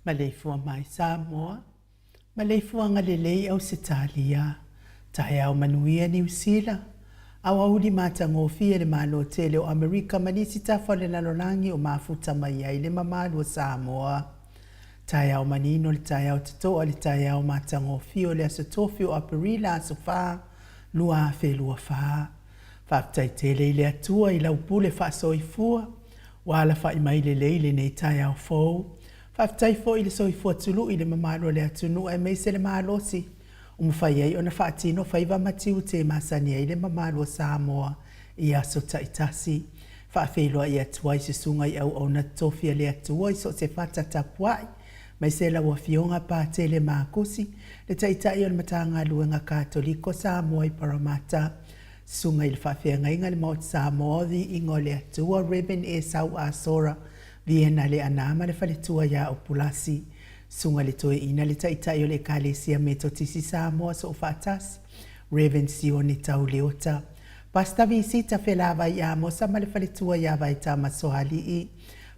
Maleifua mai Samoa, Maleifuaga lelei Ausetalia, Taeao manuia Niu Sila, Aoauli matagofie le Malo tele o Amerika ma nisi tafa o le lalolagi o mafuta mai ai le mamalu o Samoa. Taeao manino le taeao totoa le taeao matagofie o le aso Tofi o Aperila aso 4, 2024. Faafetai tele i le Atua i lau pule faasoifua ua alafai mai lelei lenei taeao fou. Faafetai foi i le soifua tului i le mamalu o le atunuu aemaise le malosi ua mafai ai ona faatino faiva ma tiute e masani ai le mamalu o Samoa i aso taitasi. Faafeiloai atu ai susuga i auauna totofi a le Atua i so o se fata tapuai, aemaise lau Afioga Patele Makusi, le Taitai o le Matagaluega Katoliko Samoa i Parramatta, Susuga i le Faafeagaiga i le Maota Samoa o Viiga o le Atua, Rev. Esau Asora Viena Leaana ma le faletua ia Upulasi, Susuga i le Toeaina le Taitai o le Ekalesia Metotisi Samoa Soofaatasi, Rev. Sione Tau Leota, Pastor Visita Felavai Amosa ma le faletua ia Vaetama Soalii,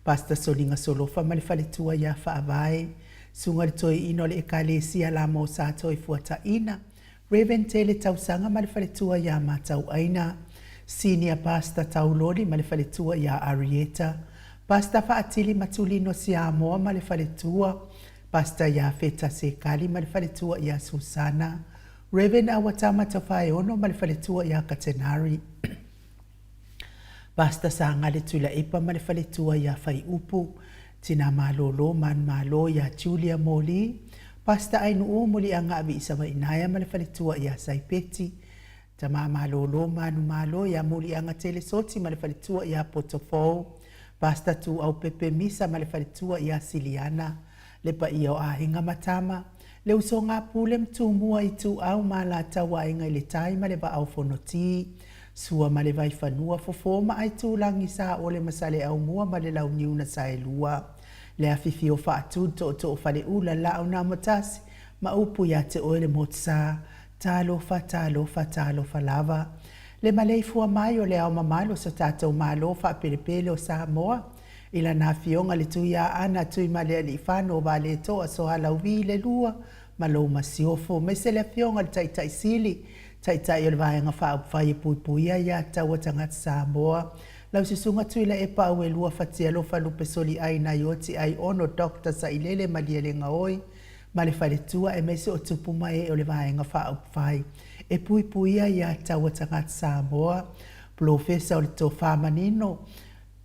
Pastor Soliga Solofa ma le faletua ia Faavae, Susuga i le Toeaina o le Ekalesia Lamosa Toefuataina, Rev. Tele Tausaga ma le faletua ia Matauaina, Senior Pastor Tauloli ma le faletua ia Arieta, Pastor Faatili Matulino Siamoa ma le faletua, Pastor Iafeta Sekali ma le faletua ia Susana, Rev. Awatama Tofaeono ma le faletua ia Katenari, Pastor Sagale Tuilaepa ma le faletua ia Faiupu, Tina Malolo Manumalo ia Julia Moli, Pastor Ainuu Muliagaavi Savainaea ma le faletua ia Saipeti, Tama Malolo Manumalo ia Muliagatele Soti ma le faletua ia Potofou, Pastor Tuau Pepe Misa ma le faletua ia Siliana, Le paia o Aiga ma Tama, le usoga a Pule ma Tumua, Ituau ma Alataua, Aiga i le Tai ma le Vaa o Fonoti, Sua ma le Vaifanua, Fofo ma Aitulagi, Saole ma Saleaaumua ma le Launiu na Saelua, le Afifio Faatu, le Tootoo o Faleula, Laau na Amotasi ma upu ia te oe le Motusa. Talofa, talofa, talofa lava. Le maleifua mai o le ao mamalu o so tatou Malo faapelepele o Samoa, I lana afioga le Tuiaana Tuimalealiifano Valetoa Soalauvi le Lua ma lou Masiofo, aemaise le afioga i le Taitai Sili, Taitai o le Vaega Faaupufai e Puipuia Ia Taua Tagata Samoa, lau Susuga Tuilaepa Auelua Fatialofa Lupe Soliai Naioti Aiono Doctor Sailele Malielegaoi ma le Faletua aemaise o tupu ma ee o le Vaega Faaupufai e Puipuia Ia Taua Tagata Samoa, Polofesa o le Tofa Manino,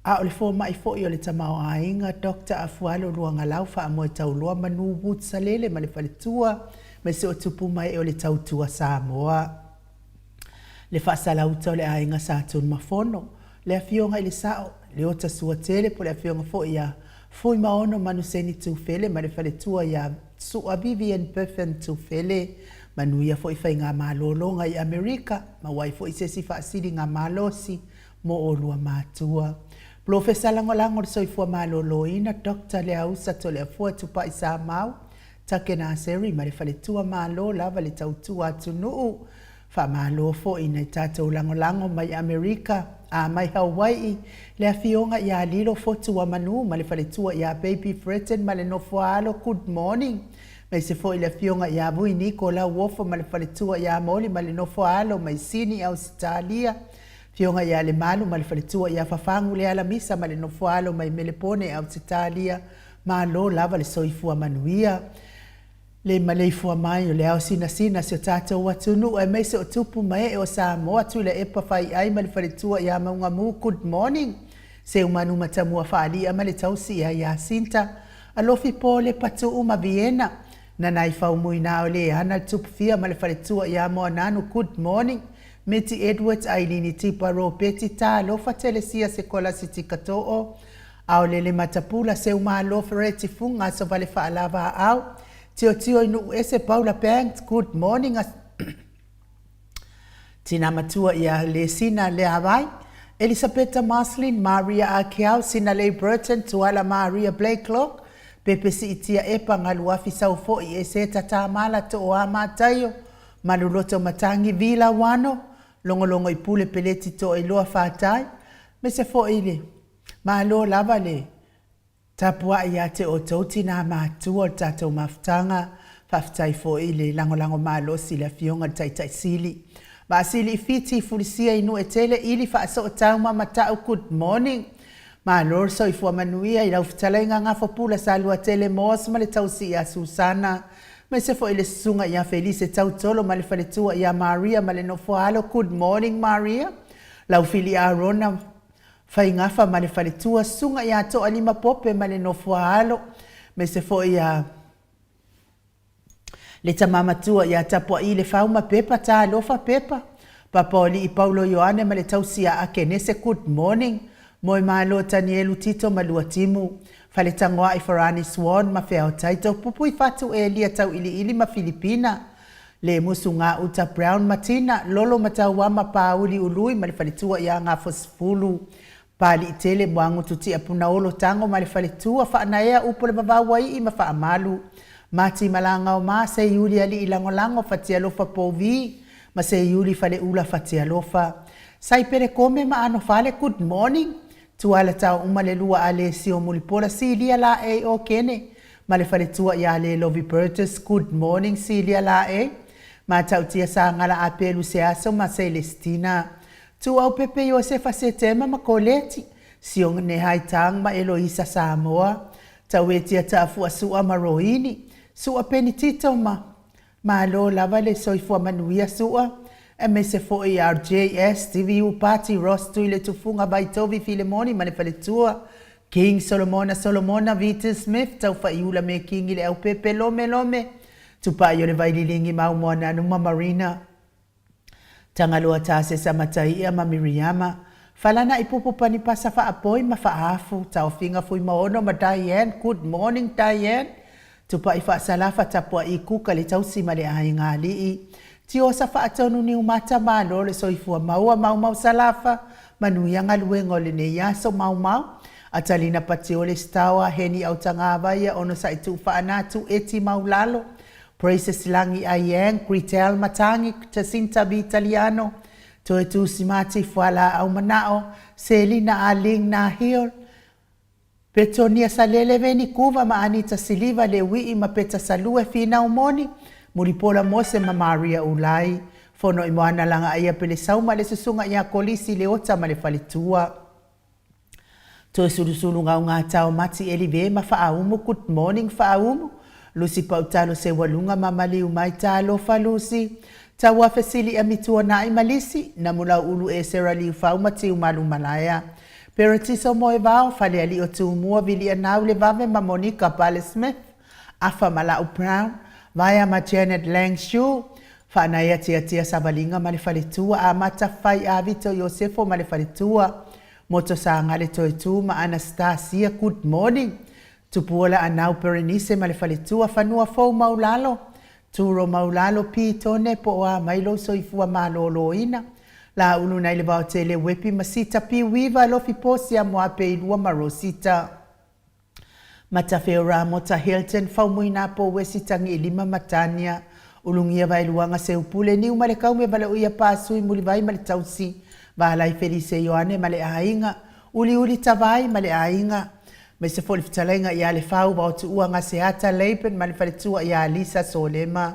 A o le fomai foi o le tamaoaiga, Doctor Afualo Luagalau Faamoetauloa Manu Wood Salele ma le faletua, aemaise o tupu ma ee o le tautua Samoa. Le faasalauta o le aiga Sa Tunumafono, le Afioga i le Sao, Leota Suatele po o le Afioga foi ia Fuimaono Manuseni Tufele ma le faletua ia Sua Vivian Berthen Tufele. Manuia foi faigamalologa i Amerika, maua ai foi se isi faasiligamalosi mo olua matua. Polofesa Lagolago o le Soifua Maloloina, Doctor Leausa Toleafoa Tupai Samau, Take Naseri ma le Faletua Malo lava le tautua atunuu. Faamalo foi i nai tatou lagolago mai Amerika a mai Hawai'i, le Afioga ia Lilo Fotuamanu ma le Faletua ia Baby Fretton ma le Nofoaalo, good morning. Aemaise foi le Afioga ia Vui Niko Lauofo ma le Faletua ia Moli ma le Nofoaalo mai Sini, Ausetalia. Afioga ia Lemalu ma le faletua ia Fafagu Lealamisa ma le nofoaalo mai Melepone Ausetalia, malo lava le soifua manuia. Le maleifua mai o le ao sinasina si o tatou atunuu aemaise o tupu ma ee o Samoa, Tuilaepa Faiai ma le faletua ia Maugamu, good morning. Seumanu Matamua Faalia ma le tausi ia Iasinta, Alofi Pole Patuu ma Viena, Nanaifau Muina o Leana le Tupufia ma le faletua ia Moananu, good morning. Meti Edwards, Ailini Tipa, Ropeti, Talofa, Telesia, Sekolasi Tikatoo, Aolele Matapula, Seumalo, Fereti Fuga, Asovale Faalavaau, Tiotio i Nuuese, Paula Banks, Good morning, Tina Matua ia Lesina Leavai, Elisapeta Marceline, Maria Akeau, Sinalei Burton, Tuala Maria Blakelock, Pepe Siitia Epa, Galuafi Saufoi, Eseta Tamala, Tooa Mataio, Maluloto Matangi Vila Wano, Logologo i Pule Peleti Toailoa Fatai, me se foi le Malo lava le Tapuai ia te outou tinā matua o le tatou mafutaga, faafetai foi i le lagolago malosi i le Afioga i le Taitai Sili. Vaasili i Fiti, Fulisia i Nu'etele, Ili Faasootau ma Mata'u, good morning. Malo le soifua manuia i lau fetalaiga Gafopula Saluatele Moss ma le tausi ia Susana, aemaise foi le susuga ia Felise Tautolo ma le faletua ia Maria ma le nofoaalo, good morning Maria. Lau Fili Arona Faigafa ma le faletua, Susuga ia Toalima Pope ma le nofoaalo, aemaise foi ia Le tama matua ia Tapua'i Lefau ma Pepa Talofa Pepa, Papaoalii Paulo Ioane ma le tausi ia Akenese Good morning Moemalo Tanielu Tito ma Luatimu, Faletagoa'i Farani Swan ma Feao Taito, Pupuifatu Elia Tau'ili'ili ma Filipina, Lemusu Gauta Brown ma Tina, Lolo ma Tauama Pāuli Ului ma le faletua ia Gafosefulu, Paliitele Muagutu Tiapunaolo Tago ma le faletua, Faanaea Upu o le Vavau Ai'i ma Faamalu, Mati Malagaoma Seiuli Alii Lagolago Fatialofa Povi ma Seiuli Faleula Fatialofa, Saipele Kome ma Anofale Good morning Tuala Taouma le lua Alesio Mulipola Silia Laei O Kene ma le faletua ia Lelovi Burgess Good morning Silia Laei Matautia Sagala Apelu Seaso ma Celestina Tuaupepe Iosefa Setema ma Koleti, Sione Haitang ma Eloisa Samoa, Tauetia Taafua Su'a ma Roini, Su'a Penitito ma Malo lava le soifua manuia Su'a, aemaise foi RJS, TVU Pati, Ross Tuiletufuga Vaitovi Filemoni ma le faletua, King Solomona Solomona Vita Smith, Taufaiula Mekingi Leaupepe Lome Lome, Tupai o le Vaililigi Maumoananu ma Marina. Tagaloa Tasesa Mataia ma Miriama, Falana Ipupu Panipasa Faapoi ma Faafu, Taofiga Fuimaono ma Diane, Good morning Diane, Tupai Faasalafa Tapua'i Kuka le tausi ma le aiga alii, Tiosa Faatonu Niumata Malo le soifua maua Maumau Salafa, Manuia galuega o lenei aso Maumau, Atalina Patiole Stawa Heni Autagavaia Onosai Tuufaanatu Eti Maulalo, Praises Lagi Aiang, Gretel Matangi, Jacinta Vitaliano, Toetusi Mati Fualaau Manao, Selina Ah Ling Nahiol, Petonia Salele Veni Kuva ma Anita Siliva Leui'i ma Peta Salue Finau Moni, Mulipola Mose ma Maria Ulai, Fono i Moana Lagaaia Pelesau ma le Susuga ia Kolisi Leota ma le Faletua. Toe sulusulu gaugā tao mati elive ma faaumu good morning faaumu Lusi pautalo seualuga ma maliu mai talofa Lusi Taua fesili ami tuanai ma lisi Namulau ulu esera liufau ma tiumalu malaea Peretiso moevao falealii o Tumua Vilia nau le vave ma Monica Pale Smith Afa ma Lau Brown Vaea ma Janet Lang Shue Faanaia tiatia savaliga ma le faletua Amata Fai Avito Iosefo ma le faletua Moto Sagale Toetu ma Anastasia Good morning Tupuola Anau Berenice ma le faletua Fanua Fou Maulalo Turo Maulalo Pitone po o a mai lou soifua malōlōina Lāulu nai le Vaotele Wepi ma Sita P Weaver Alofi Posia Moapeilua ma Rosita Matafeo Ramota Hilton Faumuina Pouesi Tagiilima ma Tania Ulugia Vaeluaga Seupule Niu ma le Kaume Valaoia Pasui Mulivai ma le Tausi Valai Felise Ioane ma le aiga Uliuli Tavai ma le aiga aemaise foi le fetalaiga ia Lefau Vaotuua Gaseata Laban ma le faletua ia Lisa Solema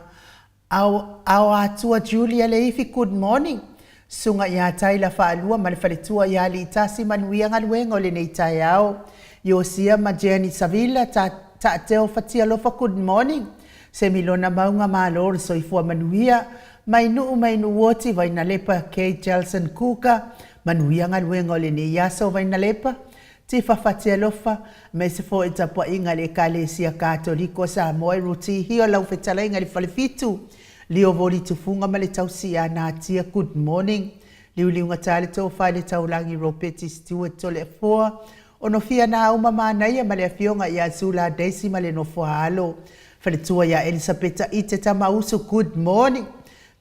Ao Ao Atua Julia Leifi Good morning Susuga ia Taila Faalua ma le faletua ia Aliitasi Manuia galuega o lenei taeao Iosia ma Jenny Savila Ta Taateo Fatialofa Good morning Semilona Mauga Malo le soifua manuia mai Nuu mai Nuuoti Vainalepa Kay Jelson Kuka Manuia galuega o lenei aso Vainalepa Tifa Fatialofa, aemaise foi i tapuaiga a le Ekalesia Katoliko a Samoa i Rutihia o lau fetalaiga i le Falefitu, Lio Voli Tufuga ma le tausi ia Natia Good morning Liuliugata le tofa i le taulagi Ropeti Stewart Toleafoa Onofia Nauma Manaia ma le afioga ia Zula Daisy ma le nofoa alo Faletua ia Elisapeta Ite Tamausu Good morning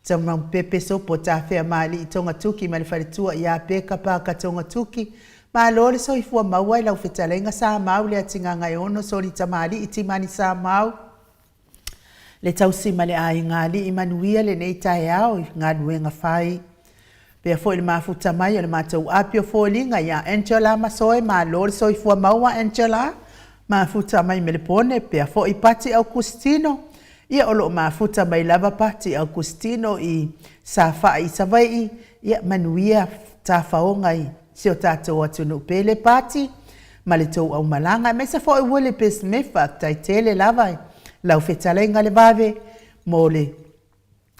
Taumapepe sopo tafea maalii Togatuki ma le faletua ia Peka Paaka Togatuki Malo le soifua maua i lau fetalaiga Samau le Atigagaeono Soli Tamalii Timani Samau le tausi ma le aiga alii manuia lenei taeao i galuega fai. Pea foi le mafuta mai o le matou api o foliga ia Angela Masoe malo le soifua maua Angela. Mafuta mai Melepone, pea foi Pati Aukustino, ia o loo mafuta mai lava Pati Aukustino i Safa'i i Savai'i, ia manuia tafaoga i si o tatou atunuu pele Pati ma le tou aumalaga, aemaise foi Willie P. Smith, faafetai tele lava i lau fetalaiga le vave mo le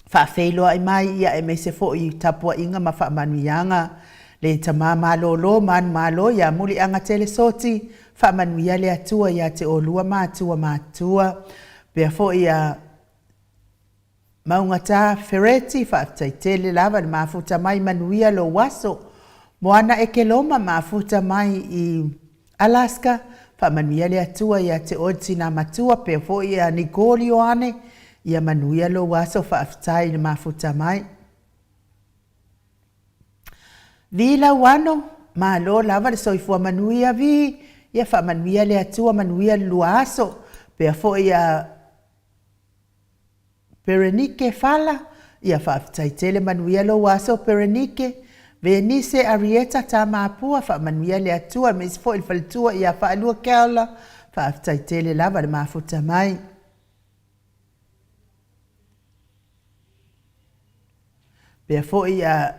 faafeiloai mai, ia aemaise foi i tapuaiga ma faamanuiaga le tama malolo manumalo ia Muliaga Telesoti, faamanuia le Atua ia te oulua matua matutua, pea foi ia Maugata Fereti, faafetai tele lava le mafuta mai, manuia lou aso. Moana Ekeloma mafuta mai i Alaska, faamanuia le Atua ia te oe le tina matua, pea foi ia Nicole Ioane, ia manuia lou aso, faafetai i le mafuta mai. Vi Lauano, malo lava le soifua manuia Vi, ia faamanuia le Atua, manuia le lua aso, pea foi ia Perenike Fala, ia faafetai tele manuia lou aso Perenike, Venise Arieta Tamapua, faamanuia le Atua aemaise foi le faletua ia Faalua Keola, faafetai tele lava le mafuta mai. Pea foi ia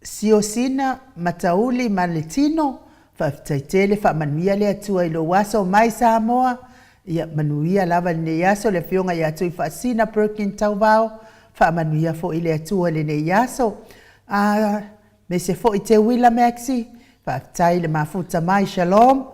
Siosina Matauli ma le tino, faafetai tele, faamanuia le Atua i lou aso mai Samoa, ia manuia lava lenei aso le afioga ia Tuifaasina Perkin Tauvao, faamanuia foi le Atua i lenei aso. Aemaise foi Teuila Maxi, faafetai le mafuta mai, Shalom.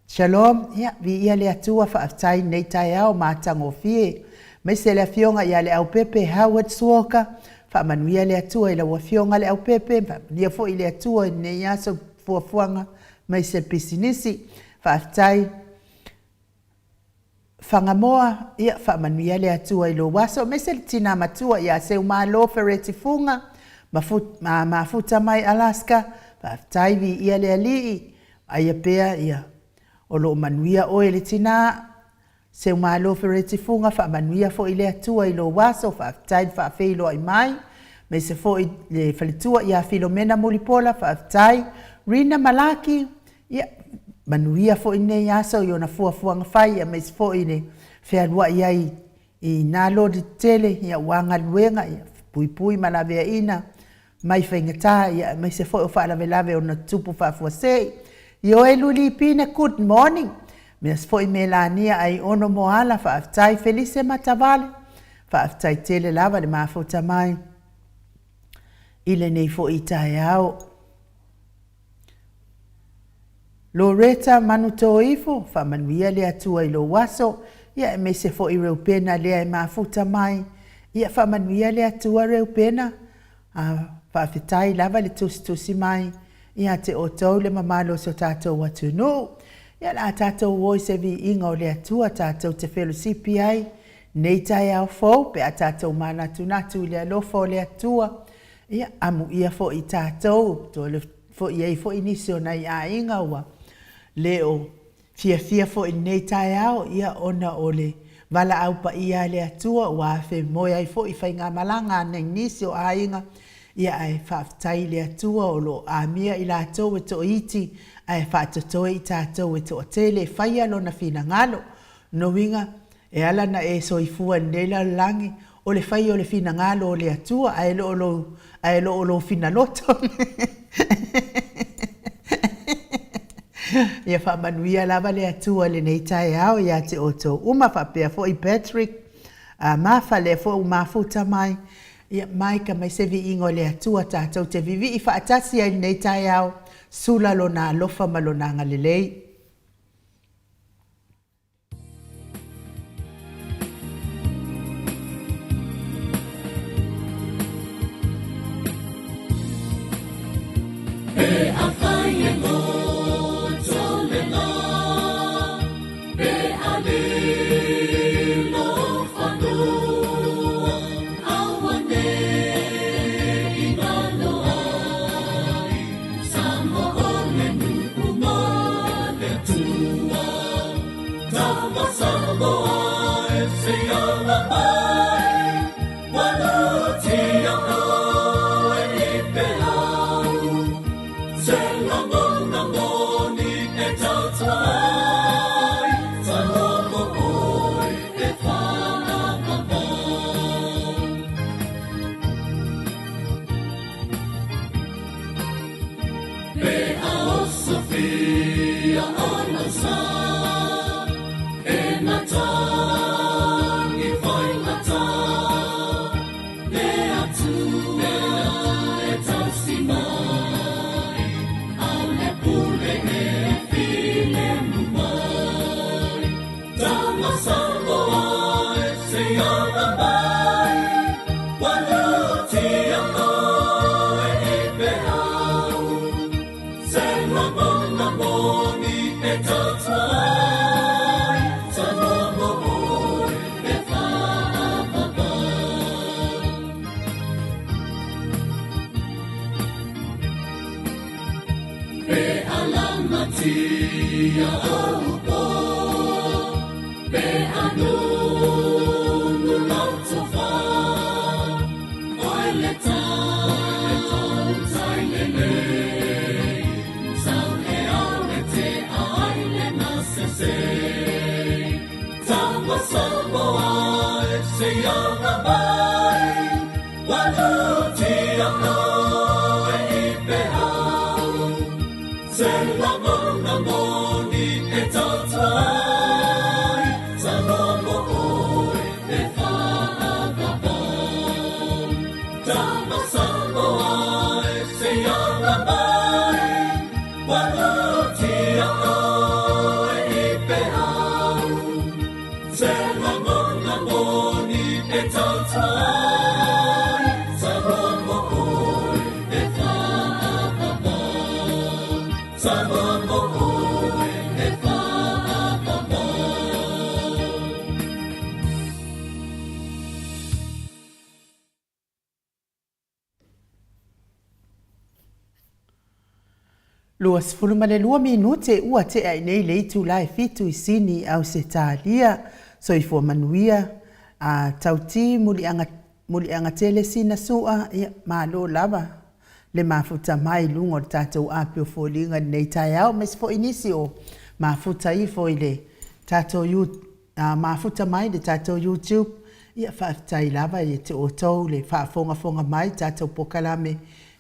Shalom, ia, viia le Atua, faafetai i lenei taeao matagofie. Aemaise le Afioga ia Leaupepe Howard Suoka, faamanuia le Atua i lau Afioga Leaupepe, faamanuia foi le Atua i lenei aso fuafuaga aemaise le pisinisi. Faafetai Fagamoa, ia, faamanuia le Atua i lou aso, aemaise le tina matua ia Seumalo Fereti Fuga, mafuta mai Alaska, faafetai, viia le Alii, aia pea ia o loo manuia oe le tina Seumalo Fereti Fuga, faamanuia foi le Atua i lou aso, faafetai le faafeiloai mai, aemaise foi le faletua ia Filomena Mulipola, faafetai Rina Malaki, ia manuia foi lenei aso i ona fuafuaga fai, aemaise foi le fealuai ai i nā loli tetele, ia aua galuega, ia puipui ma laveaiina mai faigata, ia aemaise foi o faalavelave ona tutupu faafuasei. Ioe Lulipine, good morning. Aemaise foi Melania Aiono Moala, faafetai. Felise Matavale, faafetai tele lava le mafuta mai i lenei foi taeao. Loretta Manutoifo, faamanuia le Atua i lou aso, ia aemaise foi Reupena lea e mafuta mai. Ia faamanuia le Atua Reupena, a faafetai lava le tusitusi mai ia te outou le mamalu o si o tatou atunuu. Ia o le a tatou o i se viiga o le Atua tatou te felosipi ai nei taeao fou pe a tatou manatunatu i le alofa o le Atua. Ia amuia foi tatou, toe foi ai foi nisi o nai aiga ua le o fiafia foi i lenei taeao, ia ona o le valaau paia a le Atua ua afemoe ai foi faigamalaga a nai nisi o aiga, ia ae faafetai i le Atua o lo o amia i latou e toaiti ae faatotoe i tatou e toatele e faia Lona finagalo. Lona uiga, E ala ona e soifua i lenei lalolagi, o le fai o le finagalo o le Atua, ae le o lou, ae le o lou finaloto. Ia faamanuia lava le Atua i lenei taeao ia te outou uma, faapea foi Patrick Mafa, lea foi ua mafuta mai. Ia, mai ka mai se viiga o le Atua tatou te vivii faatasi ai i lenei taeao, sula Lona alofa ma Lona agalelei. Pe afai e goto le la, pe a lilo fanua, auanei galo ai, Samoa o le nuu ma le Atua. Tama Samoa e se ala mai, ua lutia oe i peau. Se lagona moni e tautua ai, sa E matagi faigata Le Atua e tausi mai A o le pule e filemu mai Tama Samoa e se aga mai Ua lutia oe i peau Se lagona moni e tautua ai Samoa mo oe e fa'apapa. Pe alamatia ou po, pe anunu lau tofa, oe le tautai lelei, sau e ao e te ai le gasese. Tama Samoa e se aga mai, ua lutia oe i peau. Se lagona moni e tautua ai, Samoa mo oe e fa'apapa. Tama Samoa e se aga mai, ua lutia oe i peau. Se lagona moni e tautua ai, Samoa mo oe e fa'apapa. Samoa mo oe e fa'apapa. 22 minute ua tea i nei le itula e fitu i Sini, Ausetalia. Soifua manuia, a tauti muliaga, muliaga tele sina sua, ia, malo lava le mafuta mai i luga o le tatou api o foliga i lenei taeao, aemaise foi nisi o mafuta ifo i le tatou mafuta mai i le tatou YouTube. Ia, faafetai lava ia te outou le faafogafoga mai i tatou polokalame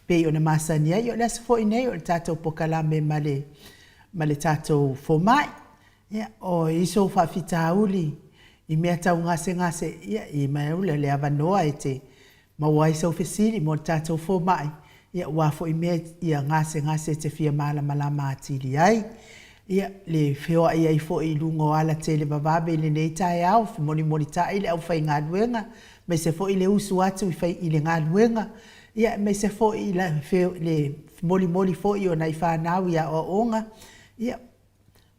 pei ona masani ai. Ia o le aso foi nei o le tatou polokalame ma le ma le tatou fomai. Ia, o iso faafitauli i mea tau gasegase, ia, i mai au le avanoa e te maua ai sau fesili mo le tatou fomai, ia aua foi mea ia gasegase e te fia malamalama atili ai. Ia, le feoai ai foi i luga o ala televavave i lenei taeao, femolimolitai le aufaigaluega, aemaise foi le usu atu i fai i le galuega, ia aemaise foi le molimoli foi o nai fanau i aoaoga, ia,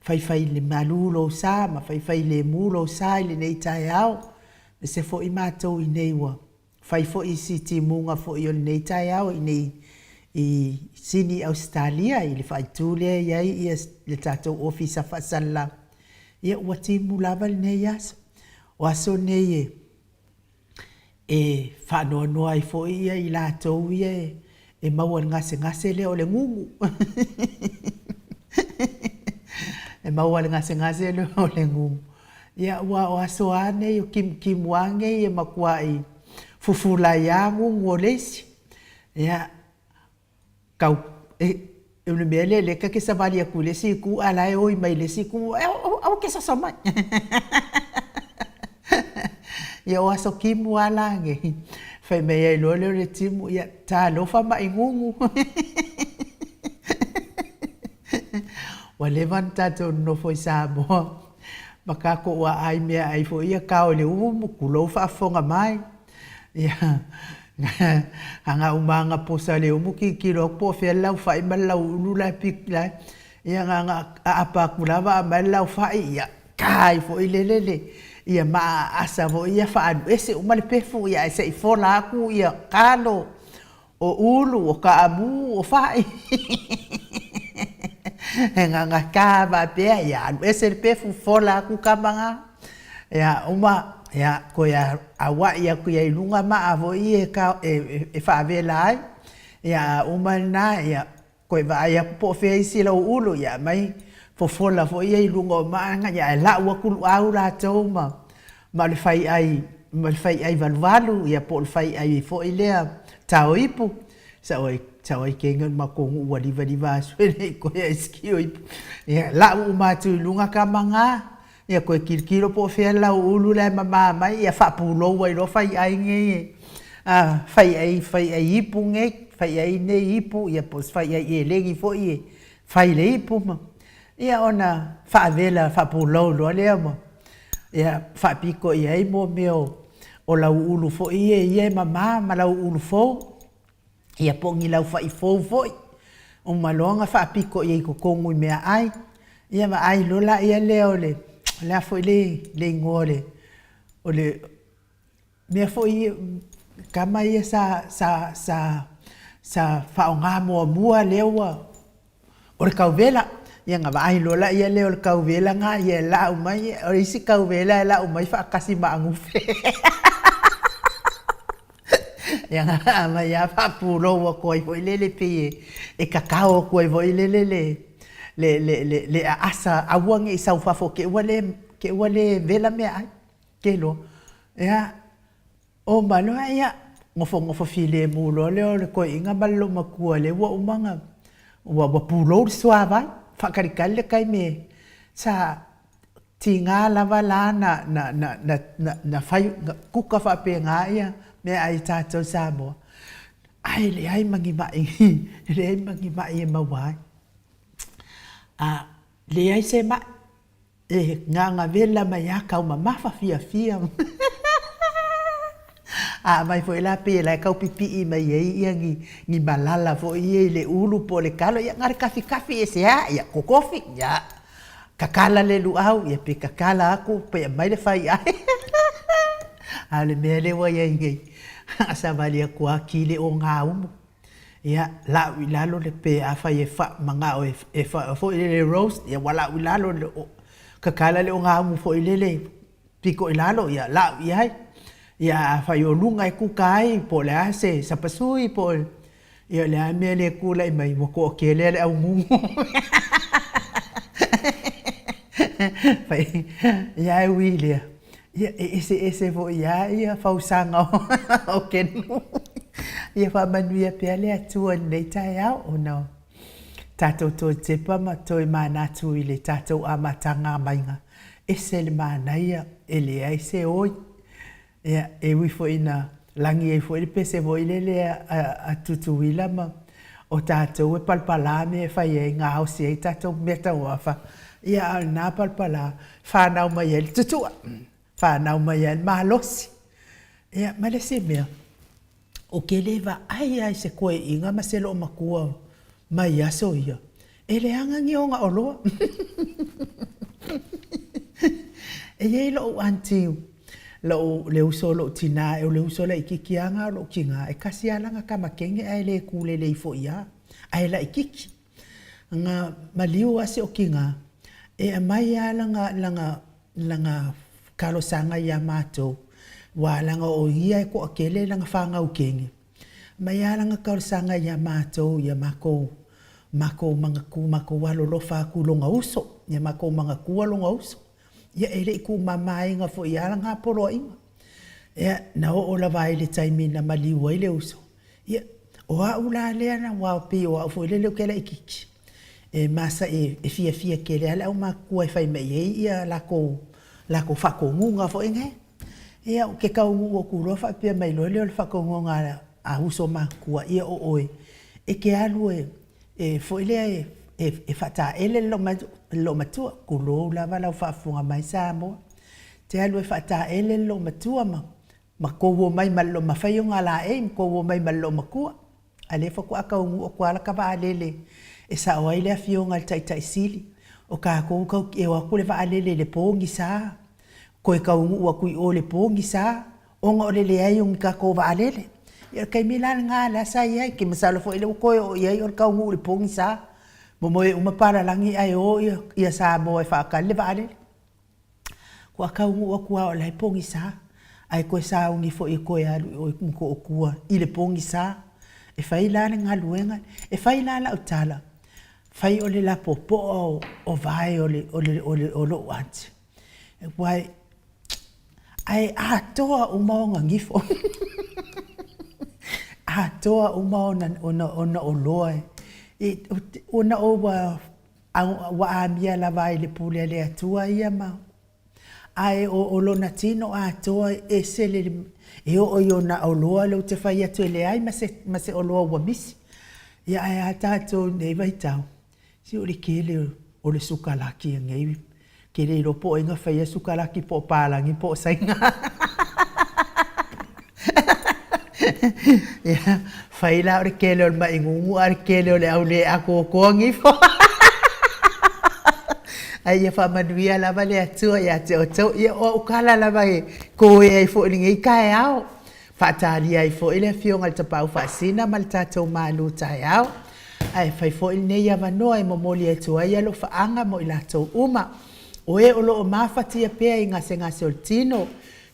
faifaimalu lou sa ma faifailemu lou sa i lenei taeao. Aemaise foi matou i inei ua fai foi si timuga foi o lenei taeao i inei i Sini Ausetalia i le faaitu lea e i ai ia le tatou Ofisa Faasalalau. Ia ua timu lava lenei aso. O aso nei e e faanoanoa ai foi ia i latou ia e maua i le gasegase lea o le gugu. E maua i le gasegase lea o le gugu. Ia aua o aso a nei o kimukimua a nei e matuai fufula ai a gugu o le isi. Ia, kau, e, o le mea lea lea ta te savali atu i le isi itu a o la e oi mai i le isi itu, aua e te soso mai. Ia o aso timu lava la nei, fai mai ai loa lea o le timu, ia talofa ma'i gugu. Ua leva ona tatou nonofo i Samoa ma tatou aai meaai foi ia tao i le umu, tulou faafofoga mai. Ia, na uma lava ona posa le umu tilotilo atu po o fea le laufai ma le lauulu la e pit la e. Ia na ona aapa atu lava aumai le laufai, ia ta ai foi lele le ia ma aasa foi ia faaalu ese uma le pefu ia ae se i fola atu ia talo, o ulu, o kaamu, o fai. Na ona ta faapea ia alu ese le pefu fola atu tama na. Ia uma, ia toe auai atu i luga maa foi ia e faavela ai. Ia a uma lena, ia toe vaai atu po o fea isi lau ulu, ia aumai fofola foi ia i luga o maa na, ia ae lau atu luau latou ma ma o le faiai ma le faiai valuvalu, ia po o le faiai foi lea tao ipu. Sau ai kenge o le matou nuu ua livaliva aso e le i toe aisikio ipu. Ia, lau uma atu i luga tama na, ia toe tilotilo po o fea le lauulu la e mama mai, ia faapulou ai loa faiai nei e, a, faiai, faiai ipu nei, faiai nei ipu, ia po o se faiai elegi foi e fai i le ipu ma, ia ona faavela faapulou loa lea ma, ia, faapito i ai mea o lauulu foi ia e mama ma lauulu fou, ia po o ni laufai fou foi. Uma loa ona faapito i ai i totonu i meaai, ia vaai loa laia lea o le, o le a foi le igoa o le, o le mea foi tama ia sa sa sa sa faaaoga muamua lea ua, o le tauvela. Ia ona vaai loa lea o le tauvela lena e lau mai, o le isi tauvela e lau mai faatasi ma agufe. Ia na aumai lava faapulou atu ai foi lele pei e tatao atu ai foi lele le le le le aasa aua ne i sau i fafo te i ua le te i ua le vela meaai, te iloa. Ia, oma loa ia, nofonofo filemu loa lea o le toeaina ma le loomatua lea ua uma ona ua pulou le suavai, faatalitali le taimi sa tiga lava la na na na na na fai na kuka faapena meaai a tatou i Samoa, ae leai ma ni mai leai ma ni mai e maua ai. A leai se mai, e gagavela mai lava taumamafa fiafia. A aumai foi la pei o la e tau pipii mai ai ni ni malala foi ia i le ulu po o le talo, ia na o le kafikafi ese lava, ia totofi, ia tatala le luau, ia pe tatala atu pe aumai le faiai. A o le mea lea ua i ai nei, a savali atu lava ki le ogaumu, ia lau i lalo le pe afai e manao e foi lele e roast, ia ua lau i lalo, tatala le ogaumu foi lele pito i lalo, ia lau i ai. Ia afai o luga e kuka ai po o le a se sapasui po o, ia o le a le mea e le tulai mai, ua toatele lava le augugu. Ia ae ui i lea, ia e eseese foi lava ia fausaga o kenu. Ia faamanuia pea le Atua i lenei taeao ona o tatou toe tepa ma toe manatu i le tatou amataga maiga, ese le manaia, e leai se oi. Ia, e ui foi ina lagi ai foi le pese foi lele a Tutuila ma o tatou e palapala mea e fai ai, gaosi ai tatou meataumafa, ia a o lena palapala, fanau mai ai le tutua, fanau mai ai le malosi. Ia, ma le isi mea, Ou te le vaai lava i se koeaiga ma se loomatua mai aso ia, e leaga ni ona oloa. E i ai lou aunty, lou, le uso o lou tina, o le uso laitiiti lava lena o lou tina, e tasi lava lana tama teine ae le tu lelei foi lava, ae laitiiti. Na maliu lava si ou tina, e aumai lava lana, lana lana talosaga ia matou, aua leaga o ia e toatele lana fanau kene, aumai lava lana talosaga ia matou ia makou makou manatu makou alolofa atu i lona uso, ia makou manatua lona uso. Ia e le i tuumamaina foi lava lana poloaiga. Ia na oo lava ai i le taimi na maliu ai le uso, Ia, o au la lea na aua pei o au foi lele ou te laitiiti, e masa'i e fiafia tele lava le aumatutua e fai mai i ai ia latou latou faatonuga foi nei. Ia ou te taunuu atu loa faapea mai loa lea o le faatonuga a uso matutua, ia o oe, e te alu e e foi lea e faataele le loomatua, tulou lava lau faafofoga mai Samoa, e te alu e faataele le loomatua ma Ma tou omai ma le loomafai o ngā laei, ma tou omai ma le loomatua. A lea faatoa taunuu atu lava lata vaalele e sao ai le afioga i le Taitai Sili. O tatou tatou te o atu le vaalele i le pogisa, toe taunuu atu i o i le pogisa, ona o le leai o ni tatou vaalele. Ia o le taimi la lena lea sa i ai, ou te masalo foi o lea ua toe oo i ai o le taunuu i le pogisa, momoe uma palalagi ae o ia Samoa e faatali le vaalele. Ua taunuu atu lava o la e pogisa, ae toe sauni foi e toe alu i o i Motootua i le pogisa e fai la le galuega. E fai la lau tala, fai o le lapopoa o vae o lou aunty, aua ae atoa uma ona gifo. Atoa uma ona ona ona oloa e ona o ua ua amia lava ai i le pule a le Atua ia ma ae o o lona tino atoa e ese le e oo i ona oloa lea ou te fai atu e leai ma se ma se oloa ua misi. Ia ae a tatou i lenei vaitau, se o le tele o le sukalaki i lenei Ou te le iloa po o ai na faia sukalaki po o palagi po o Saina. Ia, fai la o le tele o le ma'i gugu a o le tele o le au le atoatoa nifo. Ae ia faamanuia lava le Atua ia te outou. Ia, o au tala lava e toe ai foi i lenei taeao. Faatalia ai foi le Afioga i le Tapaau Faasina ma le tatou malu taeao. Ae fai foi lenei avanoa e momoli atu ai alofaaga mo i latou uma, o e o lo o mafatia pea i gasegase o le tino,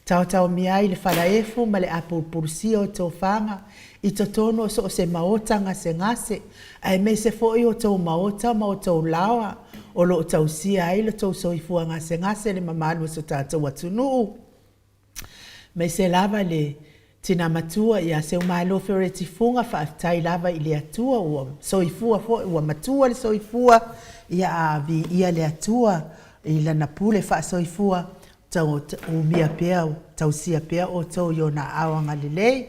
taotaomia ai le falaefu ma le apulupulusia o tofaga i totonu o so o se maota gasegase, aemaise foi o outou maota ma outou laoa o lo o tausia ai lo outou soifua gasegase le mamalu o si o tatou atunuu. Aemaise lava le tina matua ia Seumalo Fereti Fuga, faafetai lava i le Atua ua soifua foi, ua matua le soifua, ia a viia le Atua i Lana pule faasoifua, tau umia pea, tausia pea outou i Ona aao agalelei.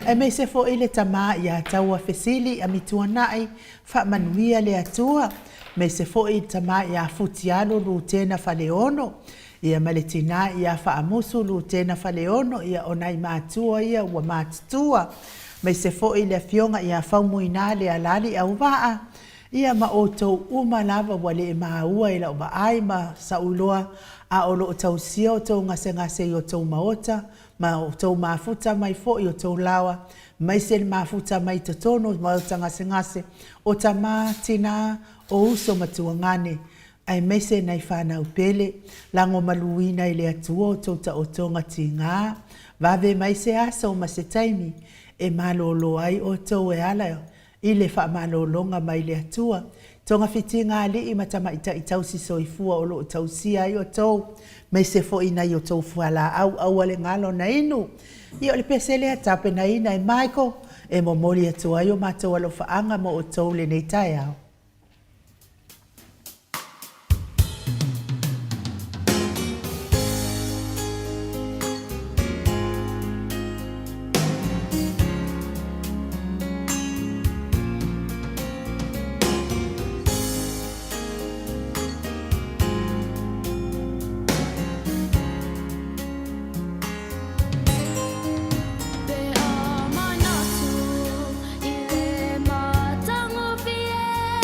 Aemaise foi le tama ia Taua Fesili Amituanai, faamanuia le Atua. Aemaise foi le tama ia Futialo Lutena Faleono, Ia ma le tina ia Faamusu Lutena Faleono, ia o nai matua ia ua matutua, maise foi le afioga ia Faumuina Lealali Auvaa, ia ma outou uma lava ua le maua i lau vaai ma sauiloa a o lo o tausia outou gasegase i outou maota ma outou mafuta mai foi i outou laoa, maise le mafuta mai totonu o maota gasegase o tama, tina, o uso ma tuagane, aemaise nai fanau pele, lagomaluina i le Atua outou taotoga tiga, vave mai se aso ma se taimi e malolo ai outou e ala i le faamalologa mai le Atua, togafitiga alii ma tamaitai tausi soifua o lo o tausia ai outou, maise foi nai outou fualaau aua le galo na inu. Ia o le pese lea tapenaina e Michael e momoli atu ai o matou alofaaga mo outou lenei taeao. Pe a manatu i le matagofie.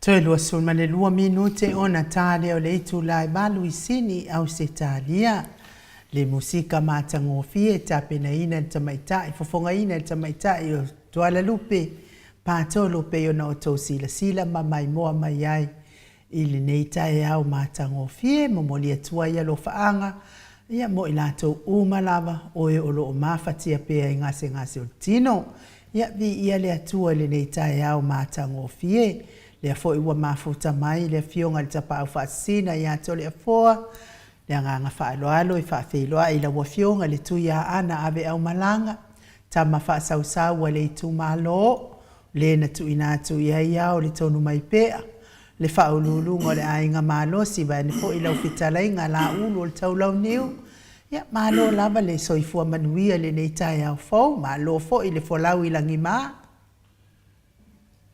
Toe 22 minute ona ta lea o le itula e 8 i Sini, Ausetalia. Le musika matagofie tapenaina e le tamaitai, fofogaina e le tamaitai o Tualalupe, Patolo pei ona outou silasila ma maimoa mai ai i lenei taeao matagofie. Momoli atu ai alofaaga ia mo i latou uma lava o e o lo o mafatia pea i gasegase o le tino. Ia, viia le Atua i lenei taeao matagofie. Lea foi ua mafuta mai le Afioga i le Tapaau Faasisina ia Toleafoa, le agaga faaaloalo e faafeiloai i lau Afioga i le Tuiaana Aveaumalaga, tama faasausau a le itumalo, le na tuuina atu i ai ao le tonu mai pea, le faauluuluga o le aiga malosi, vaeane foi lau fetalaiga Laulu o le Taulauniu. Ia, malo lava le soifua manuia i lenei taeao fou, malo foi le folau i lagima.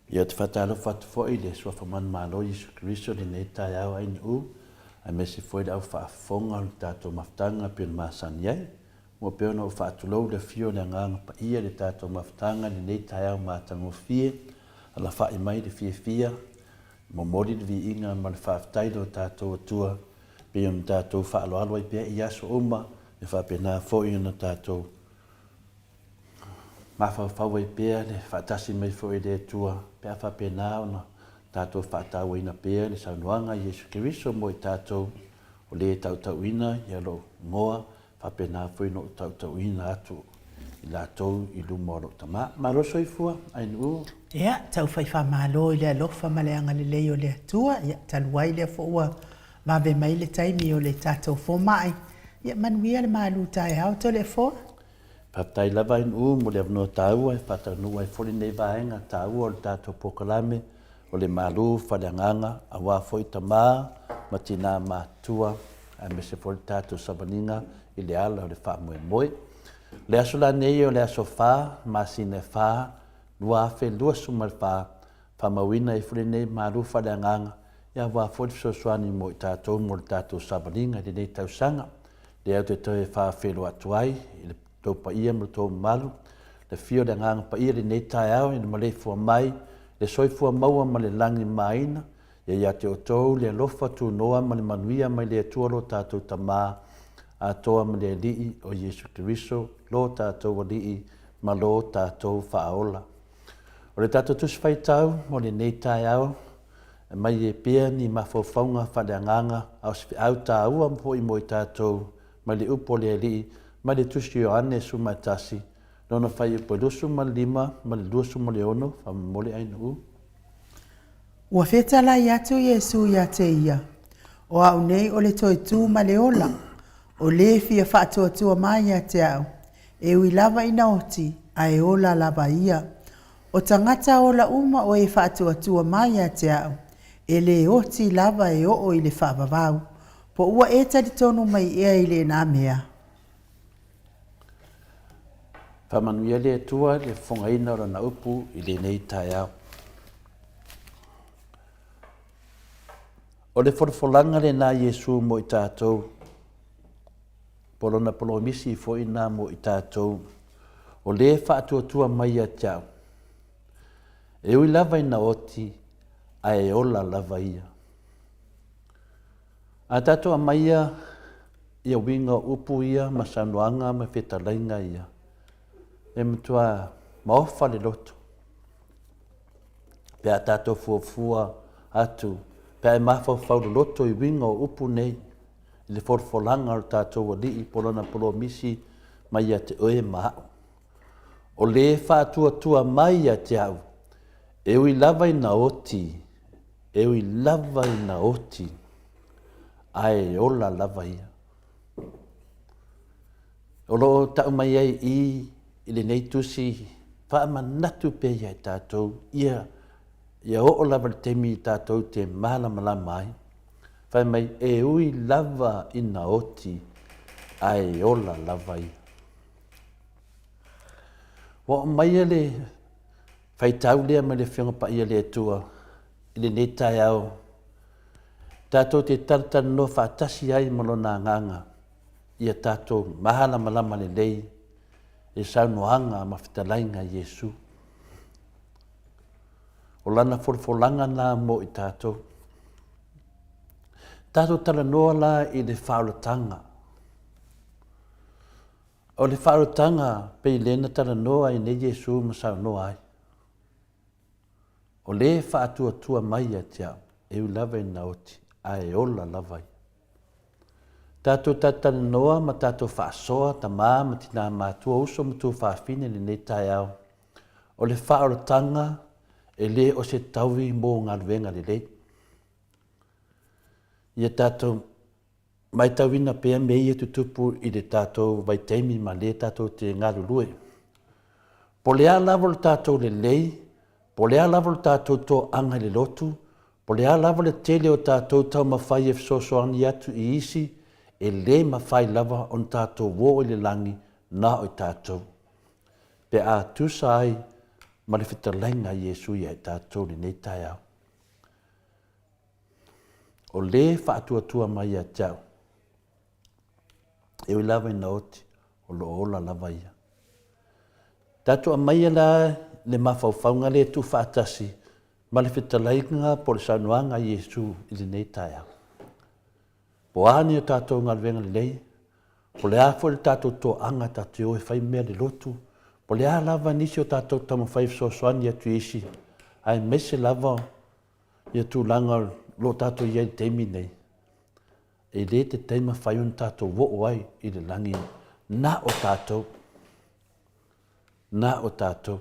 Ia, ou te faatalofa atu foi i le Suafa Manumalo Iesu Keriso i lenei taeao ainiu, aemaise foi le au faafofoga o le tatou mafutaga e pei ona masani ai. Ua pei ona ou faatulou i le afio o le Agaga Paia i le tatou mafutaga i lenei taeao matagofie, alafai mai le fiafia, momoli le viiga ma le faafetai i lo tatou Atua, pei ona tatou faaaloalo ai pea i aso uma, e faapena foi ona tatou mafaufau ai pea le faatasi mai foi i le Atua, pe a faapena ona tatou faatauaina pea le saunoaga a Iesu Keriso mo i tatou, o le tautauina ia lou igoa, faapena foi ona ou tautauina atu i latou i luma o lou Tama. Malo soifua, Ainuu. Ia, taufai faamalo i le alofa ma le agalelei o le Atua. Ia, talu ai lea foi ua vave mai le taimi o le tatou fomai. Ia, manuia le malu taeao, Toleafoa. Faafetai lava Ainuu mo le avanoa taua e faataunuu ai foi lenei vaega taua o le tatou polokalame o le malu faaleagaga aua foi tama ma tina matutua aemaise foi le tatou savaliga i le ala o le faamoemoe. O le aso la nei o le aso 4 masina e 4 2024, faamauina ai foi lenei malu faaleagaga ia aua foi le fesoasoani mo i tatou mo le tatou savaliga i lenei tausaga. Lea ou te toe faafeiloai atu ai i le tou paia ma le tou mamalu, le afio o le Agaga Paia i lenei taeao ina maleifua mai le soifua maua ma le lagimāina, ia ia te outou le alofa tunoa ma le manuia mai le Atua lo tatou Tama atoa ma le Alii o Iesu Keriso lo tatou Alii ma lo tatou Faaola. O le tatou Tusi Faitau mo lenei taeao, e mai ai pea ni mafaufauga faaleagaga a o se feau taua foi mo i tatou mai le upu a le Alii mai le Tusi Ioane 11, lona fuaiupu e 25 ma le 26, faamolemole Ainuu. Ua fetalai atu Iesu ia te ia, O au nei o le toe tu ma le ola, o le fia faatuatua mai ia te au, e ui lava ina oti, ae ola lava ia. O tagata ola uma o e faatuatua mai ia te au, e le oti lava e oo i le faavavau, po ua e talitonu mai ea i lena mea? Faamanuia le Atua i le fofogaina o Lana upu i lenei taeao. O le folafolaga lena a Iesu mo i tatou, po o Lona polomisi foi lena mo i tatou, o lē faatuatua mai ia te au, e ui lava ina oti, ae ola lava ia. A tatou aumaia ia uiga o upu ia ma saunoaga ma fetalaiga ia, e matua maofa le loto. Pe a tatou fuafua atu, pe a e mafaufau loloto i uiga o upu nei, i le folafolaga o le tatou Alii po o Lana polomisi mai ia te oe ma au. O le faatuatua mai ia te au, e ui lava ina oti, e ui lava ina oti, ae ola lava ia. O lo o tau mai ai i i lenei tusi faamanatu pea ia i tatou, ia, ia oo lava i le taimi i tatou te malamalama ai. Fai mai, e ui lava ina oti, ae ola lava ia. Ua oo mai le faitau lea mai le Afioga Paia le Atua i lenei taeao, tatou te talatalanoa faatasi ai ma Lona Agaga ia tatou malamalama lelei i saunoaga ma fetalaiga a Iesu. O lana folafolaga na mo i tatou. Tatou talanoa la i le faaolataga. O le faaolataga pei lea na talanoa ai nei Iesu ma saunoa ai. O le faatuatua mai ia te au, e ui lava ina oti, ae ola lava ia. Tatou talatalanoa ma tatou faasoa, tamā ma tinā matua, uso ma tuafafine i lenei taeao, o le faaolataga e le o se taui mo galuega lelei. Ia tatou matauina pea mea ia tutupu i le tatou vaitaimi ma lea tatou te galulue. Po o le a lava lo tatou lelei, po o le a lava lo tatou toaga i le lotu, po o le a lava le tele o tatou taumafai e fesoasoani atu i isi, e le mafai lava ona tatou oo i le lagi na o i tatou, pe a tusa ai ma le fetalaiga a Iesu ia i tatou i lenei taeao. O le faatuatua mai ia te au, e ui lava ina oti, o lo o ola lava ia. Tatou aumaia la le mafaufauga lea e tuufaatasi ma le fetalaiga po o le saunoaga a Iesu i lenei taeao. Po o a ni o tatou galuega lelei, po o le a foi le tatou toaga tatou te o e fai mea i le lotu, po o le a lava nisi o tatou taumafai e fesoasoani atu i isi, aemaise lava ia tulaga o lo o tatou i ai i le taimi lenei, e le tatau mafai ona tatou oo ai i le lagi na o tatou, na o tatou.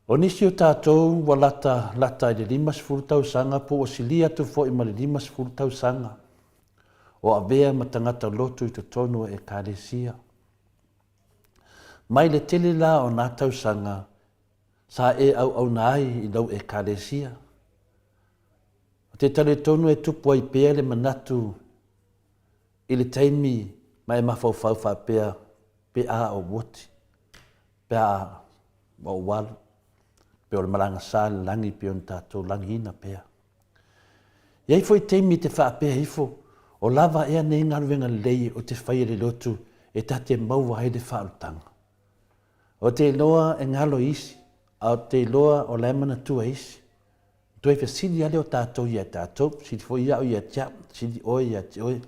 O nisi o tatou ua lata lata i le 50 tausaga po ua silia atu foi ma le 50 tausaga o avea ma tagata lotu i totonu o Ekalesia. Mai le tele la o nā tausaga sa e auauna ai i lau Ekalesia. Ou te talitonu e tupu ai pea le manatu i le taimi ma e mafaufau faapea pe a ou oti, pe a ou alu, pe o le malaga sa i le lagi pei ona tatou lagiina pea. E i ai foi taimi e te faapea ifo, o lava ea nei galuega lelei ou te faia i le lotu e ta te maua ai le faaolataga. Ou te iloa e galo isi, a ou te iloa o la e manatua isi. Toe fesili lava lea o tatou ia tatou, fesili foi au ia te au, fesili oe ia te oe.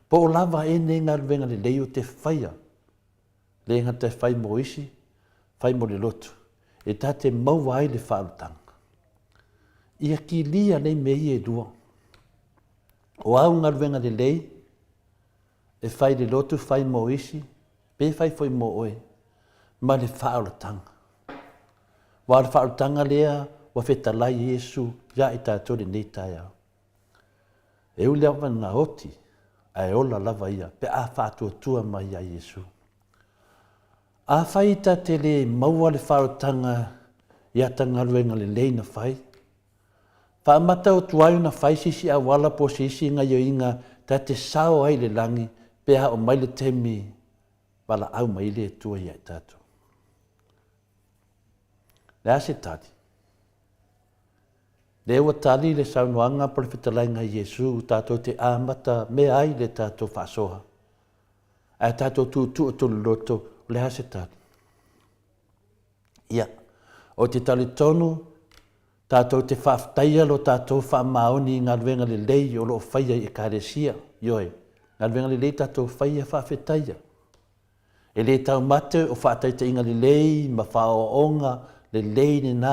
Po o lava ea nei galuega lelei ou te faia, le gata e fai mo isi, fai mo le lotu, e ta te maua ai le faaolataga. Ia kilia nei mea ia e lua. O au galuega lelei, e fai i le lotu, fai mo isi, pe fai foi mo oe, ma le faaolataga. Aua o le faaolataga lea ua fetalai Iesu ia i tatou i lenei taeao. E ui lava ina oti, ae ola lava ia pe a faatuatua mai ia Iesu. Afai ta te le maua le faaolataga i ata galuega lelei na fai, Faamata atu ai ona fai se isi auala po o se isi gaioiga ta te sao ai i le lagi pe a oo mai le taimi valaau mai ai le Atua ia i tatou. Le a se tali? Lea ua tali le saunoaga po o le fetalaiga a Iesu tatou te amata mea ai le tatou faasoa. Ae tatou tuutuu atu le loto, o le a se tali? Ia, ou te talitonu tatou te faafetaia lo tatou faamaoni i galuega lelei o lo o faia i Ekalesia, ioe, galuega lelei tatou faia faafetaia. E le taumate o faataitaiga lelei ma faaoaoga lelei lena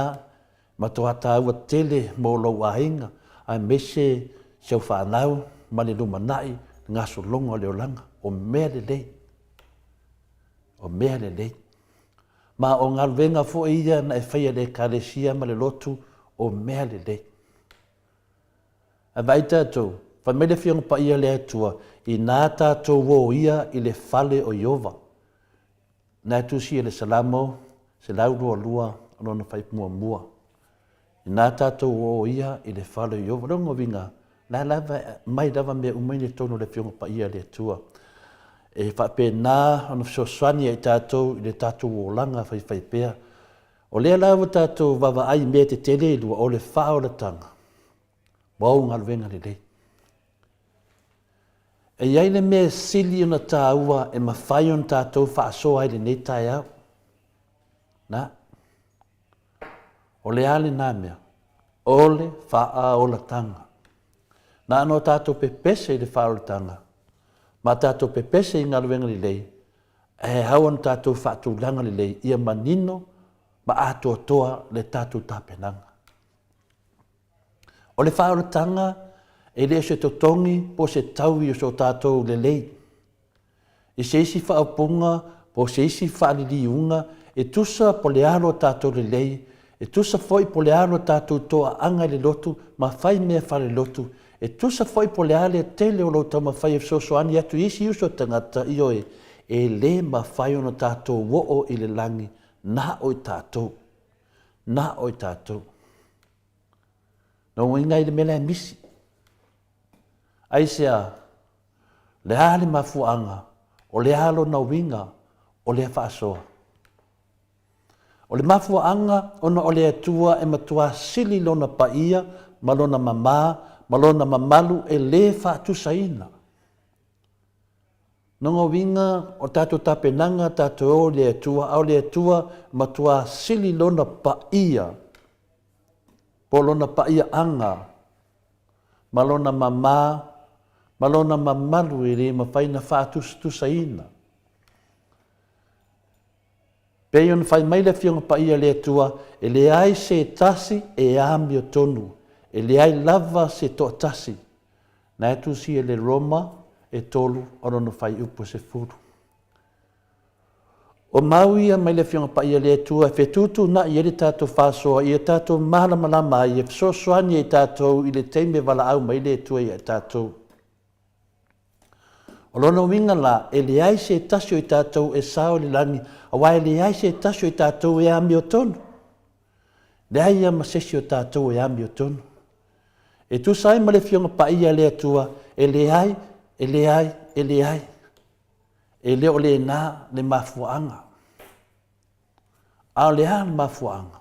matuā taua tele mo lou aiga aemaise si au fanau ma le lumanai le gasologa o le olaga. O mea lelei. O mea lelei. Ma o galuega foi ia na e faia i le Ekalesia ma le lotu, o mea lelei. Ae vaai tatou, fai mai le Afioga Paia a le Atua, inā tatou o ia i le fale o Ieova. Na e tusi e le Salamo 122 lona fuaiupu muamua. Inā tatou o ia i le fale o Ieova. O lona uiga, la lava e aumai lava mea uma i totonu o le Afioga Paia a le Atua. E faapena ona fesoasoani ia i tatou i le tatou olaga faifaipea. O lea la ua tatou vaavaai i mea tetele e lua, o le faaolataga ma ou galuega lelei. E i ai le mea e sili ona taua e mafai ona tatou faasoa ai i lenei taeao. Na. O le a lena mea? O le faaolataga. Na ona o tatou pepese i le faaolataga, ma tatou pepese i galuega lelei, ae ao ona tatou faatulaga lelei ia manino ma atoatoa le tatou tapenaga. O le faaolataga e le o se totogi po o se taui o so tatou lelei. I se isi faaupuga po o se isi faaliliuga, e tusa po o le a lo tatou lelei, e tusa foi po o le a lo tatou toaaga i le lotu ma fai mea faalelotu, e tusa foi po o le a le tele o lou taumafai e fesoasoani atu i isi uso tagata, ioe, e le mafai ona tatou oo i le lagi na o i tatou. Na o i tatou. Lona uiga i le mea la e misi. Aisea? Le a le mafuaaga? O le a lona uiga o lea faasoa? O le mafuaaga ona o le Atua e matua sili lona paia ma lona mamā ma lona mamalu e lē faatusaina. Lona uiga o tatou tapenaga tatou e o i le Atua, a o le Atua matua sili lona paia po o lona paiaaga ma lona mamā ma lona mamalu e le mafai ona faatusatusaina. Pei ona fai mai le Afioga Paia a le Atua, e leai se tasi e amiotonu, e leai lava se toatasi. Na e tusi e le Roma e tolu o lona fuaiupu e 10. O mau ia mai le Afioga Paia a le Atua e fetuutuunai ai le tatou faasoa ia tatou malamalama ai, e fesoasoani ai tatou i le taimi e valaau mai le Atua ia i tatou. O lona uiga la, e leai se tasi o i tatou e sao i le lagi, aua e leai se tasi o i tatou e amiotonu. Leai lava ma se isi o tatou e amiotonu. E tusa ai ma le Afioga Paia a le Atua, e leai, e leai, e leai. E le o lena le mafuaaga. A o le a le mafuaaga?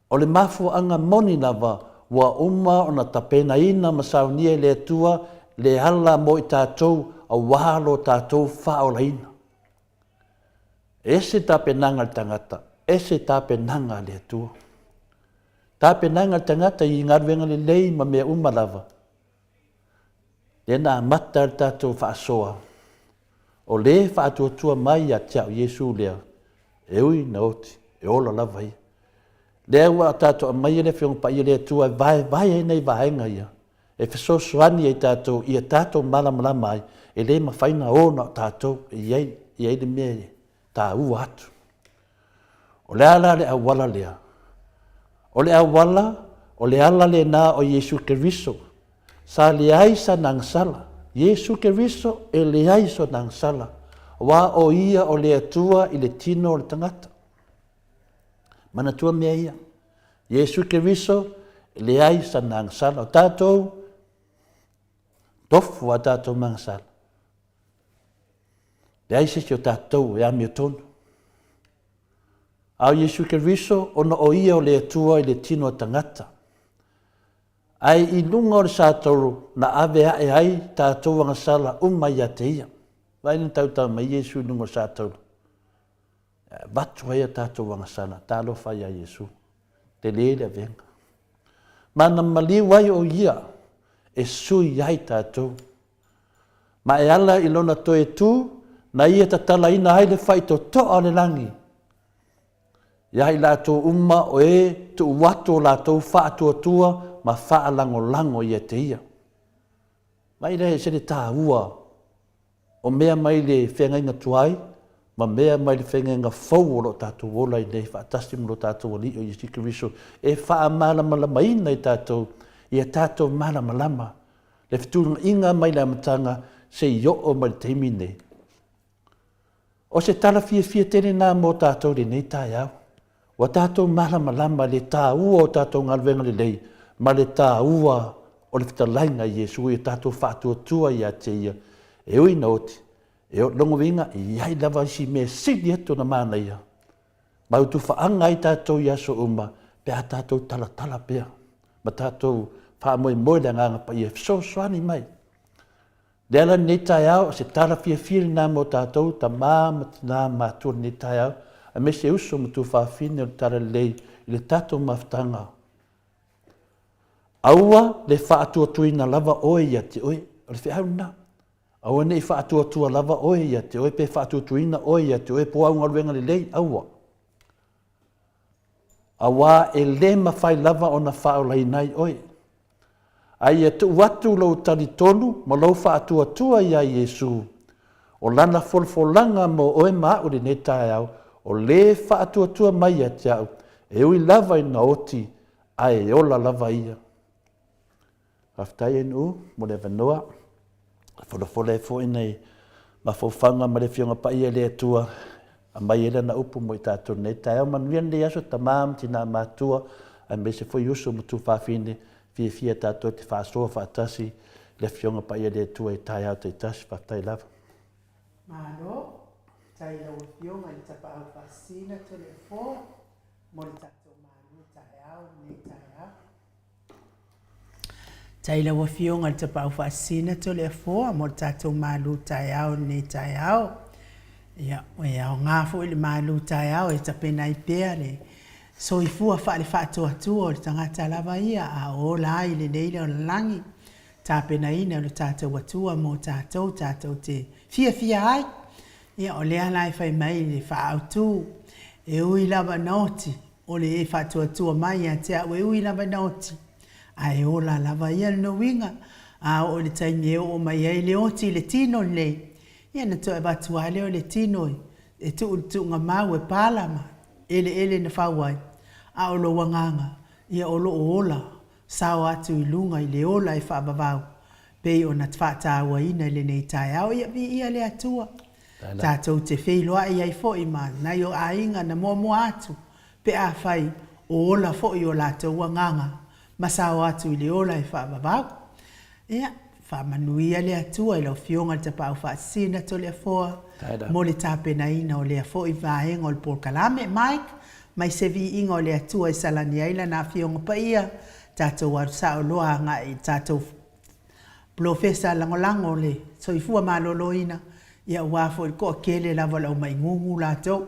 O le mafuaaga moni lava ua uma ona tapenaina ma saunia e le Atua le ala mo i tatou aua lo tatou faaolaina. E ese tapenaga a le tagata, ese tapenaga a le Atua. Tapenaga a le tagata i galuega lelei ma mea uma lava, Lea na amata le tatou faasoa, o le faatuatua mai ia te au Iesu lea, e ui na oti, e ola lava ia. Lea ua tatou aumaia le Afioga Paia le Atua e vaevae ai nai vaega ia, e fesoasoani ai tatou ia tatou malamalama ai, e le mafai ona o na o tatou, e i ai, e i ai le mea e taua atu. O le a la le auala lea? O le auala, o le ala lena o Iesu Keriso. Sa leai sana agasala. Iesu Keriso e leai sona agasala, aua o Ia o le Atua i le tino o le tagata. Manatua mea ia. Iesu Keriso e leai sana agasala. O tatou, tofu a tatou ma agasala. Leai se isi o tatou e amiotonu. A o Iesu Keriso, ona o Ia o le Atua i le tino a tagata. Ae i luga o le satolu na ave ae ai tatou agasala uma ia te Ia. Vaai na tautau mai Iesu i luga o le satolu. E avatu ai a tatou agasala, talofa ia Iesu. Tele le avega. Ma na maliu ai o Ia e sui ai tatou. Ma e ala i lona toe tū, na ia tatalaina ai le faitotoa o le lagi, iā i latou uma o e tuu atu o latou faatuatua ma faalagolago ia te ia. Vaai lea e ese le taua o mea mai le feagaiga tuai ma mea mai le feagaiga fou o lo o tatou ola ai nei faatasi ma lo tatou Alii o Iesu Keriso e faamalamalamaina i tatou ia tatou malamalama le fetuunaiga mai le amataga seia oo mai le taimi lenei. O se tala fiafia tele lena mo tatou i lenei taeao. Ua tatou malamalama i le taua o tatou galuega lelei ma le taua o le fetalaiga a Iesu ia tatou faatuatua ia te ia, e ui ina oti, e lona uiga e i ai lava isi mea e sili atu ona manaia ma utufaaga ai tatou i aso uma pe a tatou talatala pea ma tatou faamoemoe i le Agaga Paia e fesoasoani mai. Le ala lenei taeao, o se tala fiafia lena mo tatou, tama ma tina ma matua lenei taeao, aemaise uso ma tuafafine o le Talalelei i le tatou mafutaga. Aua le faatuatuaina lava oe ia te oe. O le feau lena. Aua ne i faatuatua lava oe ia te oe pe faatuatuaina oe ia te oe po o au galuega lelei. Aua. Auā e lē mafai lava ona faaolaina ai oe. A ia tuu atu lou talitonu ma lou faatuatua iā Iesu, o Lana folafolaga mo oe ma aʻu i lenei taeao, o lē faatuatua mai ia te aʻu, e ui lava ina oti, ae ola lava Ia. Faafetai NU mo le avanoa. E folafola ai foi nai mafaufauga ma le Afioga Paia i le Atua, aumai ai Lana upu mo i tatou i lenei taeao. Manuia lenei aso, tama ma tina matua, aemaise foi uso ma tuafafine, fiafia tatou te faasoa faatasi i le Afioga Paia i le Atua i taeao taitasi. Faafetai lava. Malo, faafetai i lau Afioga i le Tapaau Faasisina Toleafoa mo le tatou malu taeao i lenei taeao. Tai lau Afioga i le Tapaau Faasisina Toleafoa mo le tatou malu taeao i lenei taeao. Ia, e aoga foi le malu taeao e tapena ai pea le soifua faale-faatoatoa o le tagata lava ia a o ola ai i lenei lalolagi, tapenaina e lo tatou Atua mo tatou, tatou te fiafia ai. Ia, o lea la e fai mai le faaautu, e ui lava ina oti, O le e faatuatua mai ia te au e ui lava ina oti, ae ola lava ia lona uiga, a oo i le taimi e oo mai ai le oti i le tino lenei, ia ona toe avatu lava lea o le tino e tuu i le tuugamau e pala ma eleele na fau ai, a o lou agaga, ia o lo o ola sao atu i luga i le ola e faavavau, pei ona faatauaina i lenei taeao. Ia viia le Atua, Tatou te feiloai ai foi ma nai o aiga na muamua atu pe afai o ola foi o latou agaga ma sao atu i le ola e faavavau. Ia, faamanuia le Atua i lau Afioga i le Tapaau Faasisina Toleafoa mo le tapenaina o lea foi vaega o le polokalame. Mike, mai se viiga o le Atua e salani ai Lana Afioga Paia, tatou alu sao loa agai i le tatou Polofesa Lagolago o le Soifua Maloloina, ia aua foi le toatele lava o le aumai gugu latou.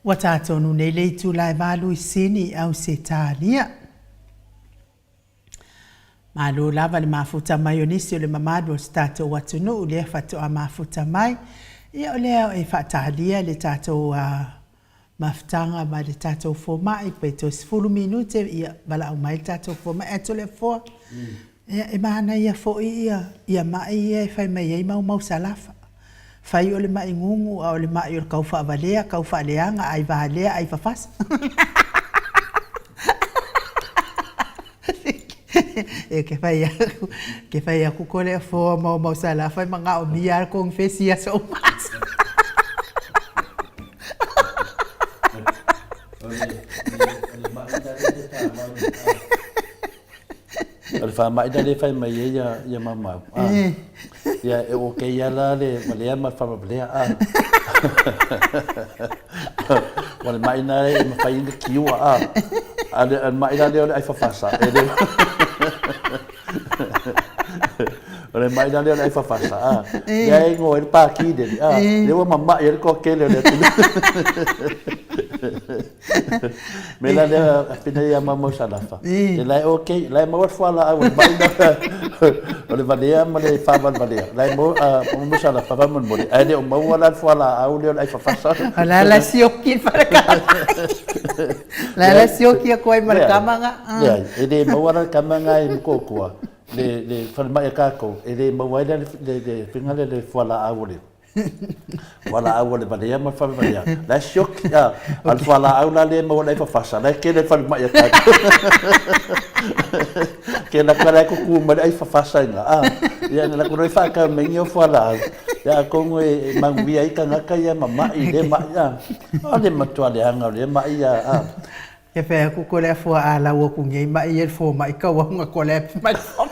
Ua tā tonu nei le itula e valu i Sini i Ausetalia. Malo lava le mafuta mai o nisi o le mamalu o si tatou atunuu lea faatoa mafuta mai. Ia o lea e faatalia le tatou mafutaga ma le tatou fomai pe toe 10 minute ia valaau mai le tatou fomai. Ae Toleafoa, ia e manaia foi ia ia ma'i ia e fai mai ai Maumau-salafa. Fai o le ma'i gugu a o le ma'i o le kau faavalea, kau faaleaga, ai valea, ai fafasa. E ke fai aku, ke fai aku ko le afoa Maumau-salafa e manaomia lava le konifesi i aso uma aso. O le faamai la lea e fai mai ai ia maumau. Ia e okay lava la le valea ma le faavavalea. O le ma'i lena e mafai ona kiua. A o le ma'i la lea o le ai fafasa, e le O le ma'i la lea o le ai fafasa, lea e igoa ai le pākī lele, lea ua mama'i ai le toatele o le atunuu. Me la lea a pina ia mau salafa. E la e okay, la e maua le fualaau o le mai na o le valea ma le faavalevalea. La e maua mau salafa faamolemole. Ae le o maua la le fualaau lea o le ai fafasa. O la la sioki le falekama. La la sioki atu ai ma le kama nga. Leai, e le maua la le kama nga i Motootua, le falemai a tatou, e le maua ai la le faiga lea le fualaau o le Fualaau o le valea ma le falevalea. La e sioki, a. A o le fualaau la lea e maua ai fafasa, la e tele falemai a tatou. Ke laka la e kuku mai le ai fafasa ina, a. Ia na lako loa faatau mai ni o fualaau. Ia atonu e manuia ai tagata ia ma mai le mai, a. O le matua leaga o lea mai, a. E fai atu ko le afua a lau aku nei ma'i e le fomai kau au nga ko le mai le fomai.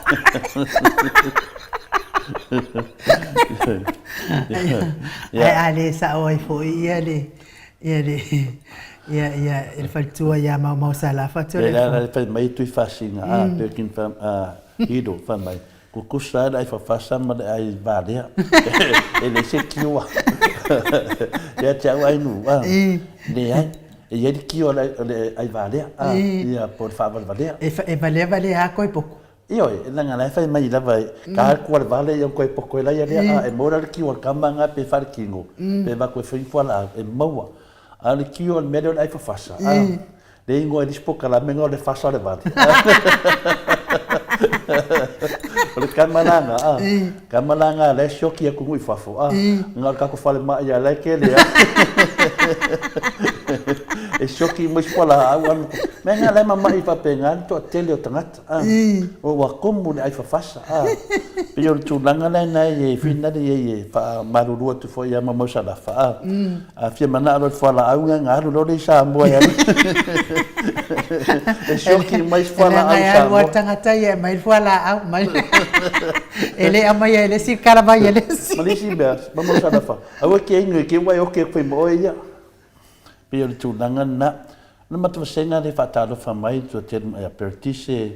Ae a le sa'o ai foi ia le ia le ia ia le faletua ia Maumau-salafa te o le la le fai mai Tuifasina a Perkin Hiro fai mai Kukusa ai le ai fafasa ma le ai valea. E leai se kiwa. Ia te au ai nu, a. Leai. E i ai le kiwa o le ai valea, a. Ia po o le faavalevalea. E valea valea lava koe poko. Ioe, leaga la e fai mai lava, ka alu kua le vale ia koe poko e laia lea, a e maua la le kiwa o le kama nga pe falekino, pe vaku e fai fualaau, e maua. A o le kiwa o le mea lea o le ai fafasa, a. Le ingoa i le isi polokalame o le fasa o le vale. O le kama la nga, a. Kama la nga la e sioki atu i fafo, a. Nga o le tatou falemai a la e tele a. E sioki uma isi fualaau alu. Mea nga la e mamai faapena le toatele o tagata, a. Ua tumu le ai fafasa, a. Pei o le tulaga lena e finale ai e faamalulu atu foi ia Maumau-Salafa, a. A fia manao loa i le fualaau lea ona alu loa lea i Samoa e alu e sioki mai isi fualaau i Samoa. E leaga e alu lava le tagata ia e aumai le fualaau mai. E le aumaia e le isi le kalavai a le isi. Ma le isi mea, Maumau-Salafa, aua e te inu i te i ua e oki atu ai ma oe ia. Pei o le tulaga lena. O le matou vasega lea e faatalofa mai toatele ia Peretise,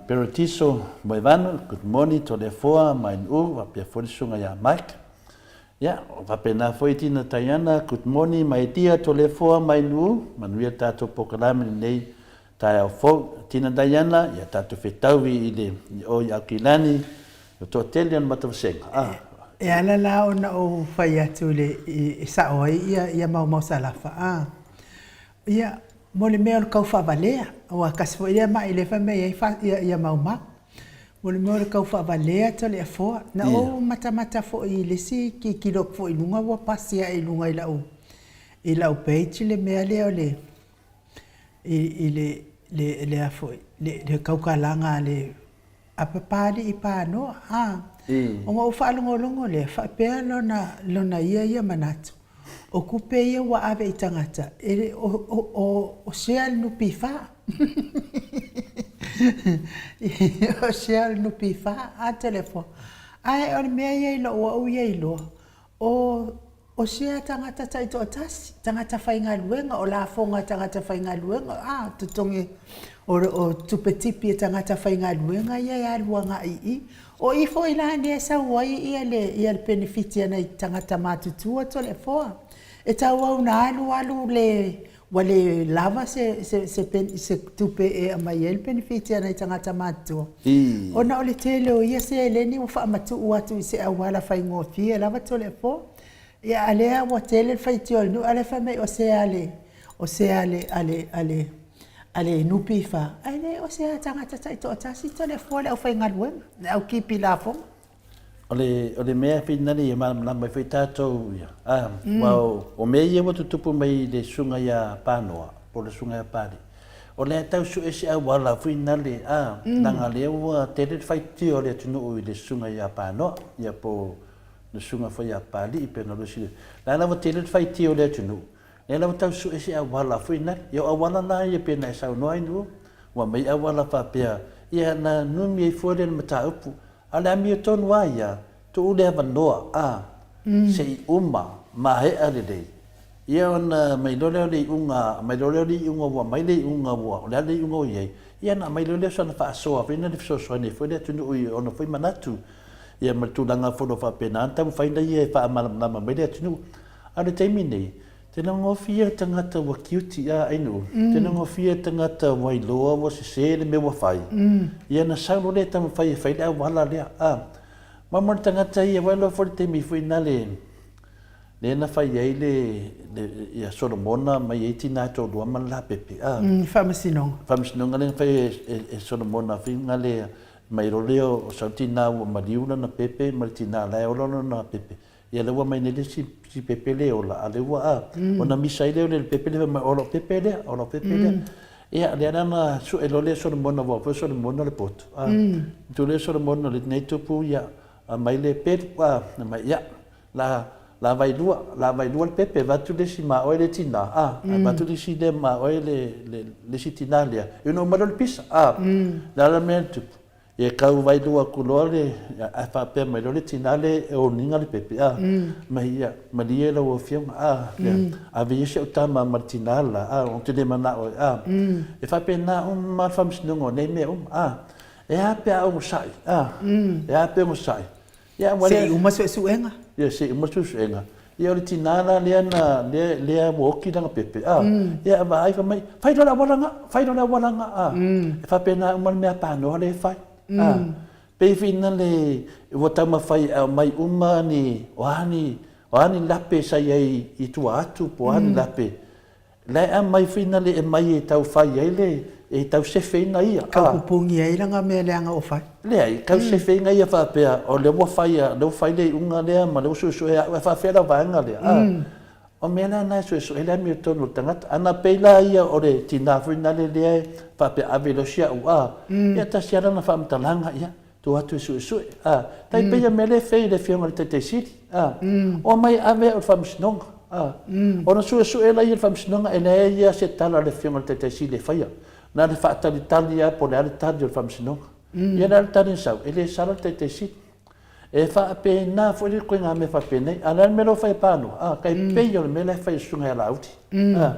Peretiso Moevanu, good morning Toleafoa, Mainuu, faapea foi le susuga ia Mike. Ia, faapena foi Tina Taiana, good morning my dear Toleafoa Mainuu, manuia le tatou polokalame i lenei taeao fou. Tina Taiana, ia tatou fetaui i le i o i Aukilani, o toatele o le matou vasega. Ah. E ala la ona ou fai atu i le e sao ai ia ia Maumau-salafa a. Ia, mo le mea o le kau faavalea, aua tasi foi lea ma'i lea fai mai ai fa, ia, ia maumau. Mo le mea o le kau faavalea Toleafoa. Na ou matamata foi i le isi tilotilo atu foi i luga ua pasi ae i luga i lau, i lau page le mea lea o le, i, i le, le, le a foi, le, le tautalaga a le a Papalii Panoa, a. Ona ou faalogologo lea, faapea lona, lona ia ia manatu, o tupe ia ua ave i tagata, e le, o, o, o, o share le NPF. O share le NPF, a Toleafoa. Ae o le mea ia i lou au ia iloa, o, O sea tagata taitoatasi, tagata faigaluega, o lafoga a tagata faigaluega, a, totogi, o, o tupe tipi a tagata faigaluega ia e alu agai i i. O i foi la lea e sau ai ia le, ia le penefiti a nai tagata matutua Toleafoa. E tauau na alu alu le ua le lava se se se se tupe e aumai ai le penefiti a nai tagata matutua ona o le tele o ia seleni ua faamatuu atu i se auala faigofie lava Toleafoa. Ia a lea ua tele le faitio a le nuu a o lea e fai mai o sea a le o sea a le a le a le a le NPF, ae le o se tagata taitoatasi Toleafoa le aufaigaluega, le au kipi lafoga. O le, o le mea finale ia malamalama ai foi tatou ia, a, aua o, o mea ia ua tutupu mai i le susuga ia Panoa, po o le susuga ia Papalii, o lea e tau sue se auala finale, a, leaga lea ua tele le faitio a le atunuu i le susuga ia Panoa, ia po o le susuga foi ia Papalii pei ona lua La la ua tele le faitio a le atunuu, lea la ua tau sue se auala finale. Ia o auala la ia pei ona e saunoa ai Nu'u, ua aumai auala faapea, ia na numi ai fua lea i le mataupu, A o le amiotonu lava ia, tuu le avanoa, a, se i uma, maea lelei, ia ona aumai loa lea o le iuga, aumai loa lea o le iuga ua aumai le iuga ua, o le a le iuga ua i ai, ia ona aumai loa lea o sana faasoa foi lea e fesoasoani ai foi le atunuu i ona foi manatu, ia ma le tulaga foi o lo o faapena ona taumafai lea e faamalamalama mai le atunuu. A o le taimi nei, Tena gofie le tagata ua kiuti a ainu, tena gofie le tagata ua iloa ua sese le mea ua fai, ia na sau loa lea taumafai e fai le auala lea, a. Ma mo le tagata ia, ua iloa foi le taimi foi na le, lea na fai ai le, le, ia Solomona mai ai tina e toalua ma le lapepe, a. Faamasinoga. Faamasinoga lea na fai e, e, e Solomona foi na le, mai loa lea o sau tina ua maliu lana pepe ma le tina la e ola lona pepe. Ia lea ua mai nei le isi isi pepe le ola, a lea ua a, ona misa ai lea o le pepe lea fai mai, o lau pepe lea, o lau pepe lea. Ia, lea la na sue loa lea e Solomona, aua foi o Solomona le potu, a. Tu lea o Solomona lenei tupu, ia, aumai le pelu, a, fai mai, ia, la, la vailua, la vailua le pepe, avatu le isi ma oe le tina, a, avatu le isi lea ma oe le, le, le isi tina lea, ia ona uma lea o le pisa, a. O le a la le mea na tupu? Ia tau vailua atu loa le, ae faapea mai loa le tina lea e oniga le pepe, a, mai ia, malie lau afioga, a, lea, ave ia si au tama ma le tina la, a, ou te le manao ai, a. E faapena uma le faamasinoga o nei mea uma, a. E a pe a onosai, a, e a pe onosai. Ia, ua Se i uma suesuega. Ia, se i uma suesuega. Ia, o le tina la lea na, lea, lea ua oti lana pepe, a, ia, vaai fai mai, fai loa le auala na, fai loa le auala na, a. E faapena uma le mea panoa lea e fai, a. Pei foi na le, ua taumafai e aumai uma ni, o a ni, o a ni lape sa i ai i tua atu, po o a ni lape, La e aumai foi na le e mai e tau fai ai le, e tau sefeina ia. Tau pupungi ai lana mea leaga o fai. Leai, tau sefeina ia faapea, o lea ua fai, o lea ua fai le iuga lea ma lea ua suesue au, e faapefea lau vaega lea? O mea la na e suesue ai le amiotonu o le tagata. A na pei la ia o le tina foi nale lea e faapea ave loa si au, a, ia tasi lava lana faamatalaga, ia, Tuu atu e suesue, a. Tai pei ia mea lea e fai e le Afioga i le Taitai Sili, a. Omai ave au i le Faamasinoga, a. Ona suesue laia i le Faamasinoga, e leai lava se tala a le Afioga i le Taitai Sili e faia. Na o le faatalitali lava po o le a le tali o le Faamasinoga. Ia o le a le tali na sau? E le sala le Taitai Sili. E faapena foi le ituaiga mea faapenei. A o le a le mea la ua fai e Panoa? A, tai pei o le mea la e fai e le Susuga ia Laauli, a.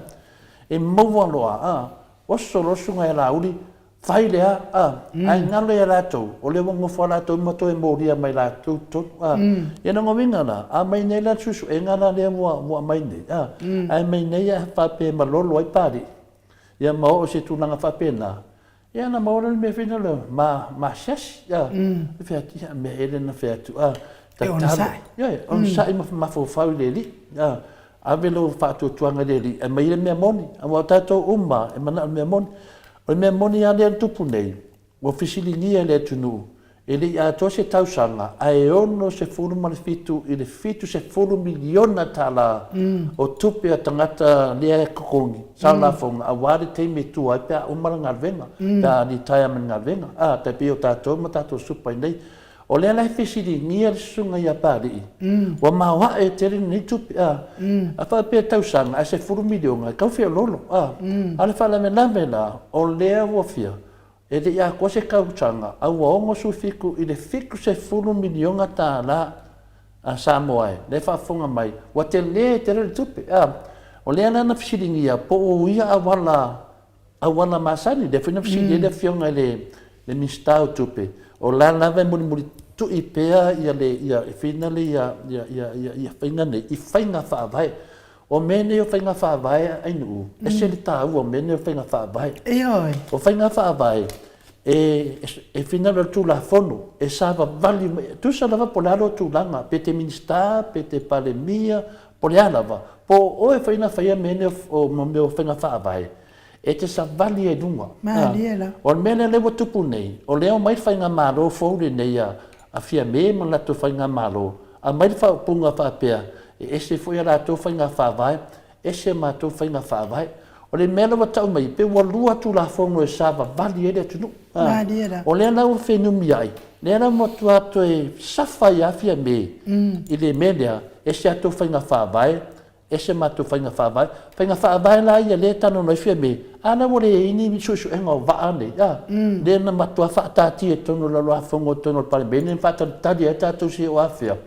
E maua loa, a, oso loa le Susuga ia Laauli, Fai lea, a, ae galo ia latou, o lea ua nofo a latou ma toe molia mai latou totonu, a. Ia lona uiga la, a aumai nei la le suesuega la lea ua, ua aumai nei, a, ae aumai nei a faapea e malolo ai Papalii, ia ma oo i se tulaga faapena, ia ona maua lea o le mea foi lea o le ma, masiasi, a. E fai atu, ia, mea ea lea na fai atu, a, tatalo. E onosai. Ioe, onosai ma mafaufau i le Alii, a. Ave lou faatuatuaga i le Alii, aumai le mea moni, aua o tatou uma e manao i le mea moni. O le mea moni lava lea na tupu nei, ua fesiligia e le atunuu, e le i atoa se tausaga ae 67 i le 70 miliona tala o tupe a tagata lea e totogi sa lafoga aua le taimi e tua ai pe a uma le galuega, pe a retire mai le galuega, a, tai pei o tatou ma tatou supa i inei. O lea la e fesiligia le susuga ia Papalii, ua maoae tele lenei tupe, a, a faapea tausaga ae 10 miliona e tau feoloolo, a. A o le faalavelave la, o lea ua fia, e le i atoa se tausaga, a ua 67 i le 70 miliona tala a Samoa e, lea e faafofoga mai, ua tele tele le tupe, a. O lea la na fesiligia po o ia auala auala masani, lea foi na fesili ai le Afioga i le Minisita o Tupe, o la lava e mulimulitui pea ia le, ia, e fina le ia, ia, ia, ia, ia faiga nei i faiga faavae. O mea nei o faiga faavae a Ainuu, ese le taua o mea nei o faiga faavae. Ioe. O faiga faavae e e finagalo i le Tulafono e savavali mai, tusa lava po o le a lou tulaga, pe te Minisita, pe te Palemia, po o le a lava, po o oe foi na faia mea nei o mea o faiga faavae, e te savali ai i luga. Malie la. O le mea lea lea ua tupu nei, o lea omai le faigamalo fou lenei a a Fiame ma le latou faigamalo, aumai le faaupuga faapea, e ese foi a latou faiga faavae, ese a matou faiga faavae. O le mea la ua tau mai, pei ua lua Tulafono e savavali ai le atunuu. Malie la. O lea la ua fenumiai, lea la ua matua toe safa ai lava Fiame i le mea lea, ese a outou faiga faavae, Ese matou faiga faavae. Faiga faavae la ia lea e talanoa ai Fiame, a la ua leai ni suesuega o vaa nei, a? Lea na matua faataatia i totonu o le Lalolagi i totonu o le Palemene ma faatalitali ai tatou se o afea.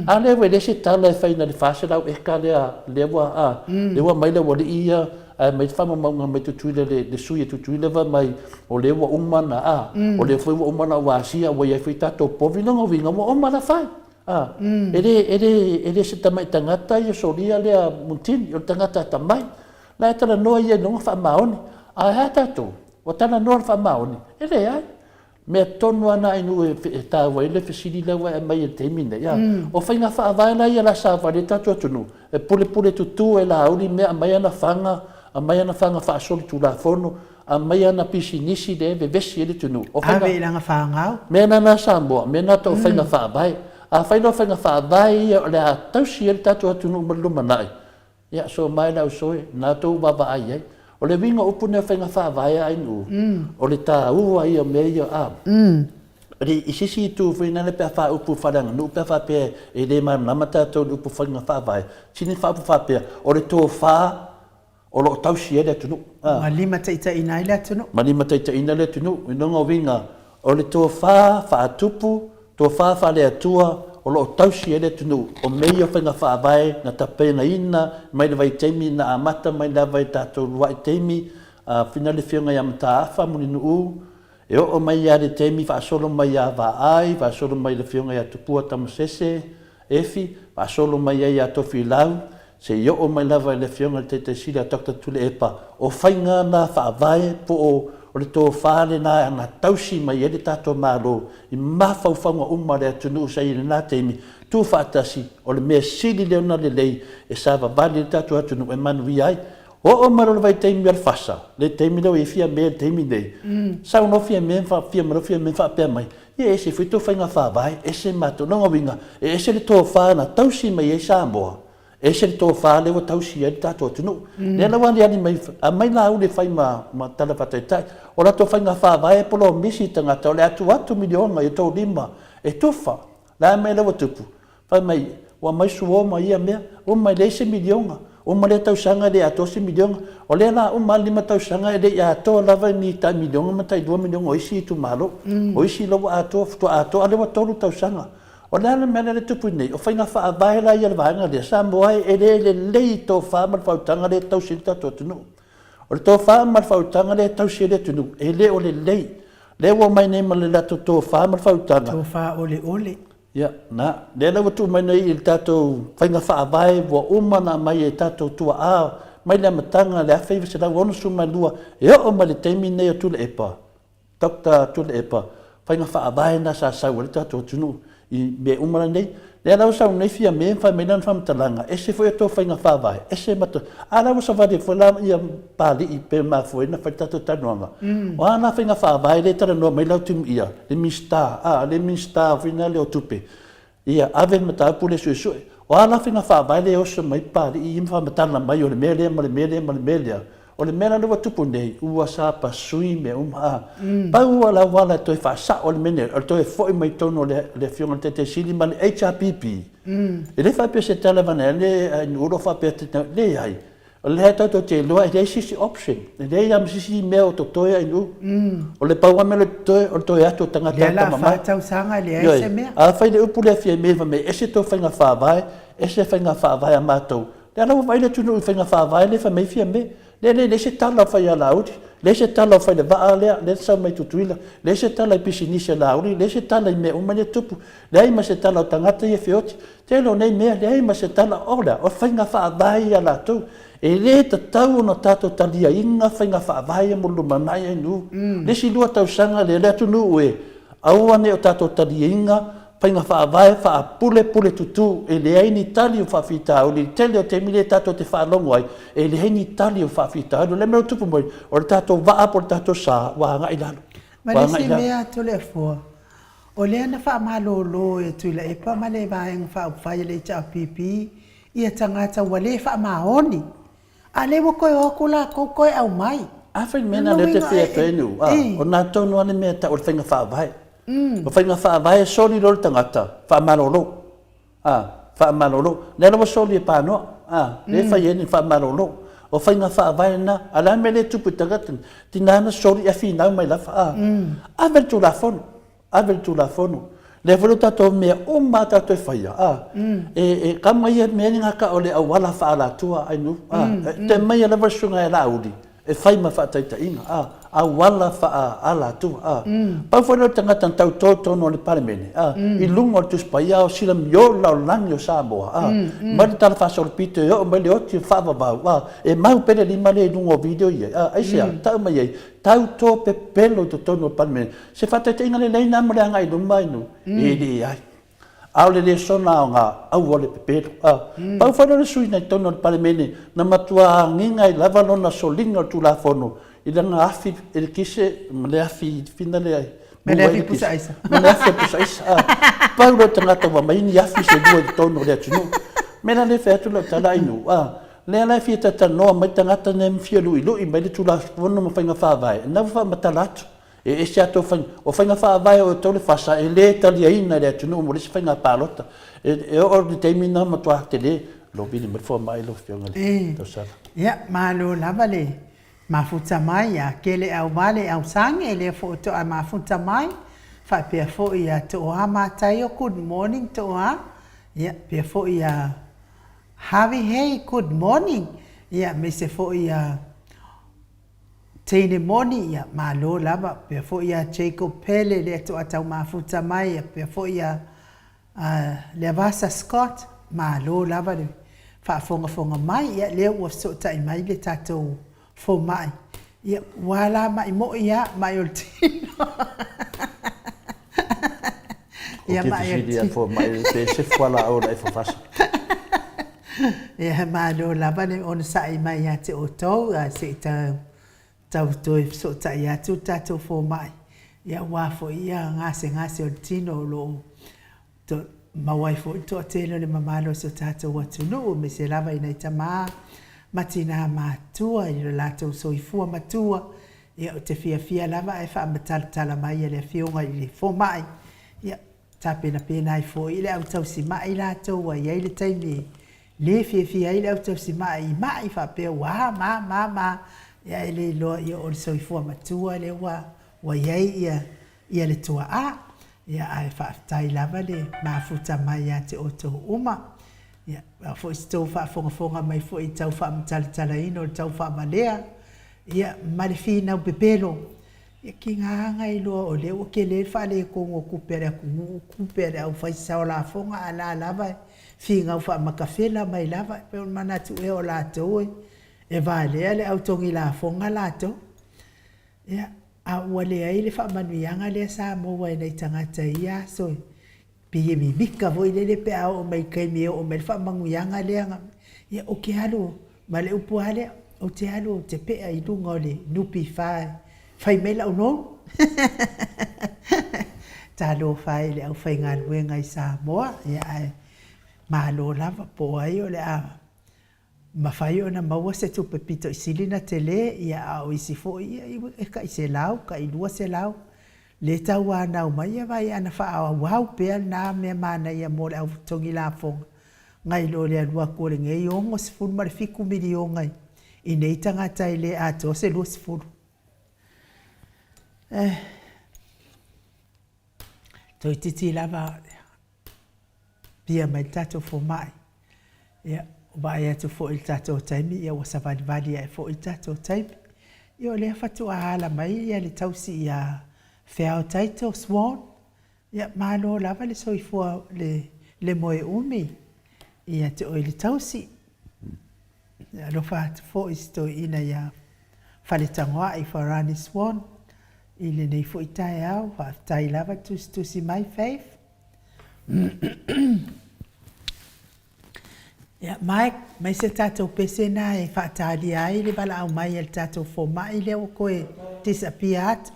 A lea ua leai se tala e fai na o le 400 eka lea, lea ua, a? Lea ua aumai le aualii ia ae aumai le faamaumauga mai Tutuila le sui a Tutuila fai mai o lea ua uma ona, a? O lea foi ua uma ona ou asia ua i ai foi tatou povi. Lona uiga ua uma ona fai. A, e le, e le, e le se tamai tagata ia solia lea Muntini, o le tagata atamai. La e talanoa ia i lona faamaoni. Ae a tatou? Ua talanoa i le faamaoni? E leai. Mea tonu lava na inu e, e taua ai le fesili lea ua e aumai i le taimi nei. A, o faiga faavae la ia la savali ai tatou atunuu, e pulepule tutu e Laauli mea, aumai ana faga, aumai ana faga faasolitulafono, Aumai ana pisinisi lea e vevesi ai le atunuu. O faiga. Ave i lana fanau. Mea na na Samoa, mea na tou faiga faavae. Afai loa faiga faavae ia o le a tausi ai le tatou atunuu mo le lumanai, ia so mai le ausoe, na tou vaavaai ai. O le uiga o upu nei o faiga faavae a Ainuu, o le taua ia o mea ia a. I se isi itu foi lea pe a faaupu faaleaganuu pe a faapea e le malamalama tatou i le upu faiga faavae, sini faaupu faapea, o le tofa o lo o tausi ai le atunuu. Ma limataitaiina ai le atunuu. Ma limataitaiina le atunuu. I lona uiga, o le tofa faatupu, tofa faale-Atua o lo o tausi ai le atunuu, o mea ia o faiga faavae na tapenaina mai le vaitaimi na amata mai lava i tatou uluai taimi, a fina le Afioga ia Mataafa Mulinuu, e oo mai lava i le taimi faasolo mai ia Vaai, faasolo mai i le Afioga ia Tupua Tamasese, Efi, faasolo mai ai ia Tofilau, seia oo mai lava i le Afioga i le Taitaisili a Doctor Tuilaepa, o faiga na faavae po o o le tofa lena na tausi mai ai le tatou Malo i mafaufauga uma o le atunuu sa i ai i lena taimi, tuufaatasi, o le mea sili lea ona lelei e savavali ai le tatou atunuu e manuia ai. Oo mai loa le vaitaimi o le fasa, le taimi lea ua i ai Fiame i le taimi nei, saunoa Fiame ma fia mai loa Fiame ma faapea mai, Ia e ese foi tou faiga faavae, ese matou. Lona uiga, e ese le tofa na tausi mai ai Samoa, ese le tofa lea ua tausi ai le tatou atunuu. Lea la ua aliali mai, aumai Laauli e fai ma, ma tala faataitai. O latou faiga faavae e polomisi i tagata, o le a tuu atu miliona i outou lima e tufa. La e aumai lea ua tupu? Fai mai, ua aumai suo ma ia mea, uma e leai se miliona, uma lea tausaga e le atoa se miliona. O lea la uma lava le 5 tausaga e le i atoa lava ni tai miliona ma tai 2 miliona o isi itumalo. O isi la ua atoa, faatoa atoa, a o lea ua 3 tausaga. O le a le mea lea e tupu nei? O faiga faavae la ia a le vaega lea, Samoa e, e le lelei i tofa ma le faautaga lea e tausi ai le tatou atunuu. O le tofa ma le faautaga lea e tausi ai le atunuu, e le o lelei. Lea ua omai nei ma le latou tofa ma le faautaga. Tofa oleole. Ia, na, lea la ua tuu mai nei i le tatou faiga faavae ua uma ona aumai e tatou tuaa mai le amataga i le 1962 e oo mai le taimi lenei o Tuilaepa, Doctor Tuilaepa, faiga faavae na sa sau ai le tatou atunuu i mea uma nei. Lea la ua sau nei Fiame ma fai mai lana faamatalaga, ese foi a outou faiga faavae, ese ma a la ua savali ai foi la ia Papalii pe mafua ai ona fai le tatou talanoaga. O a la faiga faavae lea e talanoa mai Lautimuia, le Minisita, a, le Minisita foi lea o Tupe, ia ave le mataupu lea e suesue. O a la faiga faavae lea e oso mai Papalii ia ma faamatala mai o le mea lea ma le mea lea ma le mea lea. O le mea la lea ua tupu nei, ua sapasui mea uma, a. Pau lava le auala e toe faasao ai le mea nei, o le toe foi mai i totonu o le Afioga i le Taitai Sili ma le HRPP. E le faapea o se tala avane ai le nuu o lo o faapea, leai. O lea tatou te iloa e leai se isi option, e leai lava ma se isi mea o totoe a i nuu. O le pau lava mea o le totoe, o le toe atu o tagata Lea la fa tausaga e leai se mea. A fai le upu lea fia mea fai mai, ese tou faiga faavae, ese faiga faavae a matou. Lea la ua vaai le atunuu i faiga faavae lea fai mai fia mea. Lea e leai se tala o fai a Laauli. Leai se tala o fai le vaa lea, lea na sau mai Tutuila, leai se tala i pisinisi a Laauli, leai se tala i mea uma lea e tupu, leai ma se tala o tagata ia e feoti. Tele o nei mea, leai ma se tala, o le a? O faiga faavae ia a latou. E le tatau ona tatou taliaina faiga faavae ia mo le lumanai ainu. Le isi lua tausaga lea, le atunuu e, aua ne i o tatou taliaina faiga faavae faapulepule tutū, e leai ni tali o faafitauli. I le tele o taimi lea tatou te faalogo ai, e leai ni tali o faafitauli. O le mea ua tupu mai, o le tatou vaa po o le tatou sa ua agai i lalo. Ma le isi mea Toleafoa, o lea na faamalolo e Tuilaepa ma le Vaega Faaupufai a le HRPP ia tagata ua le faamaoni, a lea ua toe o atu latou toe aumai. Afai le mea lena lea ou te fia atu ai Nu'u, a, o lena tonu lava le mea e tau o le faiga faavae. O faiga faavae e soli loa le tagata, faamalolo. A, faamalolo. Lea la ua soli e Panoa, a, lea e fai ai ni faamalolo. O faiga faavae lena, a o le a le mea lea e tupu i tagata nei? Tina na soli ae finau mai lava, a. Ave le Tulafono, ave le Tulafono. Lea foi o tatou mea uma a tatou e faia, a, e, e kama ia mea ni gata o le auala faaalatua ainu, a, te maia lava le susuga ia Laauli, e fai ma faataitaiga, a, auala faaalatua, a. Pau foi lea o le tagata na tauto i totonu o le Palemene, a, i luga o le Tusi Paia o Silamio lalolagi o Samoa, a, mai le Tala Faasolopito e oo mai le oti o faavavau, a, e mau pea le lima lea i luga o video ia, a, aisea, tau mai ai, tauto pepelo i totonu o le Palemene. Se faataitaiga lelei lena mo le agai i luma i nuu, e leai. A o le lesona aoga, aua le pepelo. A, pau foi lea o le sui na i totonu o le Palemene na matua agiga ai lava lona soliga o le Tulafono i lana afi elekise ma le afi fina lea e Ma le afi pusa aisa. Ma le afi pusa aisa. A, pau lea o le tagata ua aumai ni afi se lua i totonu o le atunuu. Mea la lea e fai atu lau tala ai nuu, a, lea la e fia talanoa mai tagata nei ma fia luilui mai le Tulafono ma faiga faavae, lena ua faamatala atu. E ese a tou faiga. O faiga faavae o outou le fasa e le taliaina e le atunuu mo le isi faiga palota. E oo i le taimi lena matua tele lou vili mai le fomai lau afioga i le tausala. Ia, malo lava le mafuta mai ia Keleauma le Ausage, lea foi toa mafuta mai, faapea foi ia Tooa Mataio, good morning Tooa, ia pea foi ia Harvey Hay, good morning, ia aemaise foi ia Teine moni, ia, malo lava, pea foi ia Jacob Pele lea toa tau mafuta mai, ia, pea foi ia Leavasa Scott, malo lava le faafogafoga mai, ia, lea ua fesootai mai le tatou fomai, ia, ua la mai moi lava, mai o le tino. Ia, mai o le tino. Ou te fesili i le fomai pe se fualaau o le aifafasa. Ia, malo lava le onosai mai ia te outou, ae se i tau toe fesootai atu le tatou fomai, ia aua foi ia gasegase o le tino o lo o maua ai foi le toatele o le mamalu o si o tatou atunuu, aemaise lava i nai tama ma tina matutua i lo latou soifua matua. Ia, ou te fiafia lava ae faamatalatala mai e le Afioga i le Fomai, ia, tapenapena ai foi le au tausimai latou ua i ai le taimi e le fiafia ai le au tausimai i mai faapea ua a ma ma ma, ia ae le iloa ia o le soifua matua lea ua ua i ai ia ia le tuaa. Ia ae faafetai lava le mafuta mai ia te outou uma. Ia a foi se tou faafogafoga mai foi i tau faamatalatalaina o le tau faamalea, ia ma le finau pepelo, Ia tiga na iloa o lea ua tele le faaletonu o tupe a le atunuu, tupe a le aufai sao lafoga, a la lava e finau faamatafela mai lava. E pei o le manatu ea o latou e valea le au togi lafoga latou. Ia, a ua leai le faamanuiaga lea sa maua e nai tagata i ia aso e Pei e mimika foi lele pe a oo mai i le taimi e oo mai ai le faamanuiaga lea na, ia ou te alu, ma le upu lava lea, ou te alu ou te pea i luga o le NPF e fai mai lau loan. Talofa e i le aufaigaluega i Samoa, ia ae malo lava, po o ai o le a mafai ona maua se tupe pito i sili ona tele, ia a o isi foi ia e tai $100, tai $200 le tauanau mai, ia vaai ana faaauau pea lena mea manaia mo le au totogi lafoga nai lo le alu atu o lenei $67 miliona i nei tagata e le atoa se 20. Eh, toeitiiti lava pia mai le tatou fomai. Ia, ua vaai atu foi i le tatou taimi, ia ua savalivali ae foi le tatou taimi. Ia o lea faatoa ala mai ia le tausi ia Feao Taito Swan, ia malo lava le soifua le le moe umi ia te oe le tausi. Ia alofa atu foi i si toeaina ia Faletagoai Farani Swan i lenei foi taeao, faafetai lava tusitusi mai Faith. Ia, Mike, mai se tatou pese na e faatalia ai le valaau mai a le tatou fomai lea ua toe disappear atu.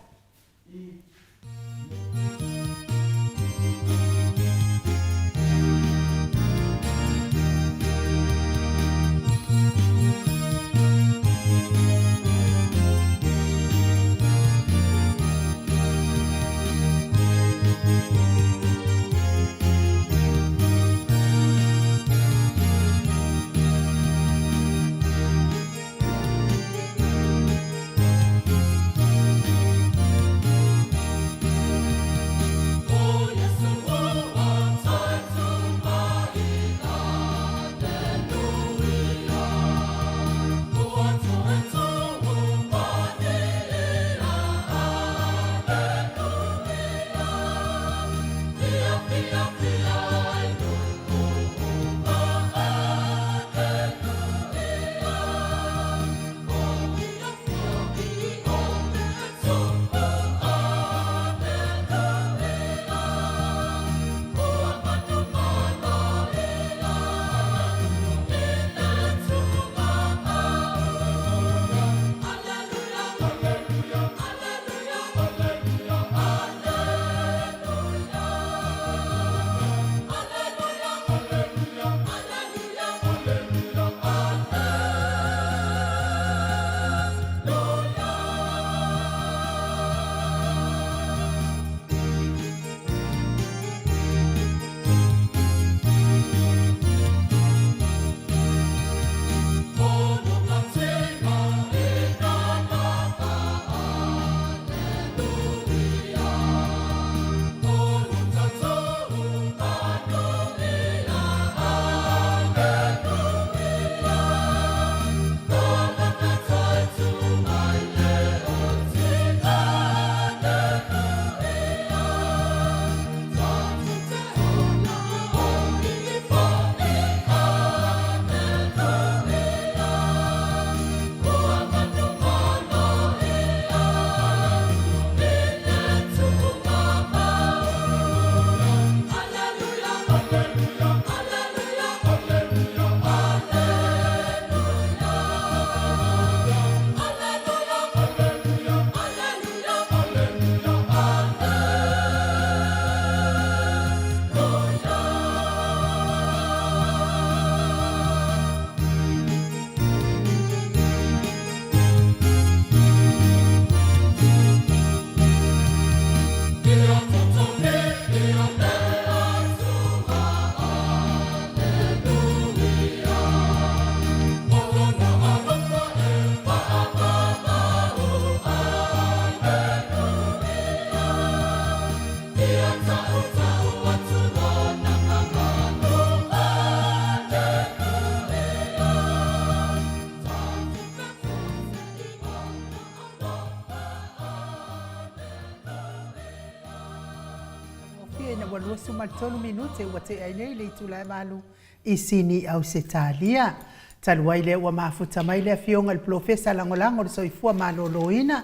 Gofie ina ua 23 minute ua tea ai nei le itula e 8 i Sini, Ausetalia. Talu ai lea ua mafuta mai le Afioga i le Polofesa Lagolago o le Soifua Maloloina,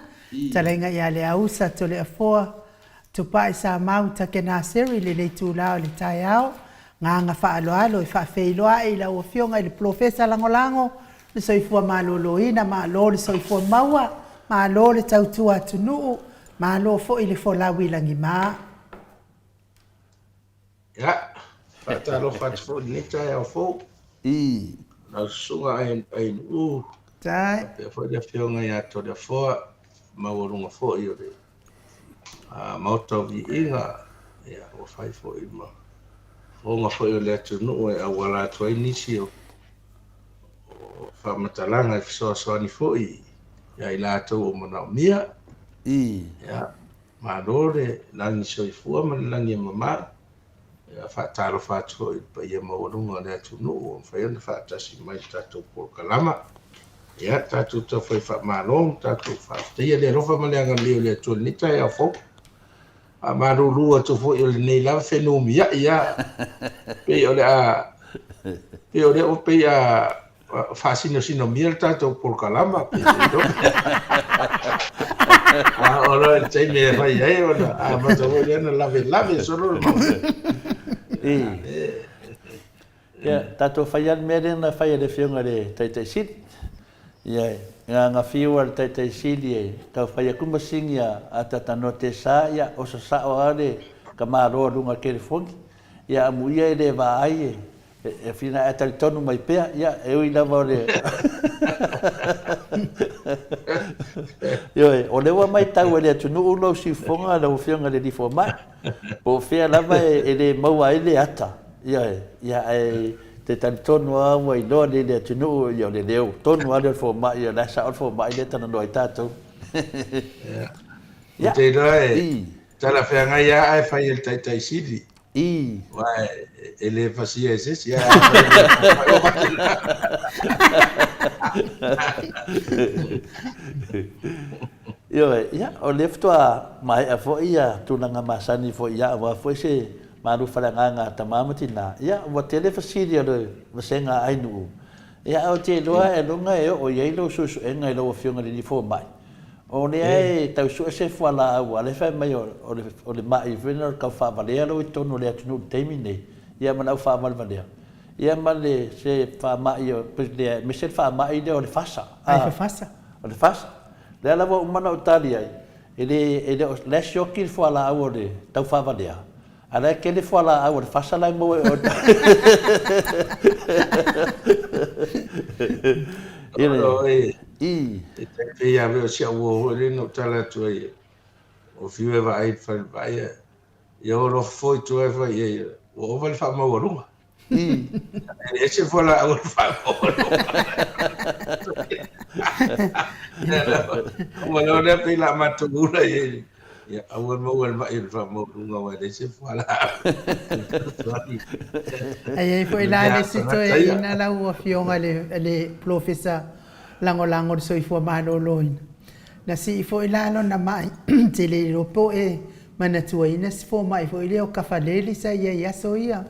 Talaiga ia Leausa Toleafoa Tupai Samau Takenaseri i lenei itula o le taeao. Agaga faaaloalo e faafeiloai i lau Afioga i le Polofesa Lagolago le Soifua Maloloina, malo le soifua maua, malo le tautua atunuu, malo foi le folau i lagima. Ia, faatalofa atu foi i lenei taeao fou. I. Lau susuga Ainuu, faapea foi le Afioga ia Toleafoa, maualuga foi o le Maota o Viiga, ia, ua fai foi ma fofoga foi o le atunuu e auala atu ai nisi o faamatalaga e fesoasoani foi ia i latou o manaomia. Ia, malo le lagi soifua ma le lagi e mama. Ia, faatalofa atu foi i le paia maualuga o le atunuu ua mafai ona faatasi mai i le tatou polokalama. Ia, tatou taufai faamalo ma tatou faafetaia le alofa ma le agalelei o le Atua i lenei taeao fou. Faamalulu atu foi o lenei lava fenumiai lava. Pei o le a pei o lea ua pei a faasinosinomia le tatou polokalama. Pei a o le taimi e fai ai ona amata foi lea ona lavelave solo le mau. Ia, tatou fai lava le mea lea na fai e le Afioga i le Taitai Sili. Ia, na fiu lava le Taitai Sili e tau fai atu masini a Tatanoa Tesa, ia, oso sao lava le tamaloa i luga o le telefoni. Ia, amuia e le vaai e fina ae talitonu mai pea, ia, e ui lava o le... Ioe, o lea ua matau e le atunuu lou siufofoga lau Afioga i le Alii Fomai. Po o fea lava e le maua ai le ata, ioe, ia ae te talitonu lava ua iloa nei le atunuu, ia o le leo tonu lava lea o le fomai, o la e sao le fomai lea e talanoa ai tatou. Ia. Ou te iloa e talafeagai lava ae fai e le Taitai Sili. Aua e le pasia e se isi, ae a fai e le fomai, ua faapena. Ioe, ia, o lea faatoa maea foi ia tulaga masani foi ia aua foi se malu faleagaga a tama ma tina. Ia, ua tele fesili a le vasega a Ainuu. Ia, ae ou te iloa ailoga e oo i ai lou suesuega i lau Afioga i le Alii Fomai. O lea e tau sue se fualaau, a o lea e fai mai o le mai foi lena o le tau faavalea lea ua i totonu o le atunuu i le taimi lenei, ia ma le au faavalevalea, ia ma le se faamai, aemaise le faamai lea o le fasa. Ai fafasa. O le fasa. Lea la ua uma ona ou tali ai, e le, e le o, la e sioki le fualaau o le taufaavalea, a o la e tele fualaau o le fasa la e maua i o i le, i. E tai pei lava o si au uo foi lea na ou tala atu ai, o fiu e vaai i le falevaai, ia o alofa foi i tua e fai i ai, ua ova le faamaualuga. E ese fualaau o le faamaualuga. Ua leo lea pei la matou ula i ai. Ia, aua maua le mai o le faamaualuga aua e leai se fualaau. Ai ai foi la le isi toeaina lau Afioga i le Polofesa Lagolago o le Soifua Maloloina. Na sii foi la lona mai, ou te le iloa po o e manatuaina si fomai foi lea o Kafaleli sa i ai i aso ia.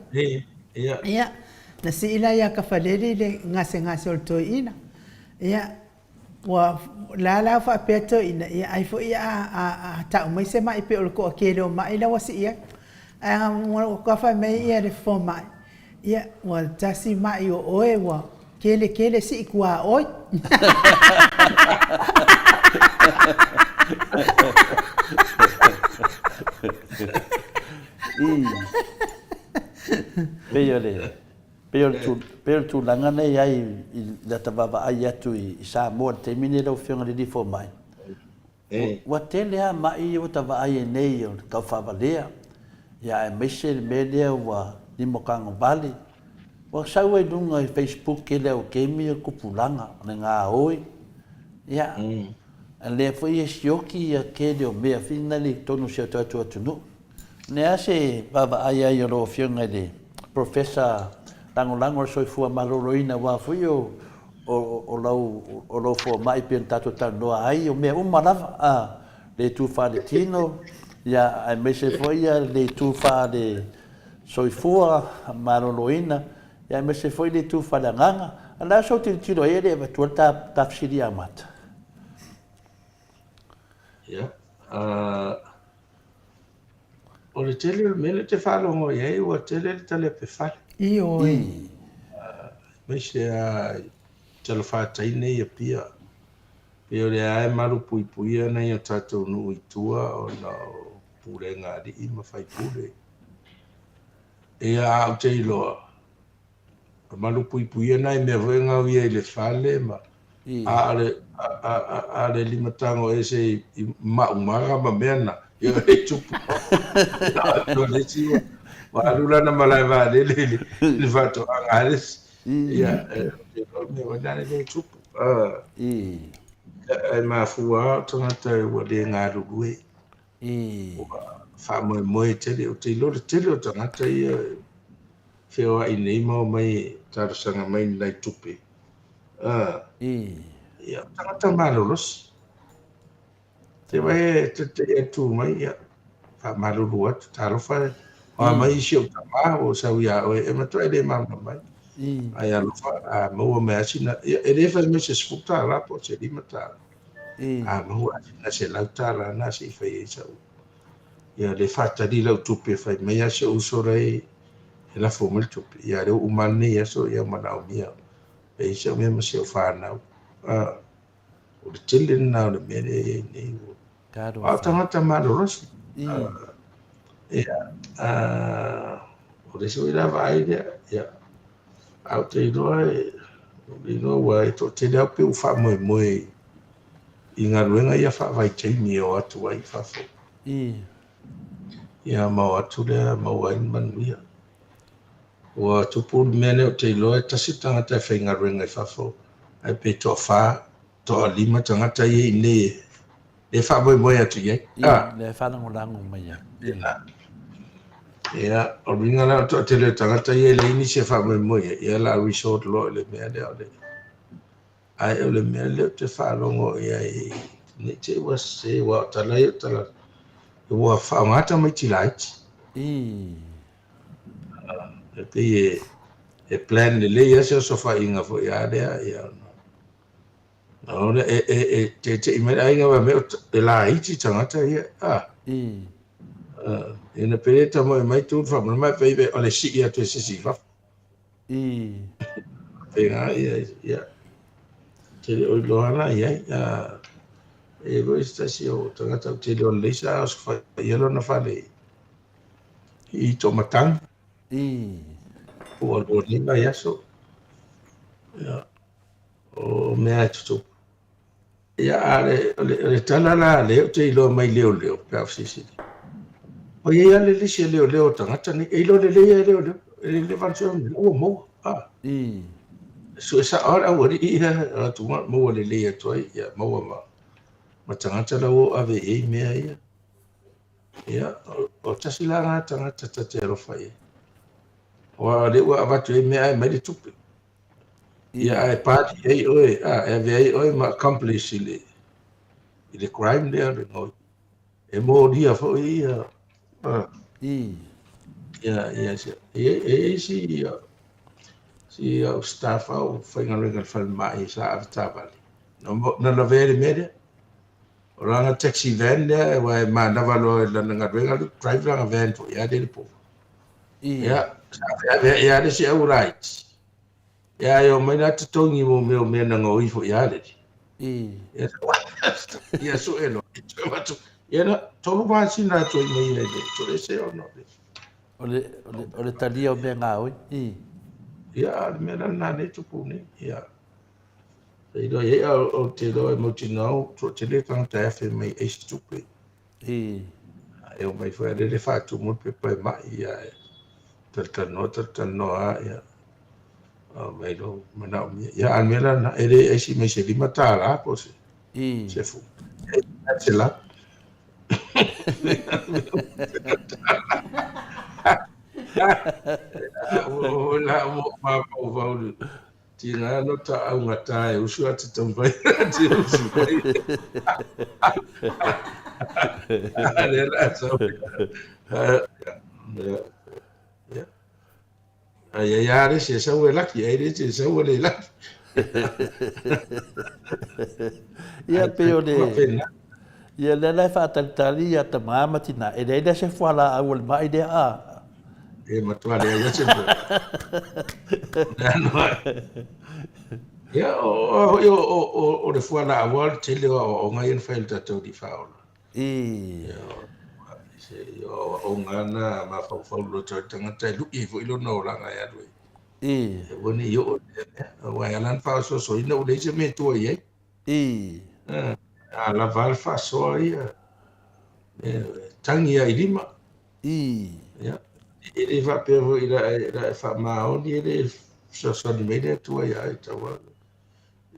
Ia, na sii la ia Kafaleli le gasegase o le toeaina. Ia, ua la la faapea toeaina, ia ai foi a tau mai se mai pei o le toatele o mai la ua sii ai. Ae ua fai mai ia le fomai, Ia, ua tasi mai o oe ua kele kele sii kuaoi. I. Pei o le, pei o le, pei o le tulaga lea e i ai i lata vaavaai atu i Samoa i le taimi lenei lau Afioga i le Alii Fomai. Ua tele lava mai ia ua ta vaai ai nei o le taufaavalea, ia aemaise le mea lea ua limotagovale. Ua sau ai luga i Facebook le au kemi o le tupulaga, o le gaoi, ia, a lea foi e sioki ia tele o mea finali i totonu o si o tatou atunuu. O le a se vaavaai ai a lau Afioga i le Professor Lagolago o le Soifua Maloloina aua foi o o lau o lou fomai pei ona tatou talanoa ai, o mea uma lava, a, le itu faaletino, ia, aemaise foi ia le itu faale-soifua maloloina, ia, aemaise foi le itu faaleagaga. A o le a sou tilotilo ai e le avatua le ta, ta fesili amata? Ia, o le tele o le mea lea ou te faalogo i ai, ua tele le talepe fale. Ioe. Aemaise lava i talafatai nei i Apia. Pei o lea lava e malupuipuia nai o tatou nuu i tua ona o pulega a alii ma faipule. Ia, ae ou te iloa, e malupuipuia nai mea foi e gauia i le fale ma a o le a le limatago ese i maumaga ma mea na, ia e tupu. O le isi ua alu lana malae vaalele i le faatoaga a le isi. Ia, o le mea foi lea e tupu. Ae mafua lava o tagata ua le galulue. Ua faamoemoe tele. Ou te iloa le tele o tagata ia e feoai nei ma omai e talosaga mai ni nai tupe. Ia, tagata malolosi. Te wai e te te e tū mai, ia, whaamalulu atu, talofa e, hoa mai isi o tamā, o sau ia oe, e matua e le mauna mai. Ai alofa, a maua mai asina, ia, e le whai mai se sefulu tālā po o se lima tālā. A maua asina se lau tālā nā se i whai ai sau. Ia, le whaatari lau tupe, whai mai a se uso rei, e lafo mai le tupe. Ia, leo uma nei aso, ia manao mia. E i sau mea ma si au whānau. O le tele lena o le mea lea e i ai nei. A o tagata malolosi. Ia, o le isi foi la vaai lea, ia, a ou te iloa e, ou te iloa ua e toatele lava pei ua faamoemoe i galuega ia faavaitaimi e o atu ai i fafo. Ia, ma o atu lea maua ai le manuia. Ua tupu le mea lea ou te iloa e tasi le tagata e faigaluega i fafo, ae pe toafa, toalima tagata ia i inei e faamoemoe atu i ai. Ia, lea e faalagolago mai ai. Ia, o le uiga la o le toatele o tagata ia e leai nisi e faamoemoe i ai, ia o le a resort loa i le mea lea o le... Ae o le mea lea ou te faalogo i ai, ne i te i ua sese, aua o tala ia o tala, ua faaaoga tamaiti laiti. E pei e plan lelei lava se osofaiga foi a lea, ia ona ona e e e tete'i mai le aiga fai mai e laiti tagata ia, a. Ina pei e tamoe mai tu le faamalama e pei o le sii atu e se isi i fafo. Faapena ia, ia. Te le o iloa la i ai. E i ai se tasi o tagata ou te iloa lelei sa osofaia lona fale i Tomatagi. Ua lua nei vaiaso. Ia, o mea e tutupu. Ia, a o le, o le, o le tala la lea ou te iloa mai leoleo pe a fesilisili. Ua i ai lava le lisi a leoleo o tagata nei, e iloa lelei lava e leoleo, e le vansua mai, ua maua. Ah. Sue sao lava le aualii ia, atu maua lelei atu ai, ia maua ma, ma tagata la ua ave i ai mea ia. Ia, o tasi la lena tagata ta te alofa i ai. Aua o lea ua avatu ai mea ae mai le tupe. Ia, ae pali ai oe, a, e ave ai oe ma accomplice i le, i le crime lea o le gaoi. E molia foi ia, a. Ia, ia, e i ai si, si au staff au faigaluega i le falemai sa avetaavale. Na lavea le mea lea. O lana taxi van lea, aua e manava loa i lana galuega, drive lana van foi lava lea i le po. Ia, sa feaveai lava le isi au laiti. Ia, e omai la totogi mo mea o mea na gaoi foi lava le. Ia, ia sue loa. Ia, na, tolu masina atu ai mai ai le toese ona o le. O le talia o mea gaoi. Ia, o le mea la lena nei tupu nei. Ia. Te iloa i ai, a ou te iloa e mautinoa ua toatele tagata e afe mai ai se tupe. E omai foi a lele faatumu le pepa e mai, ia e talatalanoa, talatalanoa lava, ia aumai lou manaomia. Ia a o le mea la lena, e le aisi mai se $5 po o se 10, e 100. O la ua mafaufau Tiga no ta augata e usu a te taumafai te usu mai. Lea la sau. Ia. Ai ai a le se sau e laki, ai le se sau e le laki. Ia pei o le Ia lea la e faatalitali ia tama ma tina, e leai la se fualaau o le mai lea a. E matua leai la se fualaau. Ia, o, o, o, o, o le fualaau o le tele o aoaoga ia na fai e le tatou Alii Faaola. Ia, se o aoaoga na mafaufau loto ai le tagata e lui ai foi lona olaga e alu ai. E aua ne i oo i lea mea. Aua e ala ona faaosoasoaina ua leai se mea e tua i ai. A lava le faasoa ia, e tagi lava i lima. Ia, e le faapea foi la e, la e faamaoni e le fesoasoani mai le Atua ia e tau lava.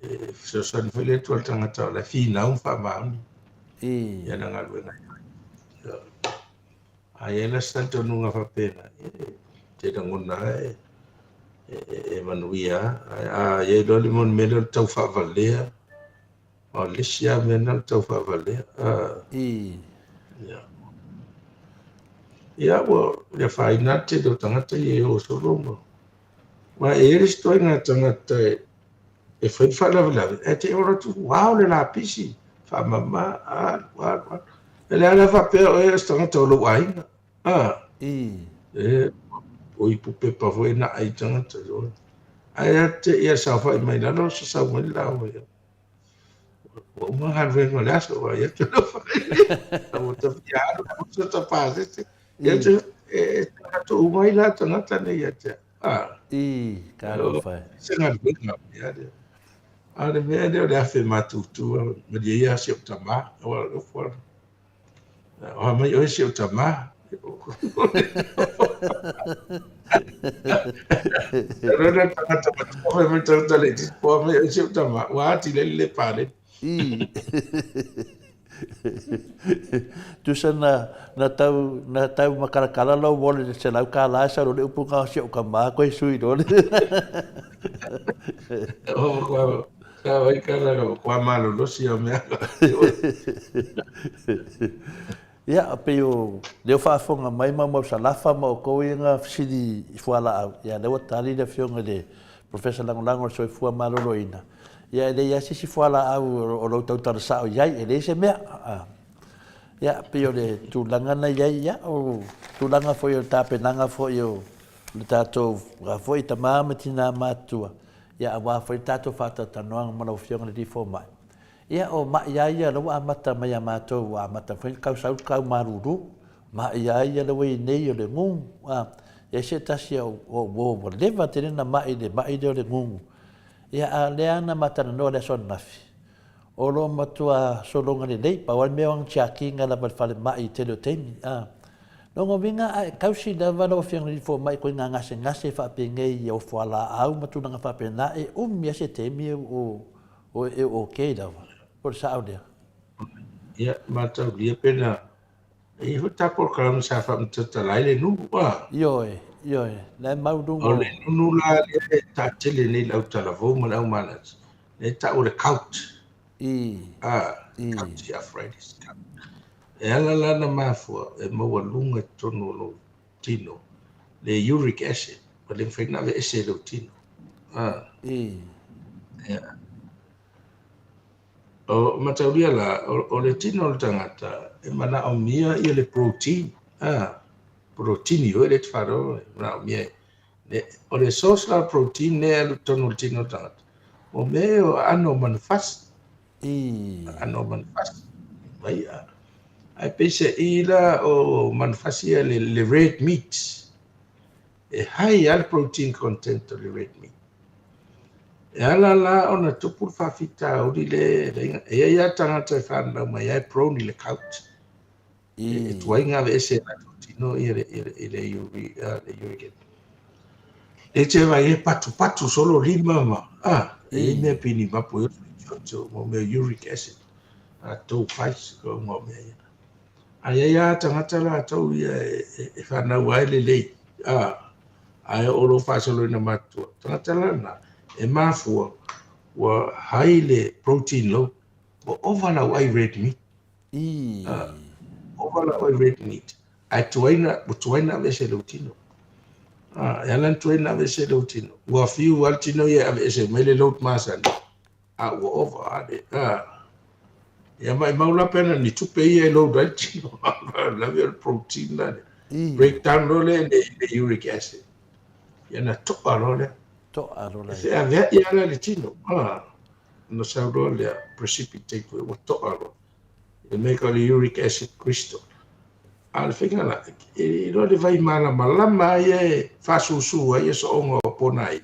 E fesoasoani foi le Atua i le tagata o la e finau ma faamaoni i ana galuega e fai. Ia. A i ai la se talitonuga faapena, e te lagona lava e manuia lava. Ae a i ai loa le mea lea o le tau faavalea, O le isi lava mea lena o le tau faavalea. Ia. Ia, ua le afaina lava le tele o tagata ia e o solo ma... Aua e i ai le isi ituaiga tagata e, e fai le faalavelave, ae te i ua alu atu, ua ao le lapisi, faamama, alu, alu, alu. E leai la faapea oe o se tagata o lou aiga. Ah. E, o ipu pepa foi na ai tagata. Ae a te ia saofai mai lalo, sasau mai le laua ia. Ua uma galuega o le aso, ua ia te fai. Ua ta fia alu, ua ta pasese. Ia te, e tagata uma ai la tagata nei ia te. Ah. I, talofa e. Se galuega, ia lea. A o le mea lea o le afe matutu, malie ia si ou tama. Ua, ua, Oha mai oe si ou tama. Rona tagata matua fai mai tagata le iti poa mai oe si ou tama. Ua ati le le pale. I. Tusa na, na tau, na tau makalakala lau wallet i le $100 e sau loa le upu nga o si ou tama koe sui loa le. Oh, kua, Sa wai ka la kua malolosi o mea. Ia, pei o lea o faafofoga mai ma mau salafa ma outou ia na fesili i fualaau, ia lea ua tali le afioga i le Professor Lagolago o le Soifua Maloloina, ia e leai lava se isi fualaau o lou tautala sao i ai, e leai se mea. Ia, pei o le tulaga na i ai, ia, o tulaga foi o le tapenaga foi o le tatou foi tama ma tina matutua, Ia, aua foi le tatou faatalatalanoaga ma lau Afioga i le Alii Fomai. Ia, o ma'i lava ia o lea ua amata mai ia matou, ua amata foi ona tau sau le tau malulu. Ma'i lava ia lea ua i ai nei o le gugu. A, e i ai se tasi o uo ua leva tele ona ma'i i le ma'i lea o le gugu. Ia, a o lea na ma talanoa i le aso ananafi, o lo o matua sologa lelei, pau lava le mea o ana tiakiga lava i le falemai i le tele o taimi. A, Lona uiga a e tausi lava lau Afioga i le Fomai koe ngā gasegase faapenei i au fualaau ma tulaga faapena, e umi lava se taimi o e okay lava. Po o le sao lea? Ia, mataulia pe na e i ai foi ta polokalame sa faamatata ai le nunu, a? Ioe, ioe, la e mau luga o. O le nunu la lea e taatele nei i le autalavou ma le aumalasi, lea e tau o le gout. I. A, gouty arthritis, gout. E ala la ona mafua e maualuga i totonu o lou tino le uric acid, ua le mafai ona aveese e lou tino. A. Ia. O mataulia la, o le tino o le tagata e manaomia ia le protein. A, protini foi lea e te faalogo e manaomia e. O le source la o protein lea e alu i totonu o le tino o le tagata, o mea ia o aano o manufasi. Aano o manufasi. Mai a. Ae peiseai la o manufasi ia le, le red meat. E high lava le protein content o le red meat. E ala la ona tupu le faafitauli le, e i ai lava tagata e fanau mai ai prone i le gout. E tuai ona aveese e latou tino ia le, le, le, le uric acid. E te vai e patupatu solo lima ma, ah, e i ai mea pini mapu e oso i tioto, mo mea uric acid, a tou fais, ko ngā mea ia. A ia ia tagata latou ia e, e, e whanau ai lelei, ah, ae o lo faasoloina matua. Tagata la na, e mafua, ua high le protein load, ua ova lau ai red meat. Ova lau ai red meat. Ae tuai na, ua tuai na aveese e lou tino. E ala ona tuai na aveese e lou tino. Ua fiu lava le tino ia e aveese mai le load masani, a ua ova lava le, Ia maimau la pe ana ni tupe ia e load ai le tino, lave o le protein la lea. Break down loa lea i le uric acid. Ia na to'a loa lea. To'a loa lea. E feaveai lava la le tino. Ona sau loa lea, precipitate foi, ua to'a loa. E mea ka o le uric acid crystal. A o le faiga la, e iloa le vai malamalama ia e faasusu ai ia soonga o pona ai.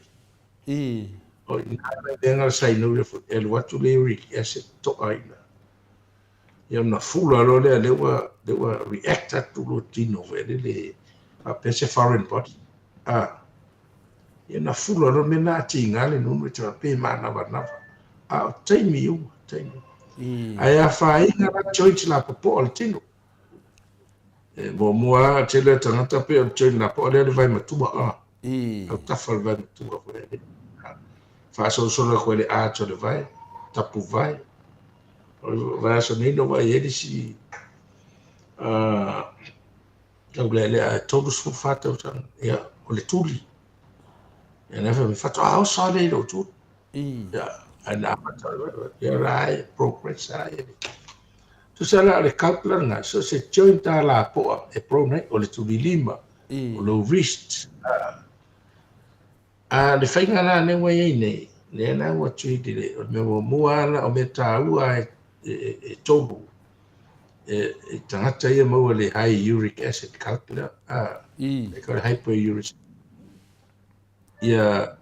O i ina le mea na sainoria foi, e alu atu le uric acid to'a i ina. Ia ona fula loa lea, lea ua, lea ua react atu lou tino foi lele faapea se foreign body. A, ia na fula loa mea na a tiga le nunu e te faapea e manavanava. A o taimi uma, taimi uma. Ae afaina la joints lapopoa o le tino. E muamua lava tele o tagata pei o le joint lapoa lea le vae matua a. Autafa o le vae matua foi lea. Faasolosolo atu ai le arch o le vae, tapuvae. O le vaiaso nei na vaai ai le isi taulealea e 34 tausaga, ia, o le tuli. Ia, na fai mai, faatoa oso lava lea i lou tuli. Ia, ae na amata ia la e progress lava ia. Tusa la o le gout la lena, so se joint lava lapoa e prone ai, o le tulilima, o lou wrist. A le faiga la lea ua i ai nei, lea la ua treat i le, o le mea muamua lava la, o mea taua e tolu, e tagata ia maua le high uric acid gout lea, e kau le hyperuricemia. Ia,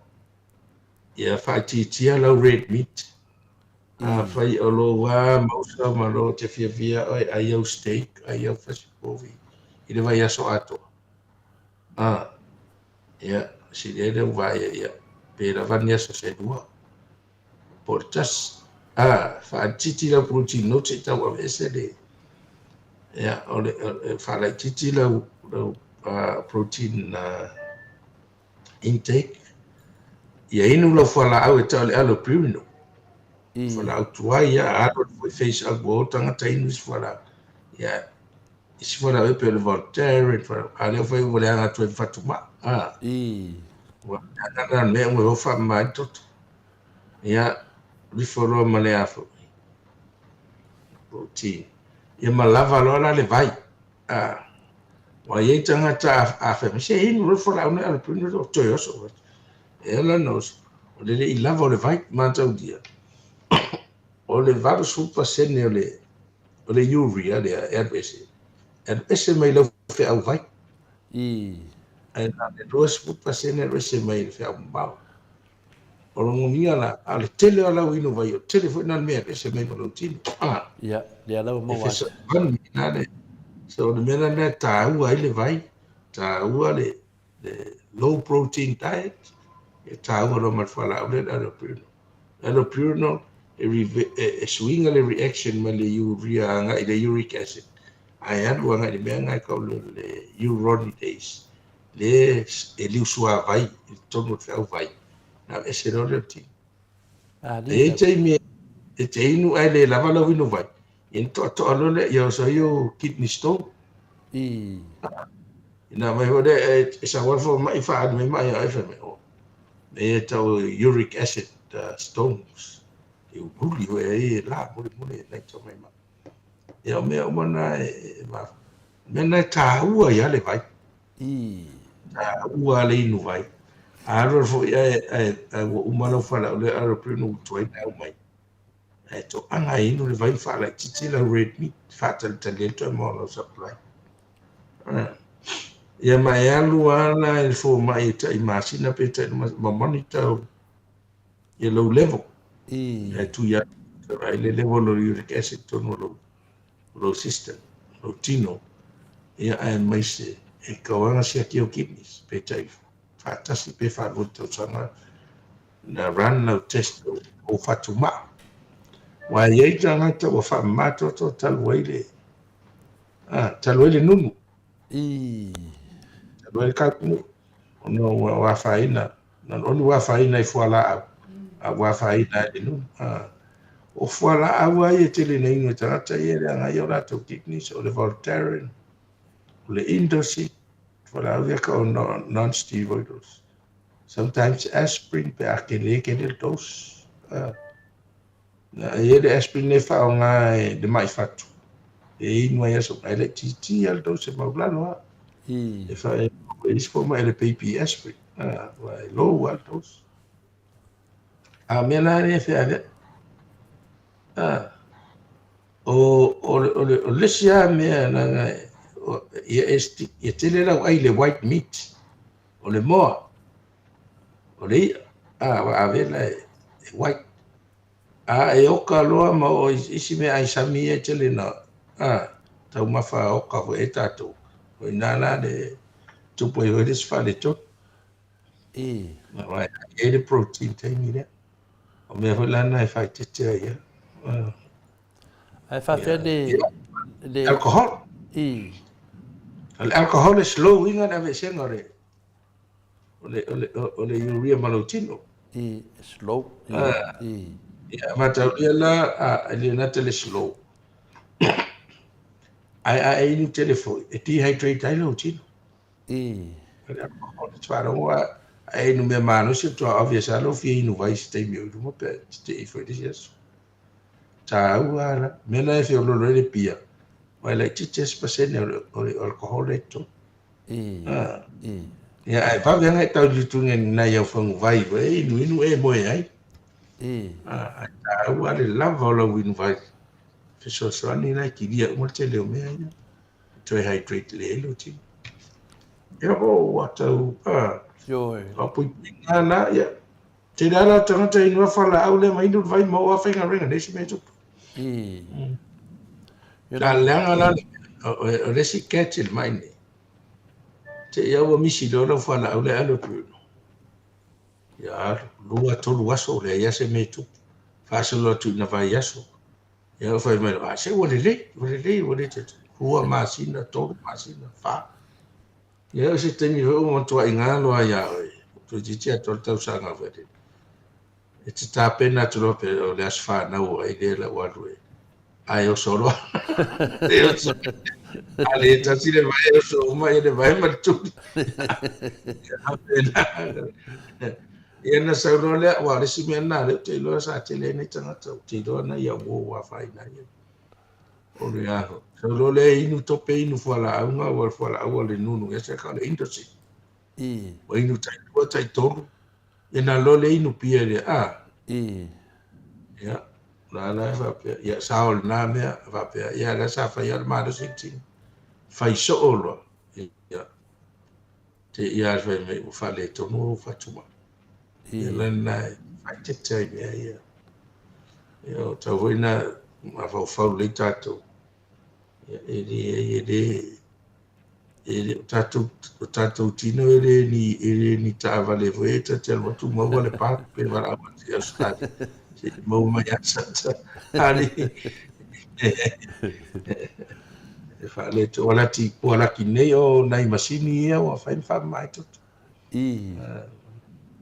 ia faaitiitia lau red meat. Afai o lou lava mausa ma lou te fiafia oe, ai au steak, ai au fasipovi i le vaiaso atoa. Ia, sili ai lea ua vaai ai, ia, pe lava ni aso se lua, po o le tasi. Faaitiiti lau protein note se i tau aveese le, ia, o le, faalaitiiti lau, lau protein intake. Ia inu lau fualaau e tau o le allopurinol. Fualaau tuai, ia, alu alu foi phase out ua o tagata inu isi fualaau. Ia, isi fualaau e pei o le Voltaren, a lea ua fai ua leaga atu ai ma fatumau. Ua leaga la mea ua o faamama ai le toto. Ia, lifo loa ma le a foi, protein. Ia ma lava loa la le vai. Ua i ai tagata a fai mai, se inu loa le fualaau nei allopurinol o toe oso. E ala ona oso, o le le i lava o le vai, mataulia. O le 80% o le O le urea lea e alu ese, e alu ese mai lau feau vai. Ae na o le 20% e alu ese mai le feau mamao. O lona uiga la, a o le tele o lau inu vai, o le tele foi lena o le mea e alu ese mai ma lou tino. Ia, lea la ua maua atu. So o le mea la lea e taua ai le vai, taua le low protein diet, e taua loa ma le fualaau lea le allopurinol. Allopurinol e suiga le reaction mai le urea agai i le uric acid, ae alu agai i le mea lena e tau o le uronidase, lea e liu suavai i totonu o le feau vai, ona aveese loa lea o le tino. E i ai taimi e te inu ae le lava lau inu vai, ia ona toatoa loa lea, ia oso ai ou kidney stone. Ina aumai foi lea, e sau lava le fomai faaali mai mai ia oe, fai mai, oh, mea ia e tau o uric acid stones, e uliuli foi ai e la mulimuli e nai tau mai mai. Ia o mea uma na e mafua. O mea na e taua ai lava le vai. Taua le inu vai. A alu alu foi ae ua uma lau fualaau lea allopurinol ua tuai ona aumai. Ae toaga e inu le vai ma faalaitiiti lau red meat, faatalitali ai le toe maua o lau supply. Ia ma e alu lava la i le fomai e tai masina pe tai ma monitor ia lou level. E tui atu ai le level o uric acid tonu o lou, lou system, lou tino. Ia aemaise e kau ana siaki o kidneys pe tai faatasi pe faalua tausaga na run lau test o fatumau. Aua e i ai tagata ua faamama toto talu ai le, talu ai le nunu. Talu ai le kapunuu ona ua afaina, not only ua afaina i fualaau, a ua afaina ai le nunu. O fualaau lava ia e tele ina inu e tagata ia e leaga ai o latou kidneys, o le Voltaren, o le Indocid, fualaau ia ka o non-steroidals. Sometimes aspirin pe a kele kele le dose. Na e i ai le aspirin e faaaoga e le mai fatu. E inu ai aso mai laitiiti lava le dose e maulalo lava. E fa e isi fomai le baby aspirin. Ua e low lava le dose. A mea la lea e feaveai. O, o, le, o, le, o le isi lava mea leaga ia, e, ia tele lau ai le white meat. O le moa, o le i'a, a, ua ave la e, e white. A e oka loa ma oo i isi meaai sami ia e tele na, a, taumafa oka foi e tatou. O i ina la le tupu ai foi le isi faaletonu. Aua e ai le protein taimi lea. O mea foi la na e faaeteete ai ia. Ae faafefea le... le... Alcohol. O le alcohol e slow ina le aveesega o le o le o le o le urea ma lou tino. I slow. I. Ia, mataulia la, a, e le gata le slow. Ae a e inu tele foi, e dehydrate ai lou tino. O le alcohol, e te faalogo a e inu mea malosi, faatoa obvious lava lou fia inu vai i se taimi o i luma pe a e tetee ifo i le isi aso. Taua lava la. O le mea lena e feoloolo ai le pia, aua e laitiiti lava se pasene o le, o le alcohol lea i totonu. Ia, ae vave lava ona e tau i le tutuga i nai au faguvai foi e inuinu e moe ai. Ae taua le lava o lau inuvai. Fesoasoani la e kilia uma le tele o mea ia. Toe hydrate lelei ai lou tino. Ia o ua tau Ioe. Faapuipuiga la, ia. Tele lava la o tagata e inu lava fualaau lea ma inu le vai ma oo lava faigaluega leai se mea e tupu. A leaga la le mea, o le isi catch i le mai nei, te i lava ua misi loa lau fualaau lea e alu atu i luga. Ia alu, 2, 3 aso, leai lava se mea e tupu. Faasolo atu ina vaiaso, ia fai mai loa, a se ua lelei, ua lelei, ua le toe tupu. 2 masina, 3 masina, 4. Ia o se taimi foi ua matuai galo lava ia oe, toeitiiti atoa le tausaga foi lele. E te tapena atu loa pe o le aso fanau o ai lea lau alu e ae oso loa. E oso. A le tasi le vai e oso uma ia le vai ma le tuli. Ia na sau loa lea, aua o le isi mea lena lea ou te iloa sa tele ai nai tagata, ou te iloa nai au uo ua afaina ai. O le a, sau loa lea inu tope inu fualaau nga, aua o le fualaau a le nunu ese ka o le Indocin. Ua inu tai 2 tai 3, ia na loa lea inu pia lea, a. Ia, la la e faapea, ia sao lena mea, faapea, ia la sa fai lava le malosi le tino. Fai soo loa, ia, te ia fai mai ua faaletonu ou fatugao. Ia la lena e faaeteete ai i mea ia. Ia o tau foi na mafaufau lelei tatou. Ia e leai e le e le o tatou o tatou tino e le ni e le ni taavale foi e ta te alu atu maua le park pe valaau atu i Australia se i maua mai asa ali e faaleto ua lati ua laki nei o nai masini ia ua fai ma faamama ai toto.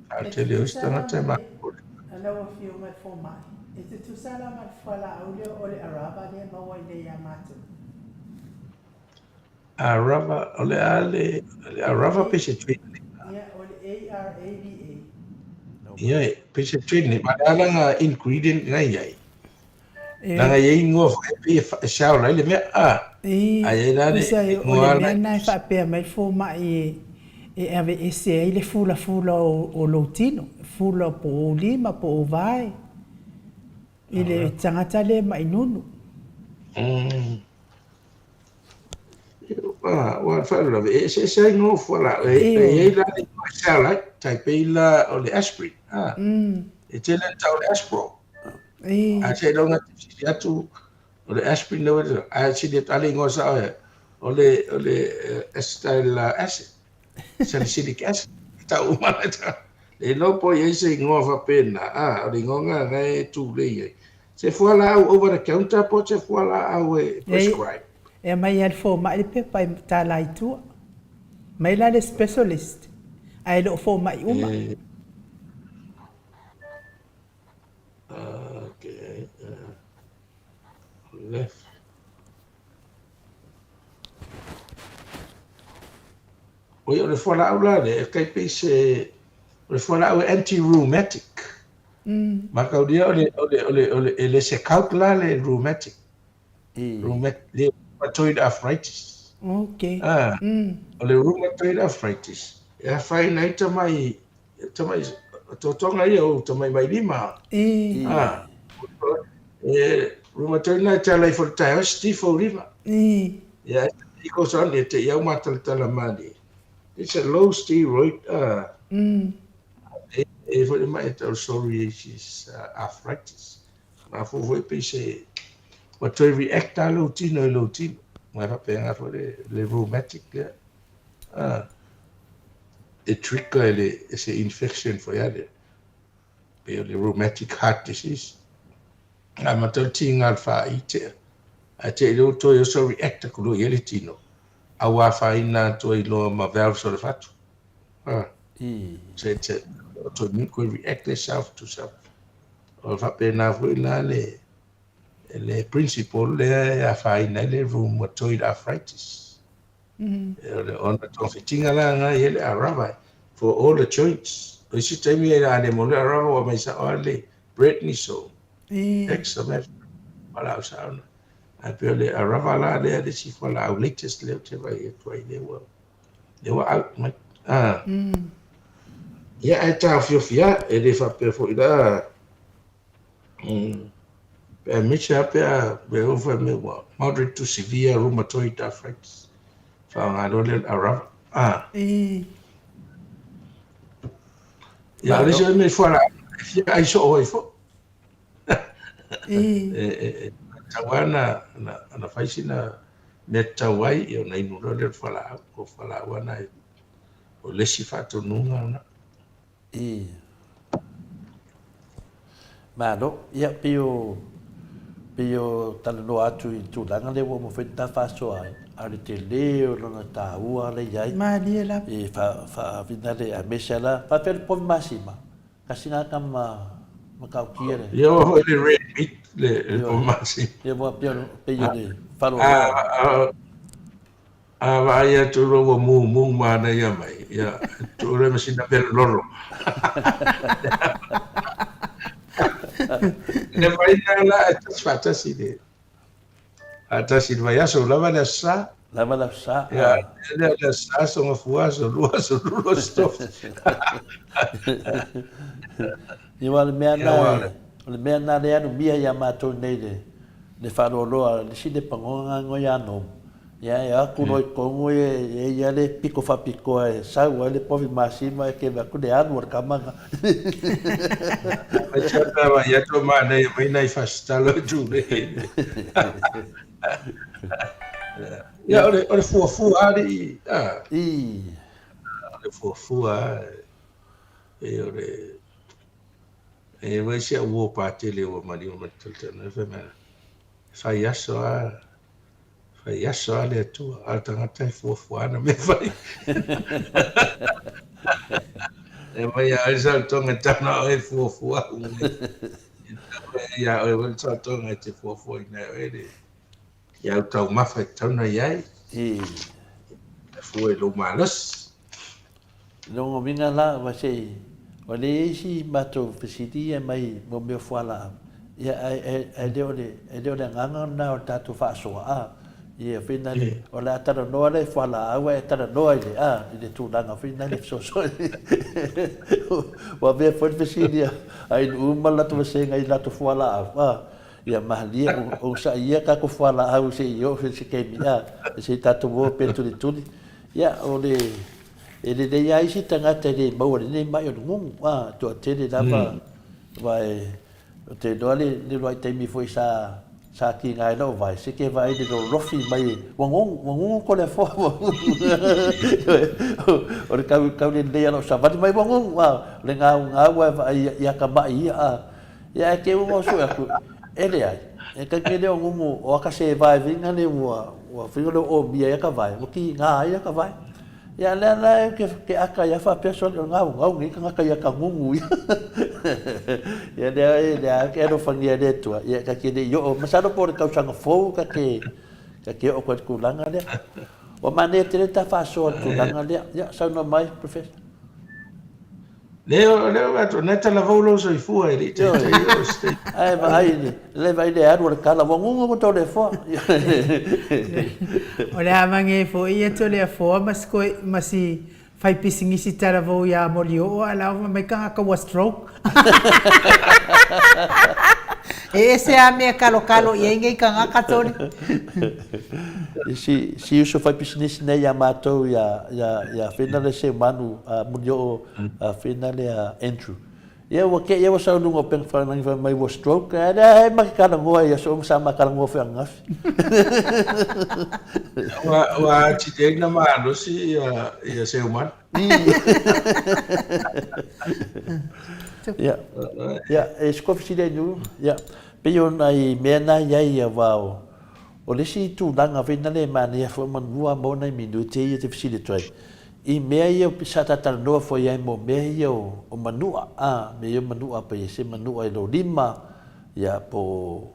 A E tele o isi tutusa la tagata ma e le mapole. Lau Afioga i le Fomai, e tutusa la ma le fualaau lea o le Arava lea e maua i inei ia matou. Arava, o le a le, le O le Arava A, pe se trade name? ia, o le A-R-A-V-A. Ia, pe se trade name, a le a lana ingredient na i ai. Leaga E e i ai ingoa foi e pei e sound ai le mea, a, E ae i ai la le tusa e o ingoa le la mea e lena e faapea mai le fomai e e aveese ai le fulafula o o lou tino, fula po o ou lima po o ou vae i le tagata lea e ma'i nunu. Ua le faalavelave, e eseese ai ingoa o fualaau. E i ai la le ingoa e sound ai, tai pei la o le aspirin, a, e tele ona tau o le Aspro. Ae seiloga e te fesili atu o le aspirin lea ua ae sili atu a le igoa sao e o le o le acetyl acid, salicylic acid, e tau uma la ta. Le iloa po o i ai se igoa faapena, a o le igoa lena na e tulei ai. Se fualaau over the counter po o se fualaau e prescribe? E aumai lava e le fomai le pepa e tala i tua. Mai la le specialist ae le o fomai uma. Okay. Left. Oi, o le fualaau la lea, e tai pei se, o le fualaau e anti-rheumatic. Mataulia o le, o le, o le, o le, e le se gout la le rheumatic. Rheumatic, le rheumatoid arthritis. Okay. Ah, o le rheumatoid arthritis, e afaina ai tamai, tamai, totoga ia o tamai mailima. Ah, e rheumatoid na e tala ifo i le taeao e stiff ou lima. Ia, e goes on, e te i au matalatala malie. It's a low steroid, ah, e foi le mai e tau psoriasis arthritis. Mafua foi pei se ua toe react lava lou tino i lou tino. Aua e faapena foi le, le rheumatic lea. Ah, e trigger e le, e se infection foi a lea. Pei o le rheumatic heart disease. Amata o le tiga o le faai tea. Ae te i lea ua toe oso react aku loa i ai le tino. A ua afaina atu ai loa ma valves o le fatu. Ah. Se, se, autoimmune koe react le self to self. O le faapena foi la le le principle lea e afaina ai le rheumatoid arthritis. O le ona togafitiga la lena e i ai le Arava for all the joints. O isi taimi a le maua le Arava ua aumai sao lava le prednisone, dexamethasone, fualaau sao na. Ae pei o le Arava la lea le isi fualaau latest lea ou te vaai atu ai lea ua lea ua out mai. Ah. Ia ae taofiofi lava, e le faapea foi la Aemaise lava pe a pe a fai mai ua moderate to severe rheumatoid arthritis. Faaaoga loa lea o le Arava. Ah. Ia, o le isi mea fualaau e fia ai soo ai foi. E tatau lava ona fai sina mea tatau ai, ia ona inu loa lea o le fualaau. O fualaau lava na o le isi faatonuga lena. I. Malo. Ia, pei o, pei o talanoa atu i le tulaga lea ua uma foi ona ta faasoa ai, a o le tele o lona taua lea i ai. Malie lava. I faavina le, aemaise lava la, faapea le povi masima, kasi na ka ma matautia le. Ia ua foi le red meat le povi masima. Ia ua pei o, pei o le faaloloa. A vaai atu loa ua mumu manaia mai, ia, tuu loa ma sina mea lololo. Le vai na la e tasi faatasi le faatasi le vaiaso lava le aso Sa. Lava le aso Sa. Ia, le le aso Sa, aso Gafua, aso Lua, aso Lulu, aso Tofi. Ia, aua o le mea na, o le mea na lea alu mia iā matou nei le le faaloaloa le isi le pagoga ngoi a nomu. Ia e aku loa i totonu e i ai le piko faapitoa e sau ai le povi masima e keve atu le alu o le kama na. Mai sa ta vai atu manaia mai nai fasitalo e tulei. Ia o le o le fuafua alii a. I. O le fuafua e o le e mai si au uo patele ua maliu ma le talatala fai mai fai aso a Fai aso lava le Atua, a o le tagata e fuafua ana mea fai. E mai a oe le saotoga e tau oe e fuafua au mea. E tau ia oe le saotoga e te fuafuaina e oe le i au taumafa e tatau ona i ai. I. E fua i lou malosi. Lona uiga la, ua se i, ua leai isi matou fesili ia mai mo mea o fualaau, ia ae, ae le o le, e le o le agaga lena o le tatou faasoa, a, ia foi na le, o le a talanoa la i fualaau ae talanoa i le, a, i le tulaga foi na le fesoasoani. Ua avea foi le fesili a, a Inu'u ma le latou vasega i latou fualaau, a, ia malie, onosai ia tatou fualaau se i oo se taimi, a, se i tatou o pea tulituli. Ia, o le, e lelei lava isi tagata e le maua i lenei mai o le gugu, a, toatele lava, aua e, ou te iloa le, le uluai taimi foi sa, sa kiga ai lau vae, se ke vaai i le lolofi mai, ua gugu, ua gugu Toleafoa, ua gugu. O le kau, kau lelei a lou savali mai, ua gugu, a, o le gaugau lava e vaai i atamai ia, a. Ia ae te uga o sue atu, e leai, e taimi lea o gugu o aka se vaeviga le ua, ua whina le o omia ia ka vae, ua ki ngā ai ia ka vae. Ia lea la e ke, ke aka ia whapea soli o ngau ngau ngi kangaka ia ka gugu ia. Ia lea e lea ke alofangia e le Atua, ia ka ke le i oo, masalo po o le tausaga fou ka ke, ka ke oo koe i le tulaga lea. Ua manaia tele ta faasoa i le tulaga lea. Ia, saunoa mai, Professor. Lea o lea o atu na talavou lou soifua e le i taitai o se taimi. Ae vaai le le vaai le alu o le kala ua gugu ko Toleafoa. O le a mange foi ia Toleafoa ma si koe ma si fai pisinisi talavou ia Molioo a la mai kangaka ua stroke. E ese a mea kalokalo i ai nei kangaka tole. Si si uso fai pisinisi nei ia matou ia ia ia Fena le Seumanu a Molioo a Fena le a Andrew. Ia ua ke ia ua sau luga o peng whanangi whai mai ua stroke a lea he ma ke kalagoa ia so sa ma kalagoa foi angafi. Ua ua atili ai na malosi ia ia Seumanu. Ia, ia, e si koa fesili ai nu, ia, pei o nai mea na i ai ia wā o, o le isi tulaga foi nale e manaia foi manua maua nai minute ia te fesili atu ai. i mea ia sa ta talanoa foi ai mo mea ia o manua, a, mea ia o manua pe se manua i lou lima, ia po o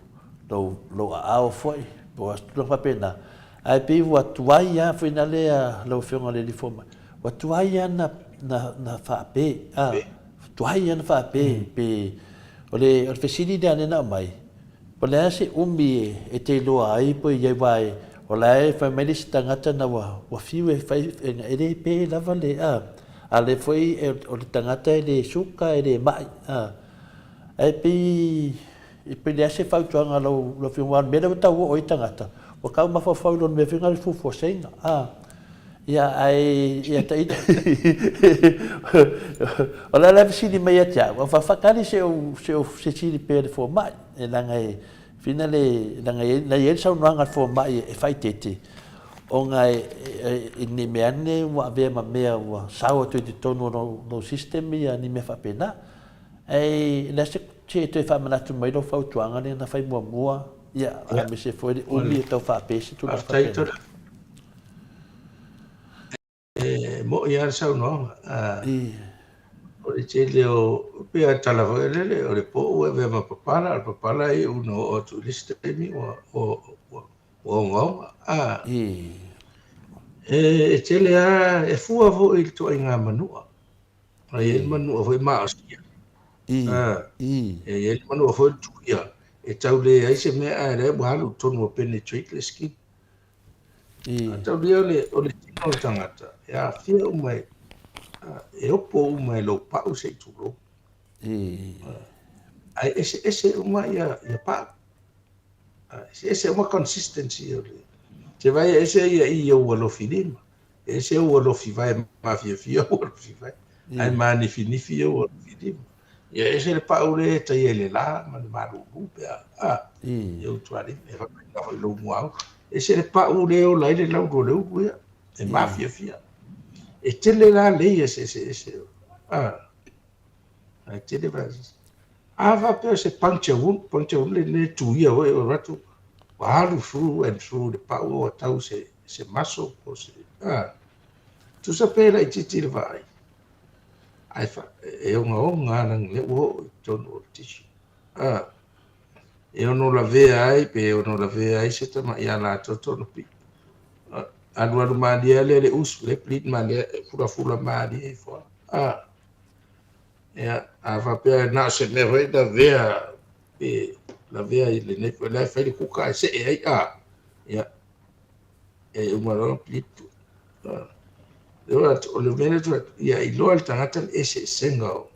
lou, lou aao foi, po o a se tulaga faapena. Ae pei ua tuai lava foi na lea lau Afioga i le Alii Fomai, ua tuai lava na, na, na faape, a, tuai lava na faape, pe, o le, o le fesili lea lea na aumai, Po o le a se umi e te iloa ai po i ai aua o la e fai mai le isi tagata na ua fiu e fai e le pe lava le a a le foi o le tagata e le suka e le mai a ae pei e pei le a se fautuaga a lau afioga aua o le mea lea ua tau oo ai tagata ua tau mafaufau i lona mea foi lena o le fuafuaseina a ia ae ia taita o le a la fesili mai ia te au a faatali se ou fesili pea i le fomai. E leaga e whina le, leaga e, na i ai le saunoaga a le fomai e faaeteete, ona e, e, e, ne i mea ane ua avea ma mea ua sao atu i totonu o lou, lou system ia ni mea faapena. Ae le a se, se e toe faamanatu mai lau fautuaga lea na fai muamua, ia, aemaise foi le umi e tau faapē se tulaga faapena. E moʻi lava le saunoaga. O le tele o, pei lava tala foi lele, o le po'u e avea ma papala, o le papala e iu ina oo atu i le isi taimi ua ogaoga. E tele lava, e fua foi i le ituaiga manua. E i ai le manua foi maosia. E i ai le manua foi le tuia, e tau leai se mea ae o lea ua alu i tonu ua penetrate le skin. A taulia o le tino o le tagata, e aafia uma e, e opo uma e lou pau se i tulou. Ae eseese uma ia, ia pau. Eseese uma consistency o le... Se vai e ese ia i ou alofi lima, e ese ou alofi vae mafiafia ou alofi vae, ae manifinifi ou alofi lima. Ia ese le pau lea e taia i le la ma le malulu pe a, a, i ou tualima, e faapena foi i lou muaulu. Ese le pau lea e ola ai le laulu o le ulu ia, e mafiafia. E tele la lei e eseese, a, ae tele va. A faapea o se puncture wound, puncture wound lenei e tuia foi o alu atu, ua alu through and through le pau ua tau se, se muscle po o se, a, tusa pe laitiiti le vaai. Ae fa, e ogaoga lava leaga o lea ua oo i totonu o le tissue. A, e ono lavea ai pe ono lavea ai se tamai alatoto ona pii. Alualu malie lava lea i le usu, le bleed malie, e fulafula malie ifo lava. A, ia, a faapea na o se mea foi lavea pe lavea i lenei foi, la e fai le kuka ae see ai, a, ia, e uma loa bleed. O le mea lea ia iloa le tagata le eseesega o.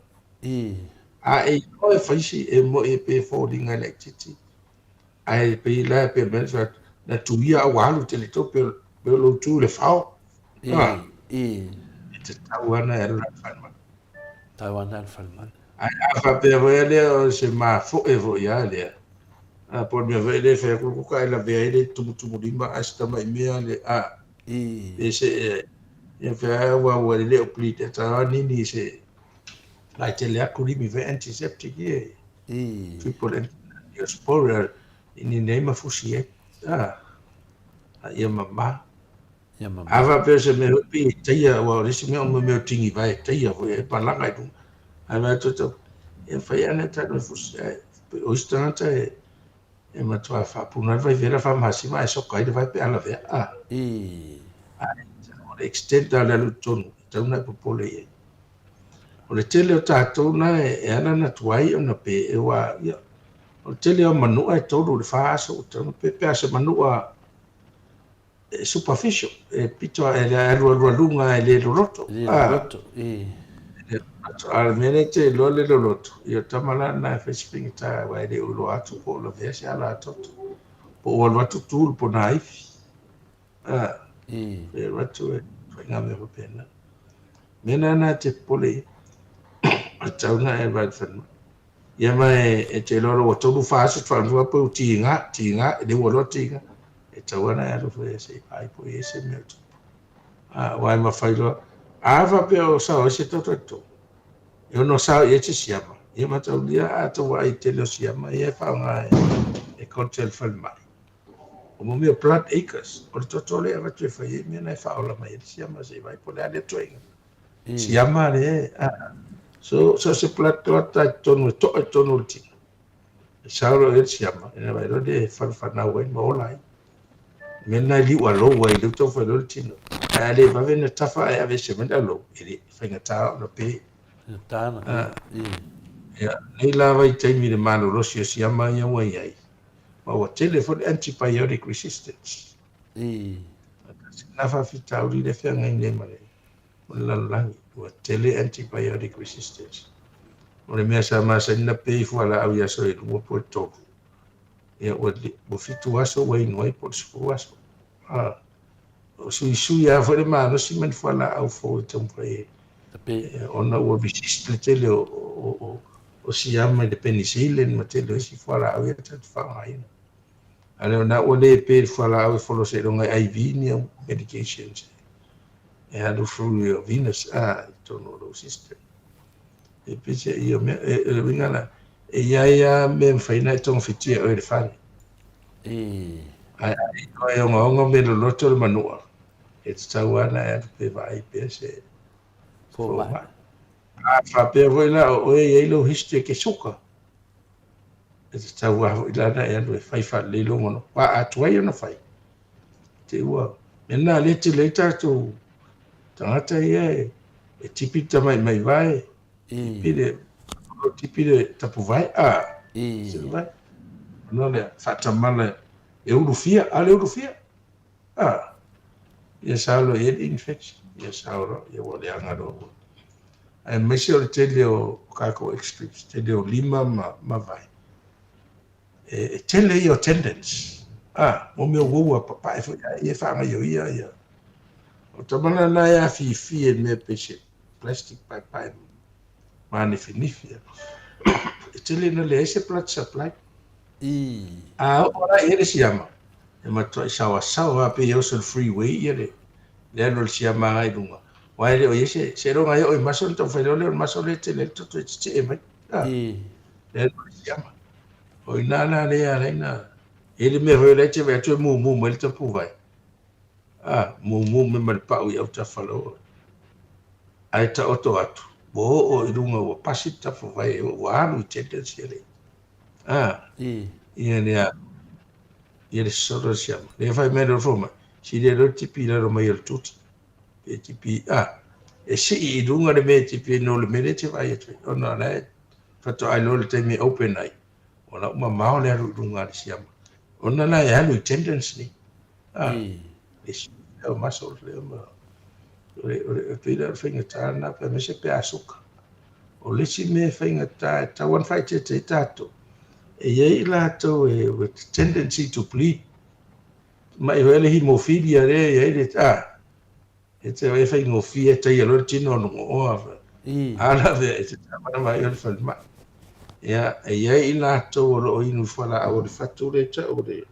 A e iloa e fai si e moi e pe foliga e laitiiti. Ae pei la e pe mea le na tuia a ua alu tele tau pe o lou tu i le fao. E tatau lava ona e alu la i le falemai. Tatau lava ona alu i le falemai. Ae a faapea foi lea o se mafoe foi lava lea, a po o le mea foi lea e fai atu le kuka ae lavea ai le tumutumulima ae se tamai mea le a pe se ia fai a ua ua le o bleed e ta nini se lai tele atu limi foi antiseptic ia triple antiospora ini nei ma fusi ai a ia mama. Ia mama. A faapea se mea foi pei e taia, aua o le isi mea o mea o tigivae e taia foi e palaga i luga. Ae vaai atu tau, ia fai ane tatou e fusi, ae o isi tagata e, e matua faapuna le vaivela faamasima ae soka ai le vae pe a lavea. A. Ae o le extent lava o le alu i totonu, e tatau ona e popole i ai. O le tele o tatou na e, e ala ona tuai ona pe, e ua, ia, o le tele o manua e 3 i le 4 aso ua tatau ona pe, pe a se manua e superficial, e pito e le alualualuga e le loloto. Le loloto, e. Le loloto. A le mea lea te iloa le loloto, ia o tama la na e fai si faigata aua e le o iloa atu po o lavea se alatoto. Po o alu atu tu le ponaifi. A, e alu atu e fai ngā mea faapena. Mea na na te popole i, a tau na e vai whanua. Ia ma e te iloa ua tolu fa aso whanua pe u tiga, tiga, e le ua loa tiga. E tau ana e alu foi e se i vaai po i ai se mea o tupu. A, aua e mafai loa. A faapea o sao ai se toto i totonu, e ono sao i ai se siama. Ia mataulia a tou vaai i le tele o siama ia e faaaoga e control falemai. O mo mea o blood acres, o le toto lea e avatu e fai ai mea na e faaola mai ai le siama se i vaai po o le a lea ituaiga siama lea. So, so se blood clot lava i totonu e to'a i totonu o le tino, e sao loa i ai le siama, ona vaai loa lea e falufanau ai ma ola ai. O le mea lena e liu alou ai i le uta ua fai loa le tino. Ae a le vave ona tafa ae aveese mai le alou, e le faigata ona pe. Faigata ona pe. Ia, nei la vaitaimi i le malolosi o siama ia ua i ai, ma ua tele foi le antibiotic resistance. Tasi lena faafitauli lea e feagai nei ma le lalolagi, ua tele antibiotic resistance. O le mea sa masani ona pe i fualaau i aso e 2 po o e 3, ia ua 7 aso ua inu ai po o le 10 aso. O suisui lava foi le malosi ma ni fualaau fou e taumafai e ona ua resist le tele o siama i le penicillin ma tele o isi fualaau ia tatou te faaaogaina. A o lena ua le pe le fualaau e folo seiloga e IV ni au medications e alu through your venous i totonu o lou system. E peiseai o mea, e le uiga la, e i ai lava mea e mafai ona e togafitia e oe i le fale. Ae a iloa e ogaoga mea loloto le manua, e tatau lava ona e alu pe vaai pea se fomai. A faapea foi la o oe e i ai lou history e te suka, e tatau lava foi la ona e alu e fai faalelei lou manua. Aua a tuai ona fai, te ua, mea lena lea e tele ai tatou tagata ia e tipi le tamaimai vae, tipi le, tipi le tapuvae, a, se vae. Ona lea, faatamala e ulufia, a le ulufia, a, ia sao loa i ai le infection, ia sao loa, ia ua leaga loa ua. Aemaise o le tele o tatou extremes, tele o lima ma vae, e tele ia o tendons, a, mo mea uaua a papae foi a ia e faagaioia ia. O tama lena e afifi e mea pei se plastic paepae manifinifi. E tele ina leai se blood supply. A oo la i ai le siama, e matuai saoasaoa lava pei e oso i le freeway ia le le alu a le siama agai i luga. Aua e le o i ai se, seiloga e oo i maso ona taumafai loa lea o le maso lea e tele ai le toto e tetee mai. Le alu a le siama. O i ina la lea e ala ai ona i ai le mea foi o la e te vaai atu e mumu mai le tapuvai. Mumu mai ma le pau i autafa loa. Ae taoto atu, ua oo i luga ua pasi le tapuvai ua alu i tendons ia le ia le ia le sosolo o le siama. Lea fai mai le fomai, sili ai loa le tipi i lalo mai o le tuta. Pe tipi, e sii i luga le mea e tipi ai no le mea lea e te vaai atu ai. Ona o la e faatoa iloa le taimi e open ai, o la ua mamao le alu i luga a le siama. Ona la e alu i tendons nei. Le sii o muscles lea ma o le o le pei la o le faigata lena pe aemaise pe a suka. O le isi mea e faigata e tatau ona faaeteete ai tatou, e i ai i latou e with tendency to bleed, mai foi le hemophilia lea e i ai le, e te e faigofie e taia loa le tino o nogooa, a lavea e te taavale mai o le falemai. Ia, e i ai i latou o lo o inu fualaau o le fatu lea e tau o le,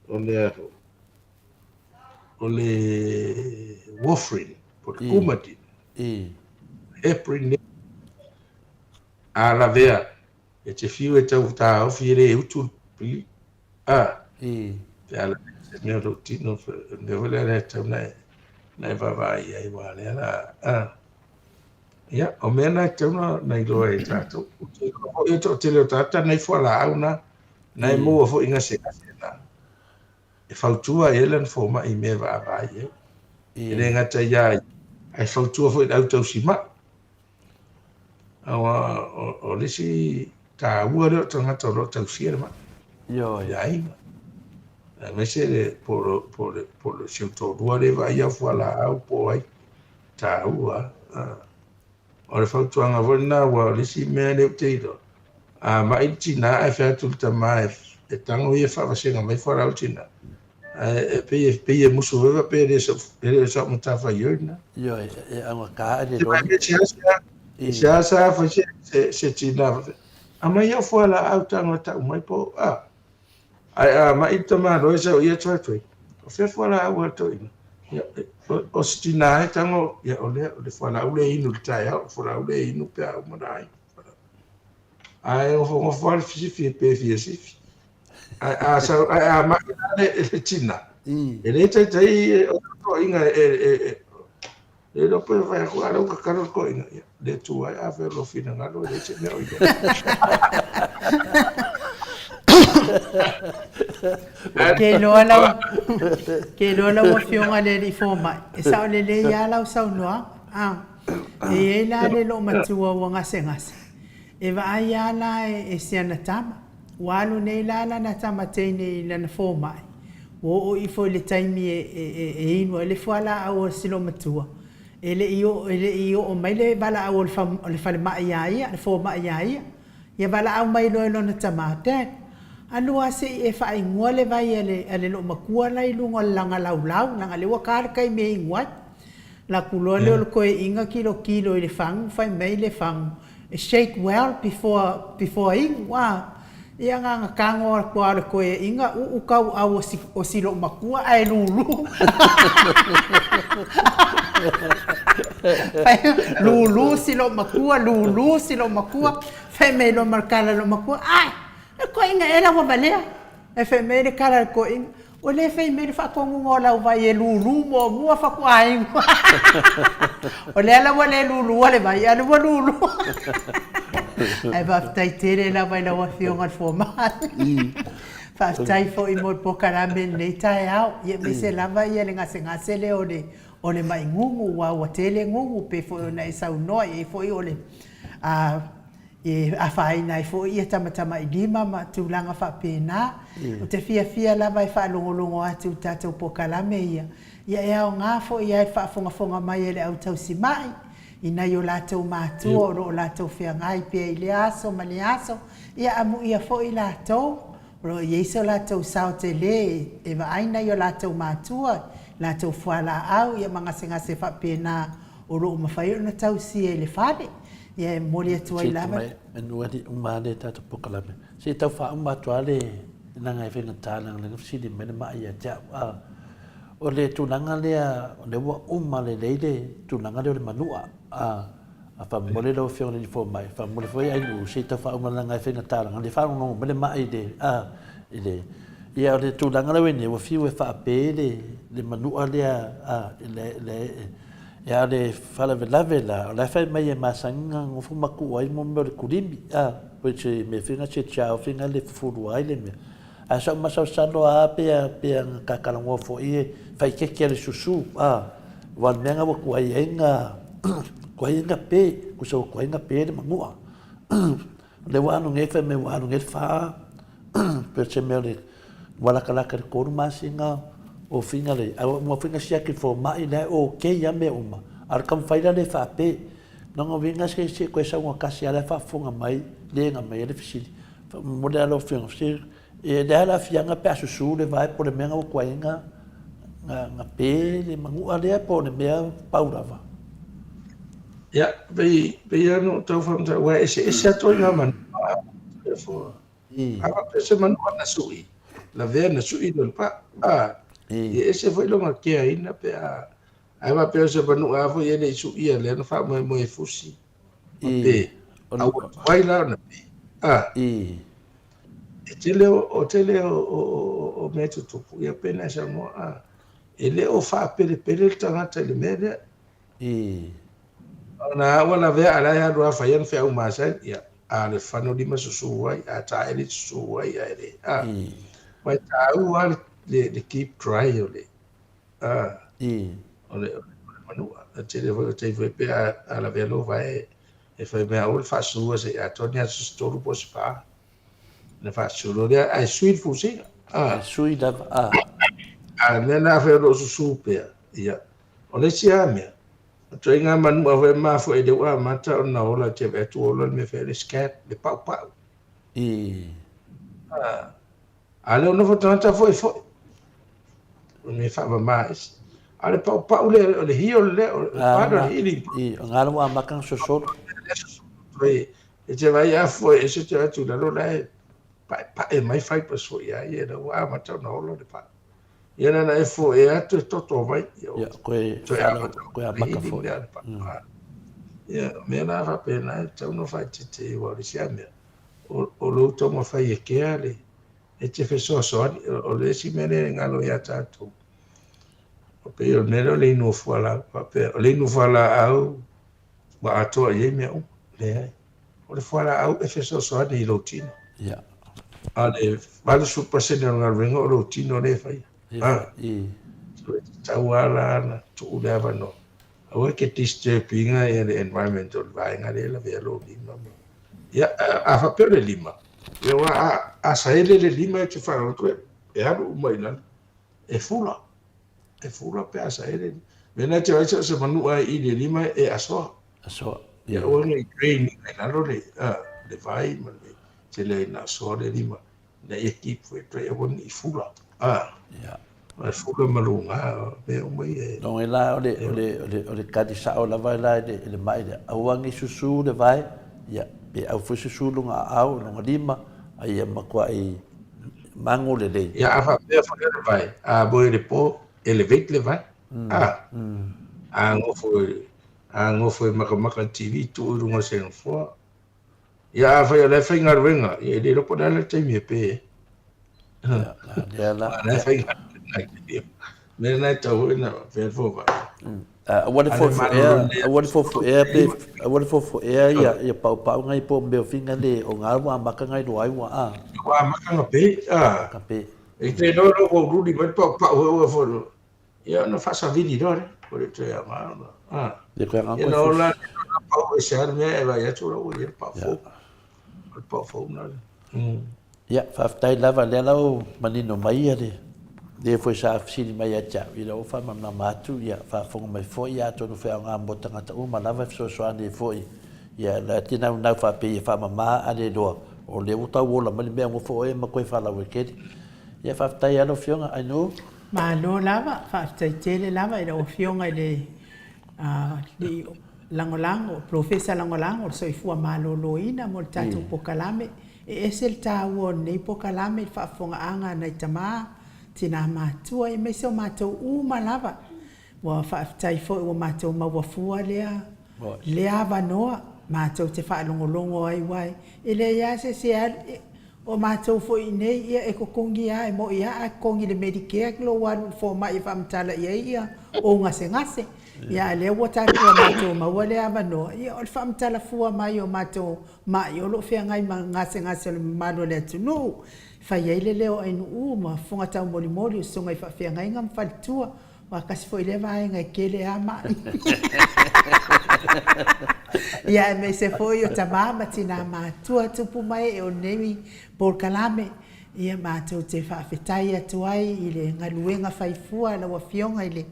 o le a foi, o le warfarin, po o le Coumadin, heparin, a lavea, e te fiu e tau taofi e le utu le pili, pe a lavea se mea o lou tino, o le mea foi lea e tatau ona e vaavaai i ai, aua lea la, ia, o mea na e tatau ona iloa e tatou. Ou te iloa foi o le toatele o tagata na i fualaau na, na e maua foi i gasegase na. E fautua i ai lana fomai i mea e vaavaai i ai. E le gata iā ia, ae fautua foi i le au tausimai. Aua o le isi taua lea o tagata o lo o tausia le mai. Ioe. I aiga. Aemaise le po o le po o le si ou toalua lea e vaaia au fualaau po o ai. Taua. O le fautuaga foi lena aua o le isi mea lea ou te iloa, a mai le tina ae fai atu i le tama e tago ia e faavasega mai fualaau le tina, ae e pei e pei e musu foi faapea e le o e le o sau matafaioi lena. Ioe, e augata le loli. E seasea foi se tina aumai au fualaau tago e tau mai po o a. Ae a mai le tamaloa e sau ia atu atu ai, o fea fualaau a le toeaina? Ia, o se tina e tago, ia o lea, o le fualaau lea e inu i le taeao, o le fualaau lea e inu pe a uma ona ai. Ae nofonofo lava le sifi pe fia sifi. Ae a sau, ae a mai la le, le tina, e le taitai o le toeaiina e, e, e, le iloa pe fai atu, a lea ua tatalo le toeaina, ia, le Atua e, afai o lou finagalo, e leai se mea o iloa. Ke iloa lau, ke iloa lau Afioga i le Alii Fomai, e sao lelei lava lau saunoaga. A, e i ai la le loomatua ua gasegase, E vaai lava la e si ana tama. Ua alu nei la lana tama teine i lana fomai, ua oo ifo i le taimi e inu ai le fualaau a si loomatua, e le i oo, e le i oo mai le valaau o le falemai iā ia, le fomai iā ia. Ia valaau mai loa e lona tama, Dad, alu lava se i e faaigoa le vai a le, a le loomatua la i luga o le laga laulau, leaga o lea ua ta le taimi e inu ai. Laku loa lea o le toeaina kilokilo i le fagu, fai mai le fagu, Shake well before before inu a. Ia na ona tago atu lava o le toeaina, uu tauau o si o si loomatua ae lulu. Fai lulu si loomatua, lulu si loomatua, fai mai loa ma le tala a le loomatua, Ae, o le toeaina ea la ua valea? Ae fai mai le tala a le toeaina, Ua le fai mai le faatonuga o lau vai e lulu muamua faatoa inu. O lea la ua le lulua le vai, a o lea ua lulu. Ae faafetai tele lava i lau Afioga i le Fomai. Faafetai foi mo le polokalame i lenei taeao, ia aemaise lava le gasegase lea o le o le mai gugu, aua ua tele gugu, pei foi ona e saunoa, e i ai foi o le E afaina ai foi ia tamatamailima ma tulaga faapena. Ou te fiafia lava e faalogologo atu i tatou polokalame ia, ia e aoga foi lava i le faafogafoga mai a le au tausimai i nai o latou matua o lo o latou feagai pea i lea aso ma lea aso, ia amuia foi latou o lo o i ai so latou sao tele e vaai nai o latou matua, latou fualaau ia ma gasegase faapena o lo o mafai ona tausia i le fale. Ia e momoli atu ai lava. Se i manu ali uma lava le tatou polokalame. Se i tau faauma atu lava le leaga e faigata leaga o lea na fesili mai le ma'i ia te au. A, o le tulaga lea, o lea ua uma lelei le tulaga lea o le manua. A, a faamolemole lau Afioga i le Alii Fomai, faamolemole foi Ainuu, se i tau faauma leaga e faigata leaga o lea e faalogologo mai le ma'i i le, a, i le, ia o le tulaga lea ua i ai nei, ua fiu e faape le, le manua lea, a, i le, le, Ia a o le faalavelave la, o la e fai mai e masani na nofo ma tuu ai mo mea o le kulimi, a, which e mea foi na se tiao foi na le fufulua ai le mea. Ae sa ou masalosalo a pe a pe a na ta talanoa foi e fai keke a le susu, a, aua o le mea na ua tuai ai na tuai ai na pe, tusa ua tuai na pe le manua. O lea ua alu nei fai mai ua alu nei le fa, pe o se mea o le ua latalata i le 3 masina o finga le, a ua foi na siaki i le fomai la e okay lava mea uma, a o le taumafai la lea e faape. Lona uiga se se toe saunoa tasi lava la e faafofoga mai le na aumai ai le fesili. Faamolemole lava lau Afioga, e leai lava le aafiaga pe a susu le vae po o le mea na ua tuai ai na na pe le manua lea po o le mea pau lava. Ia, pei, pei lava ona ou tau faamatala, aua e eseese atu ai ngā manu. A faapea se manua na sui, lavea na sui lona pa, a, e ese foi lona keaina pe a, ae faapea o se manua lava foi e le i suia lea na faamoemoe e fusi, ma pe, a ua tuai la ona pe, a. E tele o, o tele o, o, o, o mea tutupu, ia pei ona e saunoa, a, e le o faapelepele le tagata i le mea lea. Ona ua lavea a la e alu lava fai ana feau masani, ia, a le fano lima susu ai, a taele susu ai, ae le, a. Aua e taua lava le, le keep dry o le, a, o le, o le manua. E tele foi o taimi foi pe a, a lavea lou vae, e fai mai aua le faasua se i atoa ni aso se tolu po o se fa. Ona faasusu loa lea, ae sui le fusiga. A. Ae sui lava, a. A o le mea lena afai o lo o susu pea, ia, O le isi lava mea, o ituaiga manua foi e mafua i lea ua amata ona ola te vaai atu ua ola le mea fai le scab, le paupau. A lea ua nofo tagata foi foi. O le mea faamama ese. A o le paupau lea, o le heal lea, o le part of healing. O ngā ua amata ona sosolo. E te vaai a foi ese te atu lalo la e paepae mai fibers foi ia ia la ua amata ona ola le pau. Ia na na e foe atu e toto mai. Ia, koe koe amata foi. Ia, mea na faapena e tatau ona faaeteete aua o le isi lava mea, o lou taumafai e kea le, E te fesoasoani, o le isi mea lea e galo ia tatou, e pei o le mea lea o le inu o fualaau, faapea o le inu fualaau ua atoa i ai mea uma. Leai. O le fualaau e fesoasoani i lou tino. Ia. A o le 80% o le galuega o lou tino lea e faia. Ia. I. So e tatau lava la ona tuu le avanoa. Aua e te disturb ina ia le environment o le vaega lea e lavea lou lima. Ia, a faapea o le lima, ia aua a, a saele le lima e te faalogo atu e alu uma i lalo. E fula. E fula pe a saele. Mea na e te vaai so o se manua e i le lima e asoa. Asoa. Ia aua ne i drain ina i lalo le, a, le vai ma le tele ai na asoa le lima. Ina ia keep wet ai aua ne i fula. A. Ia. E fula ma luga, mea uma ia e. Logo la o le, o le, o le, o le kali sao lava la i le, i le mai lea. Aua ne i susu le vae, ia, pe au foi susu luga aao, luga lima, a ia matuai mago lelei. Ia, a faapea foi le vae, a moe i le po, elevate le vae. A. A nofo, a nofo e makamaka i le TV, tuu i luga o se nofoa. Ia afai o la e faigaluega, ia e le iloa po o le a le taimi e pe ai. Ia, lea la. O la e faigaluega. Mea lena e tatau foi ona faapea le fomai. Aua le foefoea, aua le foefoea pe, aua le foefoea ia, ia paupau ngai po o mea o finga le o ngā ua amata ngai loa ai ua a. Ua amata na pe, a. Ka pe. E te iloa loa ua ululi mai le paupau e ua foi. Ia ona faasavili loa lea, ua le toe aoga ona, a. Le toe aoga Ia na ola na pau ese lava le mea e vaai atu la ua i ai le pau fou. O le pau fou lena. Ia, faafetai lava, lea la ua manino mai ia le le foi sa fesili mai ia te au, ia ua faamalamalama atu, ia faafofoga mai foi, ia atonu foi e aoga mo tagata uma lava e fesoasoani ai foi, ia la te naunau faapea ia faamama a le iloa, o lea ua tau ola mai le mea ua foi ma toe faalauaitele. Ia faafetai lava lau Afioga Ainuu. Malo lava, faafetai tele lava i lau Afioga i le Alii Lagolago, Polofesa Lagolago o le Soifua Maloloina mo le tatou polokalame. E ese le taua o lenei polokalame i le faafofogaaga a nai tama, tina matua aemaise o matou uma lava. Ua faafetai foi ua matou maua fua lea lea avanoa matou te faalogologo ai aua e leai lava se isi e alu O matou foi i inei, ia e totogi lava, e moni lava a totogi i le Medicare lou alu i le fomai e faamatala i ai ia ou gasegase. Ia a lea ua tatou ua matou maua lea avanoa, ia o le faamatala fua mai o matou mai o lo o feagai ma gasegase o le mamalu o le atunuu. E fai ai le leo o Ainuu ma fofoga taumolimoli o susuga i faafeagaiga ma faletua. Aua tasi foi lea vaega e tele lava mai. Ia aemaise foi o tama ma tina matua tupu ma ee o lenei polokalame. Ia matou te faafetai atu ai i le galuega fai fua a lau Afioga i le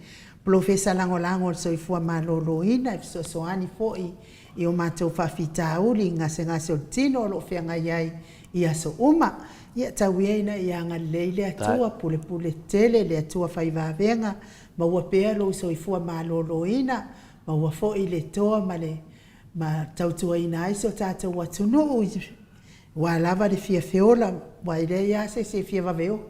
Polofesa Lagolago o le Soifua Maloloina e fesoasoani foi i o matou faafitauli i gasegase o le tino o lo o feagai ai i aso uma. Ia tau ia ina ia agalelei le Atua, pulepule tele le Atua fai vavega, maua pea lou soifua maloloina, maua foi le toa ma le ma tautuaina ai si o tatou atunuu i Ua lava le fia feola, aua e leai lava se isi e fia vave oki.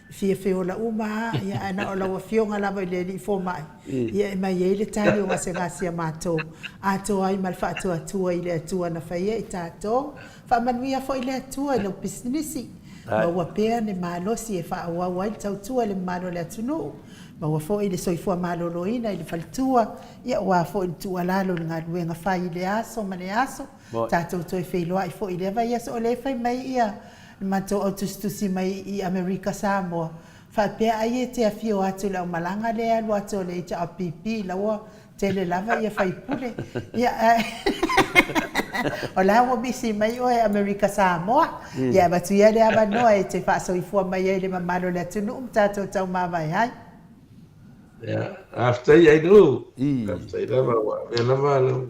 E fia feola uma lava, ia ae na o lau Afioga lava i le Alii Fomai, ia e mai ai le tali o gasegase a matou, atoa ai ma le faatuatua i le Atua na faia i tatou. Faamanuia foi le Atua i lau pisinisi, maua pea le malosi e faaauau ai le tautua i le mamalu o le atunuu, maua foi le soifua maloloina i le faletua, ia aua foi le tuualalo i le galuega fai i lea aso ma lea aso. Tatou toe feiloai foi i lea vaiaso o lea e fai mai ia le matou au tusitusi mai i Amerika Samoa faapea ai e te afio atu i le aumalaga lea e alu atu o le HRPP la ua tele lava ia faipule ia ae o la ua misi mai oe Amerika Samoa ia avatu ia le avanoa e te faasoifua mai ai i le mamalu o le atunuu ma tatou taumavae ai. Ia, faafetai Ainuu. Faafetai lava ua avea lava lau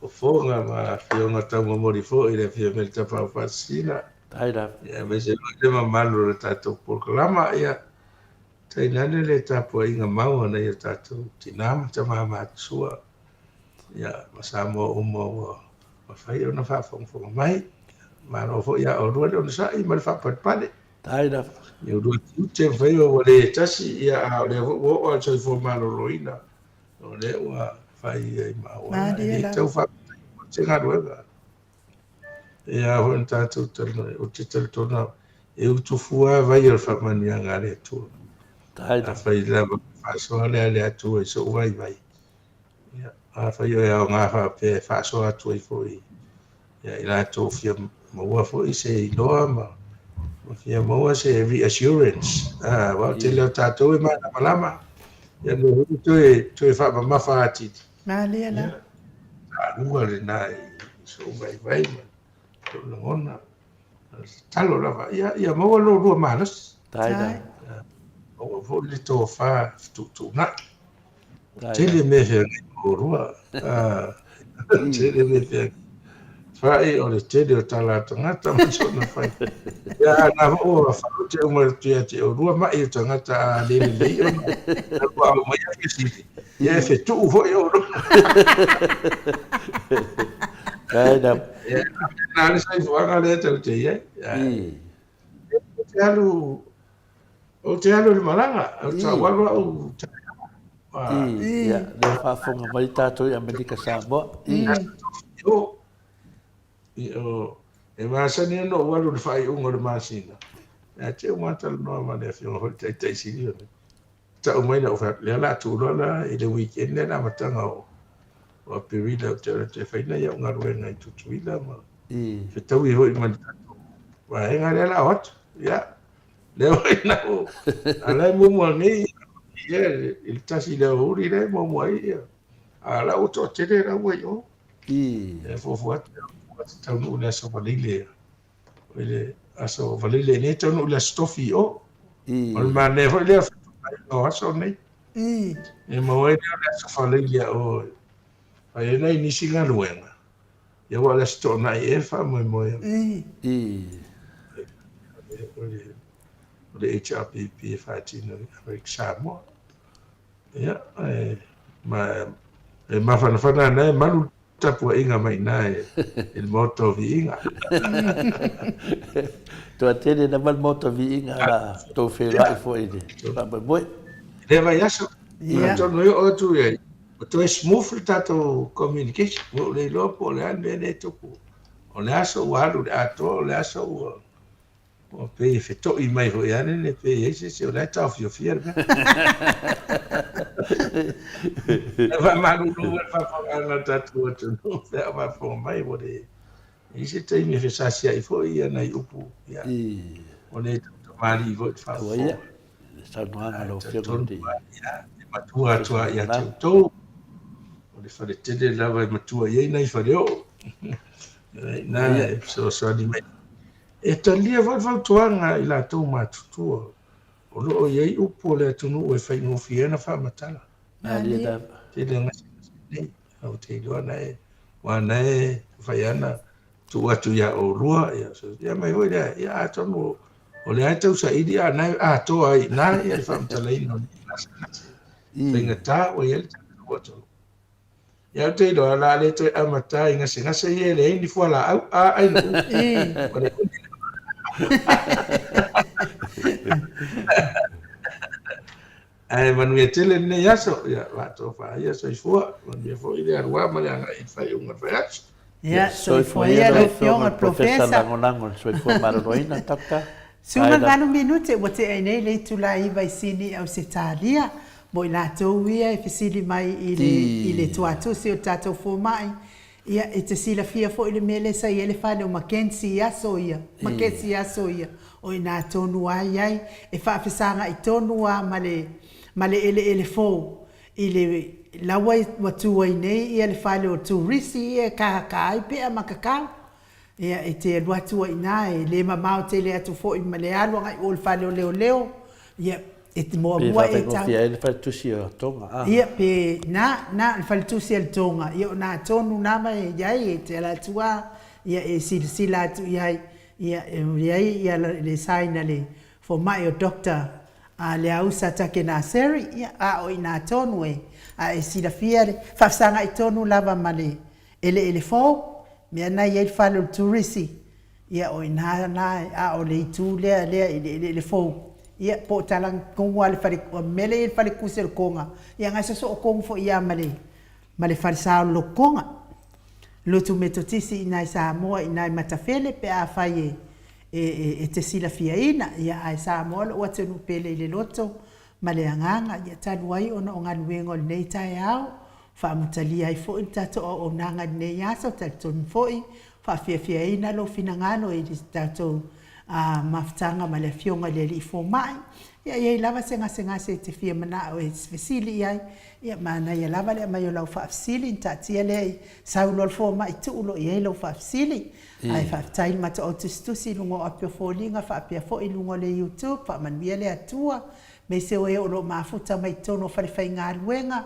Fofoga ma Afioga Taumamoli foi le Afioga i le Tapaau Faasisina. Faafetai lava. Ia, aemaise foi le mamalu o le tatou polokalama. Ia, tainane le tapuaiga mau a nai o tatou tina ma tama matutua, ia, ma Samoa uma ua mafai ona faafogafoga mai. Malo foi ia oulua le onosai ma le faapalepale. Faafetai lava. I oulua tiute ma faiva ua le tasi, ia, a o lea foi ua oo lava i le soifua maloloina. O lea ua fai ai ma auala, e le tau faafetai mo se galuega. E a foi ona tatou talanoa, ou te talitonu lava, E utu fua lava vai o le faamanuiaga a le Atua. Afai lava ua faasoa lea a le Atua i sou vaivai, ia, afai o e aoga faapea e faasoa atu ai foi ia i latou fia maua foi se iloa ma, ma fia maua se reassurance. Ah, aua o le tele o tatou e malamalama, ia mea foi toe, toe faamamafa atili. Malie la. Ia, taua lena i sou vaivai ma sou lagona. Tatalo lava, ia, ia maua lo lua malosi. Tai. Maua foi le tofa fetuutuunai. Tele mea feagai ma oulua. Tele mea feagai. Fai o le tele o tala a tagata ma sona fai. Ia, na foi ua faaote uma atu ia te oulua mai o tagata a le lelei ona na ua aumaia fesili. Ia e fetuu foi oulua. Tai na. Ia, na le soifuaga lea tou te i ai. Ou te alu, ou te alu i le malaga, ou te alu au taeao. Ia, lea faafofoga mai tatou i Amerika Samoa. E masani ona ou alu i le faaiuga o le masina, ae te i ua talanoa ma le afioga foi i le Taitai Sili o le tau mai lau fai atu, lea o le a tuu loa la i le weekend lea le amataga o Aperila ou te alu atu e fai nai au galuega i Tutuila ma fetaui foi ma le tatou vaega lea o le a o atu. Ia, lea foi na ou, a la e muamua nei, ia, i le 1 i le aoauli lea e muamua ai, ia. A o la ua toatele la ua i o. E fuafua atu, e taunuu i le Aso Faraile i le Aso Faraile nei taunuu i le Aso Tofi i o. O le manaia foi lea o fetuunaiga o aso nei. E maua ai lea o le Aso Faraile a o fai ai nai nisi galuega. Ia aua o le Aso Toonai ea e faamoemoe ai. O le HRPP e faatino i Amerika Samoa. Ia, e, ma, e mafanafana ana e malu tapuaiga mai ina e, i le Maota o Viiga. Toatele lava le Maota o Viiga la tou feiloai foi i le faamoemoe. Lea vaiaso, ia. Atonu e oo atu i ai, ua toe smooth le tatou communication. Ua ou le iloa po o le a le mea lea e tupu. O le aso ua alu i le atoa, o le aso ua Ua pei e feto'i mai foi lava lele pe i ai se isi o la e taofiofia le mea. E faamalulu i le faafofogaaga a le tatou atunuu pe a faafofoga mai ua le i ai se taimi e fesasiai foi ia nai upu ia ua le tautamalii foi i le faafofoga. Aua ia, le saunoaga a lau Afioga i le Ia, e matua atu lava ia te outou. O le faletele lava e matua i ai nai faleoo. Ina e fesoasoani mai. E talia foi le fautuaga a i latou matutua o lo o i ai upu o le atunuu e faigofie ai ona faamatala. Tele gasegase nei, ou te iloa na e, aua na e mafai lava ona tuu atu ia oulua, ia, ia mai foi lea, ia atonu o lea e tau saili a na e atoa ai i ina le faamatalaina o nei gasegase faigata ua i ai le tatou atunuu. Ia ou te iloa o le a le toe amata i gasegase ia e leai ni fualaau a ai no Ae manuia tele lenei aso, ia faatofa ia soifua, manuia foi le alu lava ma le agai i le faaiuga o le vaiaso. Ia, soifua ia lau Afioga i le Profesa. Lagolago i le soifua maloloina, Doctor. 18 minute ua tea ai nei le itula 9 i Sini, Ausetalia. Mo i latou ia e fesili mai i le, i le tuatusi o le tatou fomai, ia, e te silafia foi le mea lea sa i ai le fale o Mackenzie i aso ia, Mackenzie i aso ia, o i ina tonu lava i ai, e faafesagai tonu lava ma le, ma le eleele fou i le la ua, ua tu ai nei ia le fale o turisi ia e kahakaha ai pea ma kakau. Ia, e te alu atu ai i ina, e le mamao tele atu foi ma le alu agai o le fale o leoleo, ia, e te muamua e tau. Pe faataugofie ai le faletusi o Tonga, a? Ia, pe, na, na, le faletusi a le Tonga, ia o na tonu lava e i ai, e te ala atu lava, ia, e silasila atu i ai, ia, e i ai ia le sign a le fomai o Doctor a Leausa Takenaseri, ia, a o i ina tonu e, a e silafia le faafesagai tonu lava ma le Eleele fou, mea na i ai le fale o le turisi, ia o i ina la, a o le itu lea lea i le eleele fou, ia po o talaga le fale, o le mea lea e i ai le falekusi o le Koga, ia na sosoo tonu foi ia ma le, ma le falesa o le Lotu Koga. Lotu Metotisi i ina i Samoa i ina i Matafele pe afai e, e, e, e te silafiaina, ia, ae Samoa lou atunuu pele i le loto ma le agaga, ia, talu ai ona o galuega o lenei taeao, faamutalia ai foi le tatou auaunaga i lenei aso, talitonu foi, faafiafiaina lou finagalo i le tatou mafutaga ma le Afioga i le Alii Fomai. Ia, e i ai lava se gasegase e te fia manao e fesili i ai, ia, manaia lava le aumai o lau faafesili, ona taatia lea i sau loa le fomai tuu loa i ai lau faafesili. Ae faafetai i le matou au tusitusi i luga o api o foliga faapea foi i luga o le YouTube, faamanuia le Atua, aemaise o e o lo o mafuta mai totonu o falefaigaluega,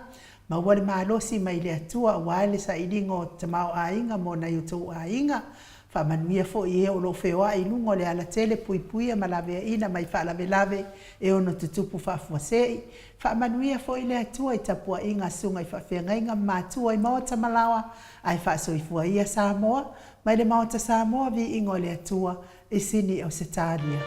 maua le malosi mai le Atua aua le sailiga o tamaoaiga mo nai o outou aiga. Faamanuia foi i e o lo o feoai i luga o le alatele puipuia ma laveaiina mai faalavelave e ono tutupu faafuasei. Faamanuia foi le Atua i tapuaiga a susuga i faafeagaiga ma matua i maota ma laoa ae faasoifua ia Samoa mai le Maota Samoa viiga o le Atua i Sini Ausetalia.